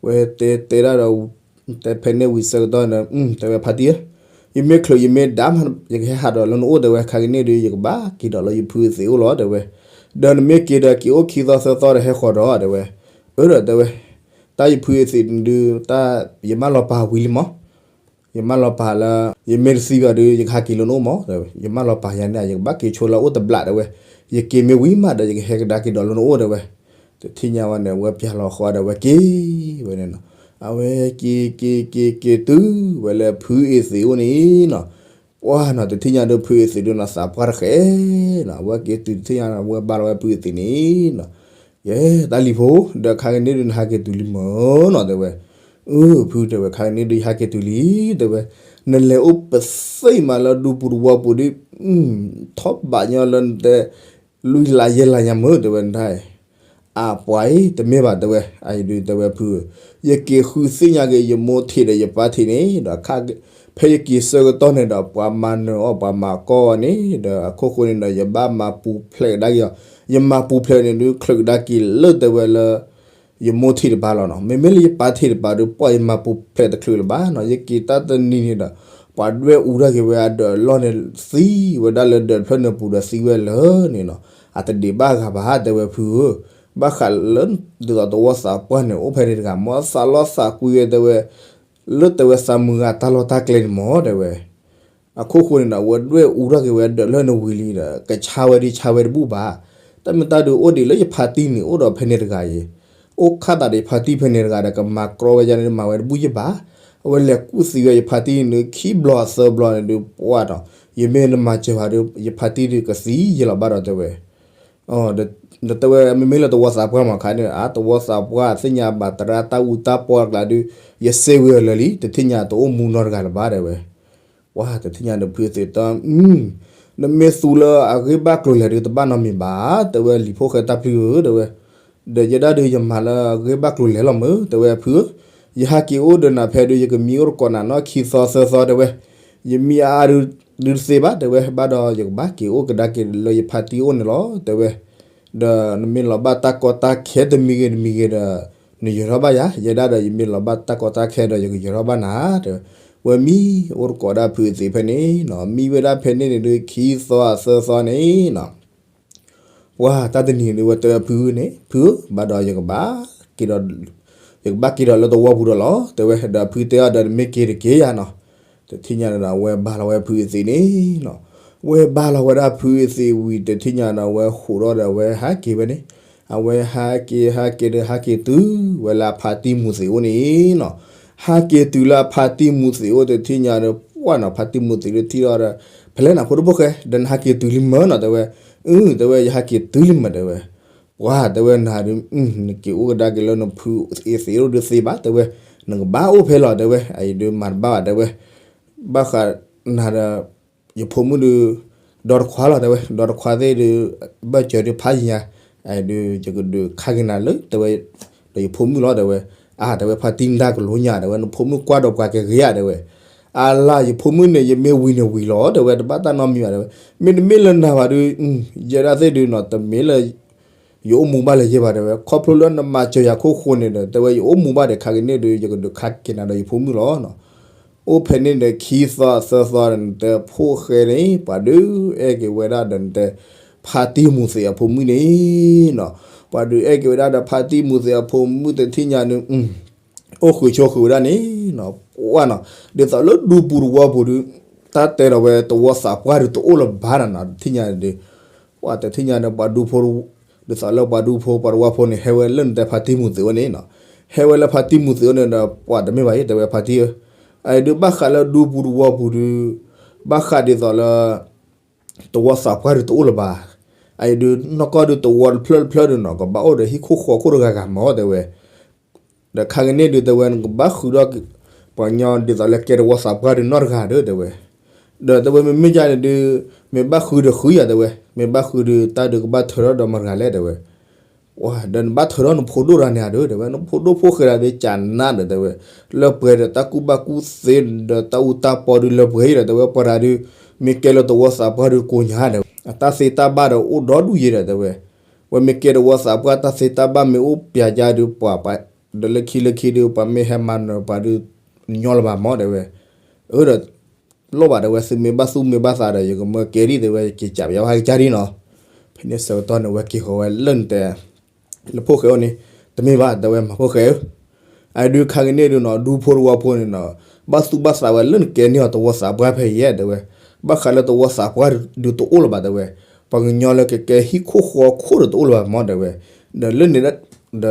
ဝဲတဲတဲဒၣ်ဒီး တဲဖဲန့ၣ်ဝံၤဆၢကတီၢ်န့ၣ် တဲဝဲဖါတံၢ်ဧၢ, ယမ့ၢ်ချုးယမ့ၢ်ဒါမး ယကဟဲဟးဒီးလၢနအိၣ် တဲဝဲ, ခါက့ၤန့ၣ်ဒုး ယကဘၣ်က့ၤဒီးလၢယဖုအသံးအိၣ်လီၤ တဲဝဲ, ဒီးနမ့ၢ်က့ၤဒီးက့ၤအိၣ်ခံသီသၢသီဒီးဟဲဃီၤဒီး တဲဝဲ, အၢဒီးတဲဝဲ, တၢ်ယဖုအသံးန့ၣ်ဒုး တၢ် ယမၢလီၤပာ်ဝံၤလံမး ယမၢလီၤပာ်လၢ ယမ့ၢ်တသံဘၣ်ဒီး ယကဟးက့ၤလၢနအိၣ်မး တဲဝဲ, ယမၢလီၤပာ်ယၤန့ၣ် ယကဘၣ်က့ၤဆိလၢအအိၣ်တဘျီ တဲဝဲ, ယက့ၤမ့ၢ်ဝံၤမးဒီး ယကဟဲကဒါက့ၤဒီးလၢနအိၣ် တဲဝဲ, တထံၣ်ညါဝဲန့ၣ် အဝဲပျၢ်လီၤဃီဒီး အဝဲက့ၤဝဲန့ၣ်နီၤ, အဝဲက့ၤက့ၤက့ၤက့ၤတုၤဝဲလၢဖုအသံးအိၣ်န့ၣ်နီၤ, ပှၢ်နီၤ တထံၣ်ညါဒီးဖုအသံးဒုးနီၤ သးပှၢ်တဃဲနီၤ, အဝဲက့ၤတုၤတထံၣ်ညါ အဝဲဘါလီၤဝဲဖုအသံးန့ၣ်နီၤ, ယဲ တၢ်လံၤဖိ ဒီးခါက့ၤန့ၣ်ဒုး နဟးက့ၤတုၤလံမၢနီၤ တဲဝဲ, အၢ ဖု တဲဝဲ ခါက့ၤန့ၣ်ဒုး ယဟးက့ၤတုၤလံ တဲဝဲ, နလဲၤအိၣ်ပသ့ၣ်မးလၢဒူပူၤတဝီပူၤဒုး ထီၣ်ဘးညီလၢနတဲ လွံၢ်လါယဲၢ်လါညါမၢ တဲဝဲ နတၢ် အပှၤအံၤ တမ့ၢ်ဘၣ် တဲဝဲ, အအံၤဒုး တဲဝဲ ဖုဧၢ, ယက့ၤဃုသ့ၣ်ညါက့ၤ ယမိၢ်ထံးဒီးယပၢ်ထံးန့ၣ်ဒီး ဖဲယက့ၤဆၢကတီၢ်န့ၣ်ဒီး ပှၤမၤနၢၤအီၣ်ပှၤမၤကီၢ်အီၤန့ၣ်ဒီး အခိၣ်ဃိန့ၣ်ဒီး ယဘၣ်မၤပူၤဖျဲးကဒါက့ၤအီၤ, ယမၤပူၤဖျဲးန့ၣ်ဒုး ချုးကဒါက့ၤလၢတဲဝဲလၢ ယမိၢ်ထံးတပၤလီၤနီၤ, မ့မ့ၢ်လၢယပၢ်ထံးတပၤဒုး ပှၢ်ယမၤပူၤဖျဲးတချုးလၢၤဘၣ်နီၤ, ယက့ၤတၢ်တနံၤန့ၣ်ဒီး ပှၤဒွဲၣ်အူထီၣ်က့ၤဝဲအဒၢးအလီၢ်န့ၣ် သံဝဲဒၣ်လၢဒၢးတဖျၢၣ်န့ၣ်ပူၤဒီးသံဝဲလၢာ်န့ၣ်နီၤ, အတဒံးဘၣ်ဂၤဘၣ် တဲဝဲ ဖုဧၢ, ဘၣ်ဃးလၢ ဒ်သိးသဝီသးပှၢ်န့ၣ် အိၣ်ဖဲန့ၣ်တဂၤ မ်သးလီသးကွံဝဲတဲဝဲ, လၢတဲဝဲသးမုာ်ဂၤတၢ်လီၢ်တၢ်ကျဲန့ၣ်မၢ တဲဝဲ အခိၣ်ဃိန့ၣ်ဒီး အဝဲဒွဲၣ်အူထီၣ်က့ၤဝဲဒၢးဖျၢၣ်န့ၣ်ဝံၤလံဒီး ကဆါဝဲဒုးဆါဝဲတဘူၣ်ဘၣ်, တၢ်မ့ၢ်တၢ်ဒုးအိၣ်ဒံးလၢယဖါတံၢ်န့ၣ် အိၣ်ဒီးဖဲန့ၣ်တဂၤအံၤ, အိၣ်ခးသးဒီးယဖါတံၢ်ဖဲန့ၣ်တဂၤဒီး ကမၤကြီဝဲယၤန့ၣ် မၤဝဲတဘူၣ်ယဘၣ်, အဝဲလဲၤကူၣ်သံဝဲယဖါတံၢ်န့ၣ် ခံဘျီသၢဘျီန့ၣ်ဒုး ပှၢ်ဒီး ယမ့ၢ်တမၤစၢၤဘၣ်ဒီး ယဖါတံၢ်ဒုးကသံယဲလီၤဘၣ်ဒီးတဲဝဲ ဒီးတဲဝဲ မ့မ့ၢ်လၢသဝီသးပှၢ်မးခါန့ၣ် အါ သဝီသးပှၢ်သ့ၣ်ညါဘၣ်သရၣ်တၢ်အူတၢ်ပီအကျါဒုး ယစဲးဝံၤအီၤလၢာ်လံ တထံၣ်ညါတအိၣ်မူနီတဂၤလၢၤဘၣ် တဲဝဲ, ပှၢ်တထံၣ်ညါဒီးဖုအသံးတၢ် နမ့ၢ်သူလၢအဂ့ၢ်ဘၣ်ကျိၤလဲၣ်ဒုး တဘၣ်နီတမံၤဘၣ် တဲဝဲ လံၤဖိၣ်ဃဲတၢ်ပျုၢ်ဧၢ တဲဝဲ, ဒီးယဲဒၣ်ဒုးယမၤလၢအဂ့ၢ်ဘၣ်ကျိၤလဲၣ်လီၤမၢ တဲဝဲ ဖုဧၢ, ယဟးက့ၤအိၣ်ဒီးနၤဖဲဒုး ယကမံအိၣ်တကိးနၤနီၢ်ခံသီသၢသီ တဲဝဲ, ယမံအါအါဒုးတသ့ဘၣ် တဲဝဲ, ဘၣ်ဒီးယကဘၣ်က့ၤအိၣ်ကဒါက့ၤလၢယဖါတံၢ်အိၣ်န့ၣ်လီၤ တဲဝဲ, ဒီးနမ့ၢ်လီၤဘၣ်တၢ်ကီတၢ်ခဲတမံၤဂ့ၤတမံၤဂ့ၤဒီး နယၢၤထီၣ်ဘၣ်ယၤ, ယဲဒၣ်ဒီးယမ့ၢ်လီၤဘၣ်တၢ်ကီတၢ်ခဲဒီး ယကယၢၤထီၣ်ဘၣ်နၤ တဲဝဲ, ဝဲမံအိၣ်တကိးဒၣ်ဖုအသံးဖဲန့ၣ်နီၤ, မံဝဲဒၣ်ဖဲန့ၣ်န့ၣ်ဒုး ခံသီသၢသီန့ၣ်နီၤ ပှၢ်တၢ်တနံၤန့ၣ် ဝဲတဲဖုန့ၣ် ဖုဧၢ, ဘၣ်ဒီးယကဘၣ်က့ၤဒီး ယကဘၣ်က့ၤဒီးလၢသဝီပူၤဒီးလီၤ တဲဝဲ, ဒီးဖုတဲအီၤဒီး နမ့ၢ်က့ၤတက့ၢ်ယၤနီၤ, တထံၣ်ညါဒီး အဝဲဘါလီၤဝဲဖုအသံးန့ၣ်နီၤ, ဝဲဘါလီၤဝဲဒၣ်ဖုအသံးဝံၤ တထံၣ်ညါဒီး အဝဲဟူးထီၣ်ဒီး အဝဲဟးက့ၤဝဲန့ၣ်, အဝဲဟးက့ၤ ဟးက့ၤဒီး ဟးက့ၤတုၤဝဲလၢအဖါတံၢ်မူၤသံးအိၣ်န့ၣ်နီၤ, ဟးက့ၤတုၤလၢအဖါတံၢ်မူၤသံးအိၣ် တထံၣ်ညါဒီး ပှၢ်နီၤ ဖါတံၢ်မူၤသံးဒီးထံၣ်ထီၣ်ဒီး ဖဲလဲၣ်နၤဖိဒိၣ်ဖိၣ်ဃဲ ဒီးနဟးက့ၤတုၤလံမၢ်နီၤ တဲဝဲ, အၢ တဲဝဲ ယဟးက့ၤတုၤလံမၢ် တဲဝဲ, ပှၢ် တဲဝဲ နၤဒုး နက့ၤအိၣ်ကဒါက့ၤလၢနဖုအသံးအိၣ်ဒုးသ့ဘၣ် တဲဝဲ, နကဘၣ်အိၣ်ဖဲလီၤ တဲဝဲ, အအံၤဒုးမၤတဘၣ်ဘၣ် တဲဝဲ, ဘၣ်ဃးနၤဒီး ယဖိမုၣ်ဒုး ဒီတခွါလီၤ တဲဝဲ, ဒီတခွါသ့ၣ်ဒုး ဘၣ်စၢၤဒုးဖးယံၤညါ, ဒုးယကဒုးခါက့ၤနၤလၢ တဲဝဲ, ဒီးယဖိမုၣ်လီၤ တဲဝဲ, အါ တဲဝဲ ဖါတံၢ်နဒါကလိညါ တဲဝဲ နဖိမုၣ်ကွၢ်ဒီးပှၤကဂ့ၤဧါ တဲဝဲ, အါလၢ် ယဖိမုၣ်န့ၣ် ယမ့ၢ်ဝံၤန့ၣ်ဝံၤလီၤ တဲဝဲ တဘၣ်တၢ်နီတမံၤဘၣ် တဲဝဲ, မ့တမ့ၢ်လၢနၤဘၣ်ဒုး ယဲဒၣ်သ့ၣ်ဒုးနီၤ တမ့ၢ်လၢ ယအိၣ်မူဘၣ်လၢၤယဲဘၣ် တဲဝဲ, ခီဖျိလၢနမၤစၢၤယၤခိၣ်ဃိန့ၣ်ဒီး တဲဝဲ ယအိၣ်မူဘၣ်ဒီး ခါက့ၤန့ၣ်ဒုး ယကဒုးခါက့ၤနၤဒီးယဖိမုၣ်လီၤနီၤ. အိၣ်ဖဲန့ၣ်ဒီးခံသီသၢသီဒီး နတဲဖိၣ်ဃဲန့ၣ် ပှၤဒုးအဲၣ်က့ၤဝဲဒၣ်ဒီး နတဲ ဖါတံၢ်မူၤသ့းအဖိမုၣ်န့ၣ်နီၤ, ပှၤဒုးအဲၣ်က့ၤဝဲဒၣ်ဒီး ဖါတံၢ်မူၤသ့းအဖိမုၣ်တထံၣ်ညါန့ၣ် အိၣ်ဃုာ်ဆိးဃုာ်ဝဲဒၣ်န့ၣ်နီၤ, ပှၢ်နီၤ, ဒ်သိးလၢဒူပူၤတဝီပူၤဒုး တၢ်တဲဒီးဝဲတဝီသးပှၢ်ဒုးတအိၣ်လၢၤဘၣ်နီၤနီၤ, တထံၣ်ညါန့ၣ်ဒုး ပှၢ်တထံၣ်ညါန့ၣ် ပှၤဒူဖိ ဒ်သိးလၢပှၤဒူဖိပှၤတဝီဖိန့ၣ် ဟဲဝဲလၢနတဲဖါတံၢ်မူၤသ့းဝဲန့ၣ်နီၤ, ဟဲဝဲလၢဖါတံၢ်မူၤသ့းဝဲန့ၣ်ဒီး ပှၢ်တမ့ၢ်ဘၣ်အံၤ တဲဝဲဖါတံၢ်ဧၢ, အအံၤဒုးဘၣ်ဃးလၢဒူပူၤတဝီပူၤဒုး ဘၣ်ဃးဒ်သိးလၢ တဝီသးပှၢ်ဒုးတအိၣ်လၢၤဘၣ်, အအံၤဒုးနီၢ်ကီၢ်ဒုးတဝီတဖျၢၣ်တဖျၢၣ်ဒုးနီၤ ကဘၣ်အိၣ်ဒီးဟံၣ်ခိၣ်ဃီခိၣ်တဂၤဂၤမး တဲဝဲ ဒီးခါက့ၤန့ၣ်ဒုး တဲဝဲ နကဘၣ်ဃုာ်ဒီး ပှၤကညီဒ်သိးလၢကဲတဝီသးပှၢ်ဒုးနီတဂၤဒီး တဲဝဲ, ဒီးတဲဝဲ မ့မ့ၢ်ယၤန့ၣ်ဒုး မ့ၢ်ဘၣ်ဃုာ်ဒီးဃုာ်ယၤ တဲဝဲ, မ့ၢ်ဘၣ်ဃုာ်ဒုး တၢ်ဒုးကဘၣ်ထၢထီၣ်ဒီးမတၤတဂၤလဲၣ် တဲဝဲ, ဒီးနဘၣ်ထၢထီၣ်နဖိဒိၣ်တဂၤန့ၣ်ဧါဒီး တဲဝဲ, နဖိဒိၣ်ဖိၣ်ဃဲတဂၤဒုးကနးဒီး တဲဝဲ, လၢပှဲၤဒီးတၢ်ကူၣ်ဘၣ်ကူၣ်သ့ဒီးတၢ်အူတၢ်ပီဒုးလၢပှဲၤအံၤဒီး တဲဝဲ ပှၤတဂၤဒုး မ့ၢ်ကဲလၢတဝီသးပှၢ်ဒုးကိးညါဒီး အတၢ်သ့တၢ်ဘၣ်ဒီးအိၣ်ဒီဒူၣ်ယဲဒီး တဲဝဲ ဝဲမ့ၢ်ကဲတဝီသးပှၢ် တၢ်သ့တၢ်ဘၣ်မ့ၢ်အိၣ်ပျးယါဒုး ပှၤ ဒီးလၢခံလၢခံဒုး ပှၤမ့ၢ်ဟဲမၤနၢၤပှၤဒုး ညီလၢၤဘၣ်မး တဲဝဲ, အၢဒီး လိၣ်ဘၣ် တဲဝဲ သုမ့ၢ်ဘၣ်သူၣ်မ့ၢ်ဘၣ်သးဒီး ယကမၢကဲဒံး တဲဝဲ က့ၤကးပယါဝဲကစၢ်ဒံးနီၤ, ဖဲန့ၣ်ဆၢကတီၢ်န့ၣ် ဝဲက့ၤဃီၤဝဲလၢနတဲ လၢဖိၣ်ဃဲအိၣ်န့ၣ် တမ့ၢ်ဘၣ် တဲဝဲ မၤဖိၣ်ဃဲဧၢ အဒုးခါက့ၤန့ၣ်ဒုးနီၤ ဒူဖိတဝီဖိန့ၣ်နီၤ ဘၣ်သူၣ်ဘၣ်သးဝဲလၢနကဲန့ၢ်အီၤတဝီသးပှၢ်ဖဲအံၤ တဲဝဲ, ဘၣ်ဃးလၢတဝီသးပှၢ်ဒုးတအိၣ်လၢၤဘၣ် တဲဝဲ, ပှၤကညီလၢကကဲဟံၣ်ခိၣ်ဃီခိၣ်ဒုးတအိၣ်လၢၤဘၣ်မး တဲဝဲ, ဒီးလၢ ဒီး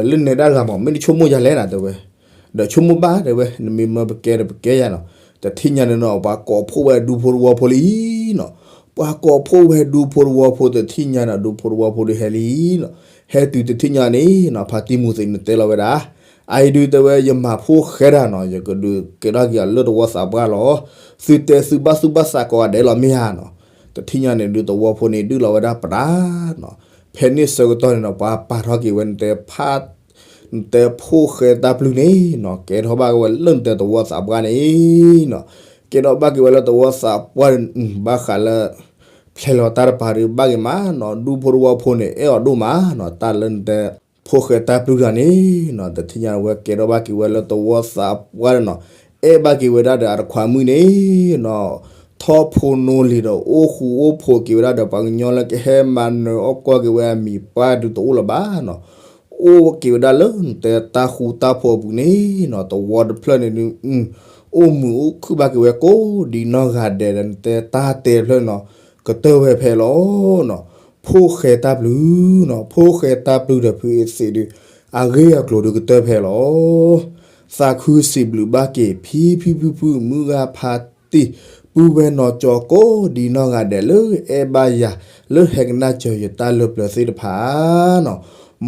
လၢနဲဒၣ်ဂၤမး မ့ၢ်တဆိကမိၣ်ယၤလဲၣ်နၤ တဲဝဲ, ဒီးဆိကမိၣ်ဘၣ် တဲဝဲ နမ့ၢ်မၢပကဲဒီးပကဲယၤနီၤ, တထံၣ်ညါန့ၣ်နီၤ ပှၤကိးဖှိၣ်ဝဲဒူဖိတဝီဖိလံနီၤ, ပှၤကိးဖှိၣ်ဝဲဒူဖိတဝီဖိတထံၣ်ညါနီၤ ဒူဖိတဝီဖိဒုးဟဲလံနီၤ, ဟဲတုၤတထံၣ်ညါန့ၣ်နီၤ ဖါတံၢ်မူၤသ့းန့ၣ်တဲလီၤဝဲဒၣ်, အအံၤဒုး တဲဝဲ ယမၤဖိၣ်ဃဲတၢ်နီၤ ယကဒုးကဲထီၣ်က့ၤအီၤလၢတဝီသးပှၢ်လီၤ, သုတဲသုဘၣ်သူၣ်ဘၣ်သးကိးဂၤဒဲးလီၤမ့ၢ်ဧါနီၤ, တထံၣ်ညါန့ၣ်ဒုး တဝီဖိန့ၣ်ဒုးလီၤဝဲဒၣ်ပတၢ်နီၤ, ဖဲန့ၣ်ဆၢကတီၢ်န့ၣ်နီၤ ပှၤပာ်ထီၣ်က့ၤဝဲနတဲဖါ နတဲဖိၣ်ဃဲတၢ်ပျုၢ်န့ၣ်နီၤ ကဲထီၣ်ဘၣ်က့ၤဝဲလၢနတဲတဝီသးပှၢ်န့ၣ်နီၤ, ကဲထီၣ်ဘၣ်က့ၤဝဲလၢတဝီသးပှၢ် ဘၣ်ဃးလၢ ဖျဲလီၤတၢ်တပၤဒုးဘၣ်က့ၤမးနီၤ ဒူဖိတဝီဖိန့ၣ် အဲၣ်အီၤဒိၣ်မးနီၤ တၢ်လၢနတဲ ဖိၣ်ဃဲတၢ်ပျုၢ်တဂၤန့ၣ်နီၤ တထံၣ်ညါဝဲကဲထီၣ်ဘၣ်က့ၤဝဲလၢတဝီသးပှၢ်န့ၣ်နီၤ, အဲၣ်ဘၣ်က့ၤဝဲဒၣ်ဒီးအတခွါမုၣ်န့ၣ်နီၤ ထီၣ်ဖိနီၣ်လံၤဒီး အိၣ်ဃူအိၣ်ဖိးက့ၤဝဲဒၣ်ဒီး ပှၤကညီလၢကဟဲမၤနၢၤအီၣ်ကွၢ်က့ၤဝဲအမံၤပှၢ်ဒုးတအိၣ်လၢၤဘၣ်နီၤ, အိၣ်က့ၤဝဲဒၣ်လၢနတဲတၢ်ဃူတၢ်ဖိးအပူၤန့ၣ်နီၤ တဝီတဖျၢၣ်န့ၣ်ဒုး အိၣ်မုာ်အိၣ်ခုၣ်ဘၣ်က့ၤဝဲကိးဒံးနီၢ်ဂၤဒဲးဒီး နတဲတၢ်တဲတဖျၢၣ်န့ၣ်နီၤ ကတၢၢ်ဝဲဖဲလီၤနီၤ, ဖိၣ်ဃဲတၢ်ပျုၢ်နီၤ ဖိၣ်ဃဲတၢ်ပျုၢ်ဒီးဖုအသ့ၣ်ဒုး အဂ့ၢ်အကျိၤဒုးကတၢၢ်ဖဲလီၤ သးခုစံးဘျုးဘၣ်က့ၤ ဖံဖံဖုဖု မုၢ်ဂၤဖါတံၢ် ပုၢ်ဝဲၢ်နီၢ်ကၠီကိးဒံးနီၢ်ဂၤဒဲးလၢအဲၣ်ဘၣ်ယၤ လၢဟဲကနၣ်စၢၤယတၢ်လၢပျၢၤသ့ၣ်တဖၣ်နီၤ,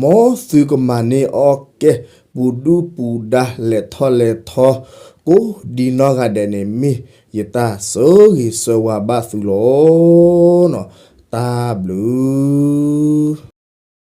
မ်သုကမၤန့ၢ်အီၣ်ကဲ ပူၤဒုၣ်ပူၤဒါ လဲၤထီၣ်လဲၤထီ ကိးဒံးနီၢ်ဂၤဒဲးန့ၣ် မ့ၢ်ယတၢ်ဆၢဂ့ၤဆၢဝါဘၣ်သုလီၤနီၤ, တၢ်ဘျုး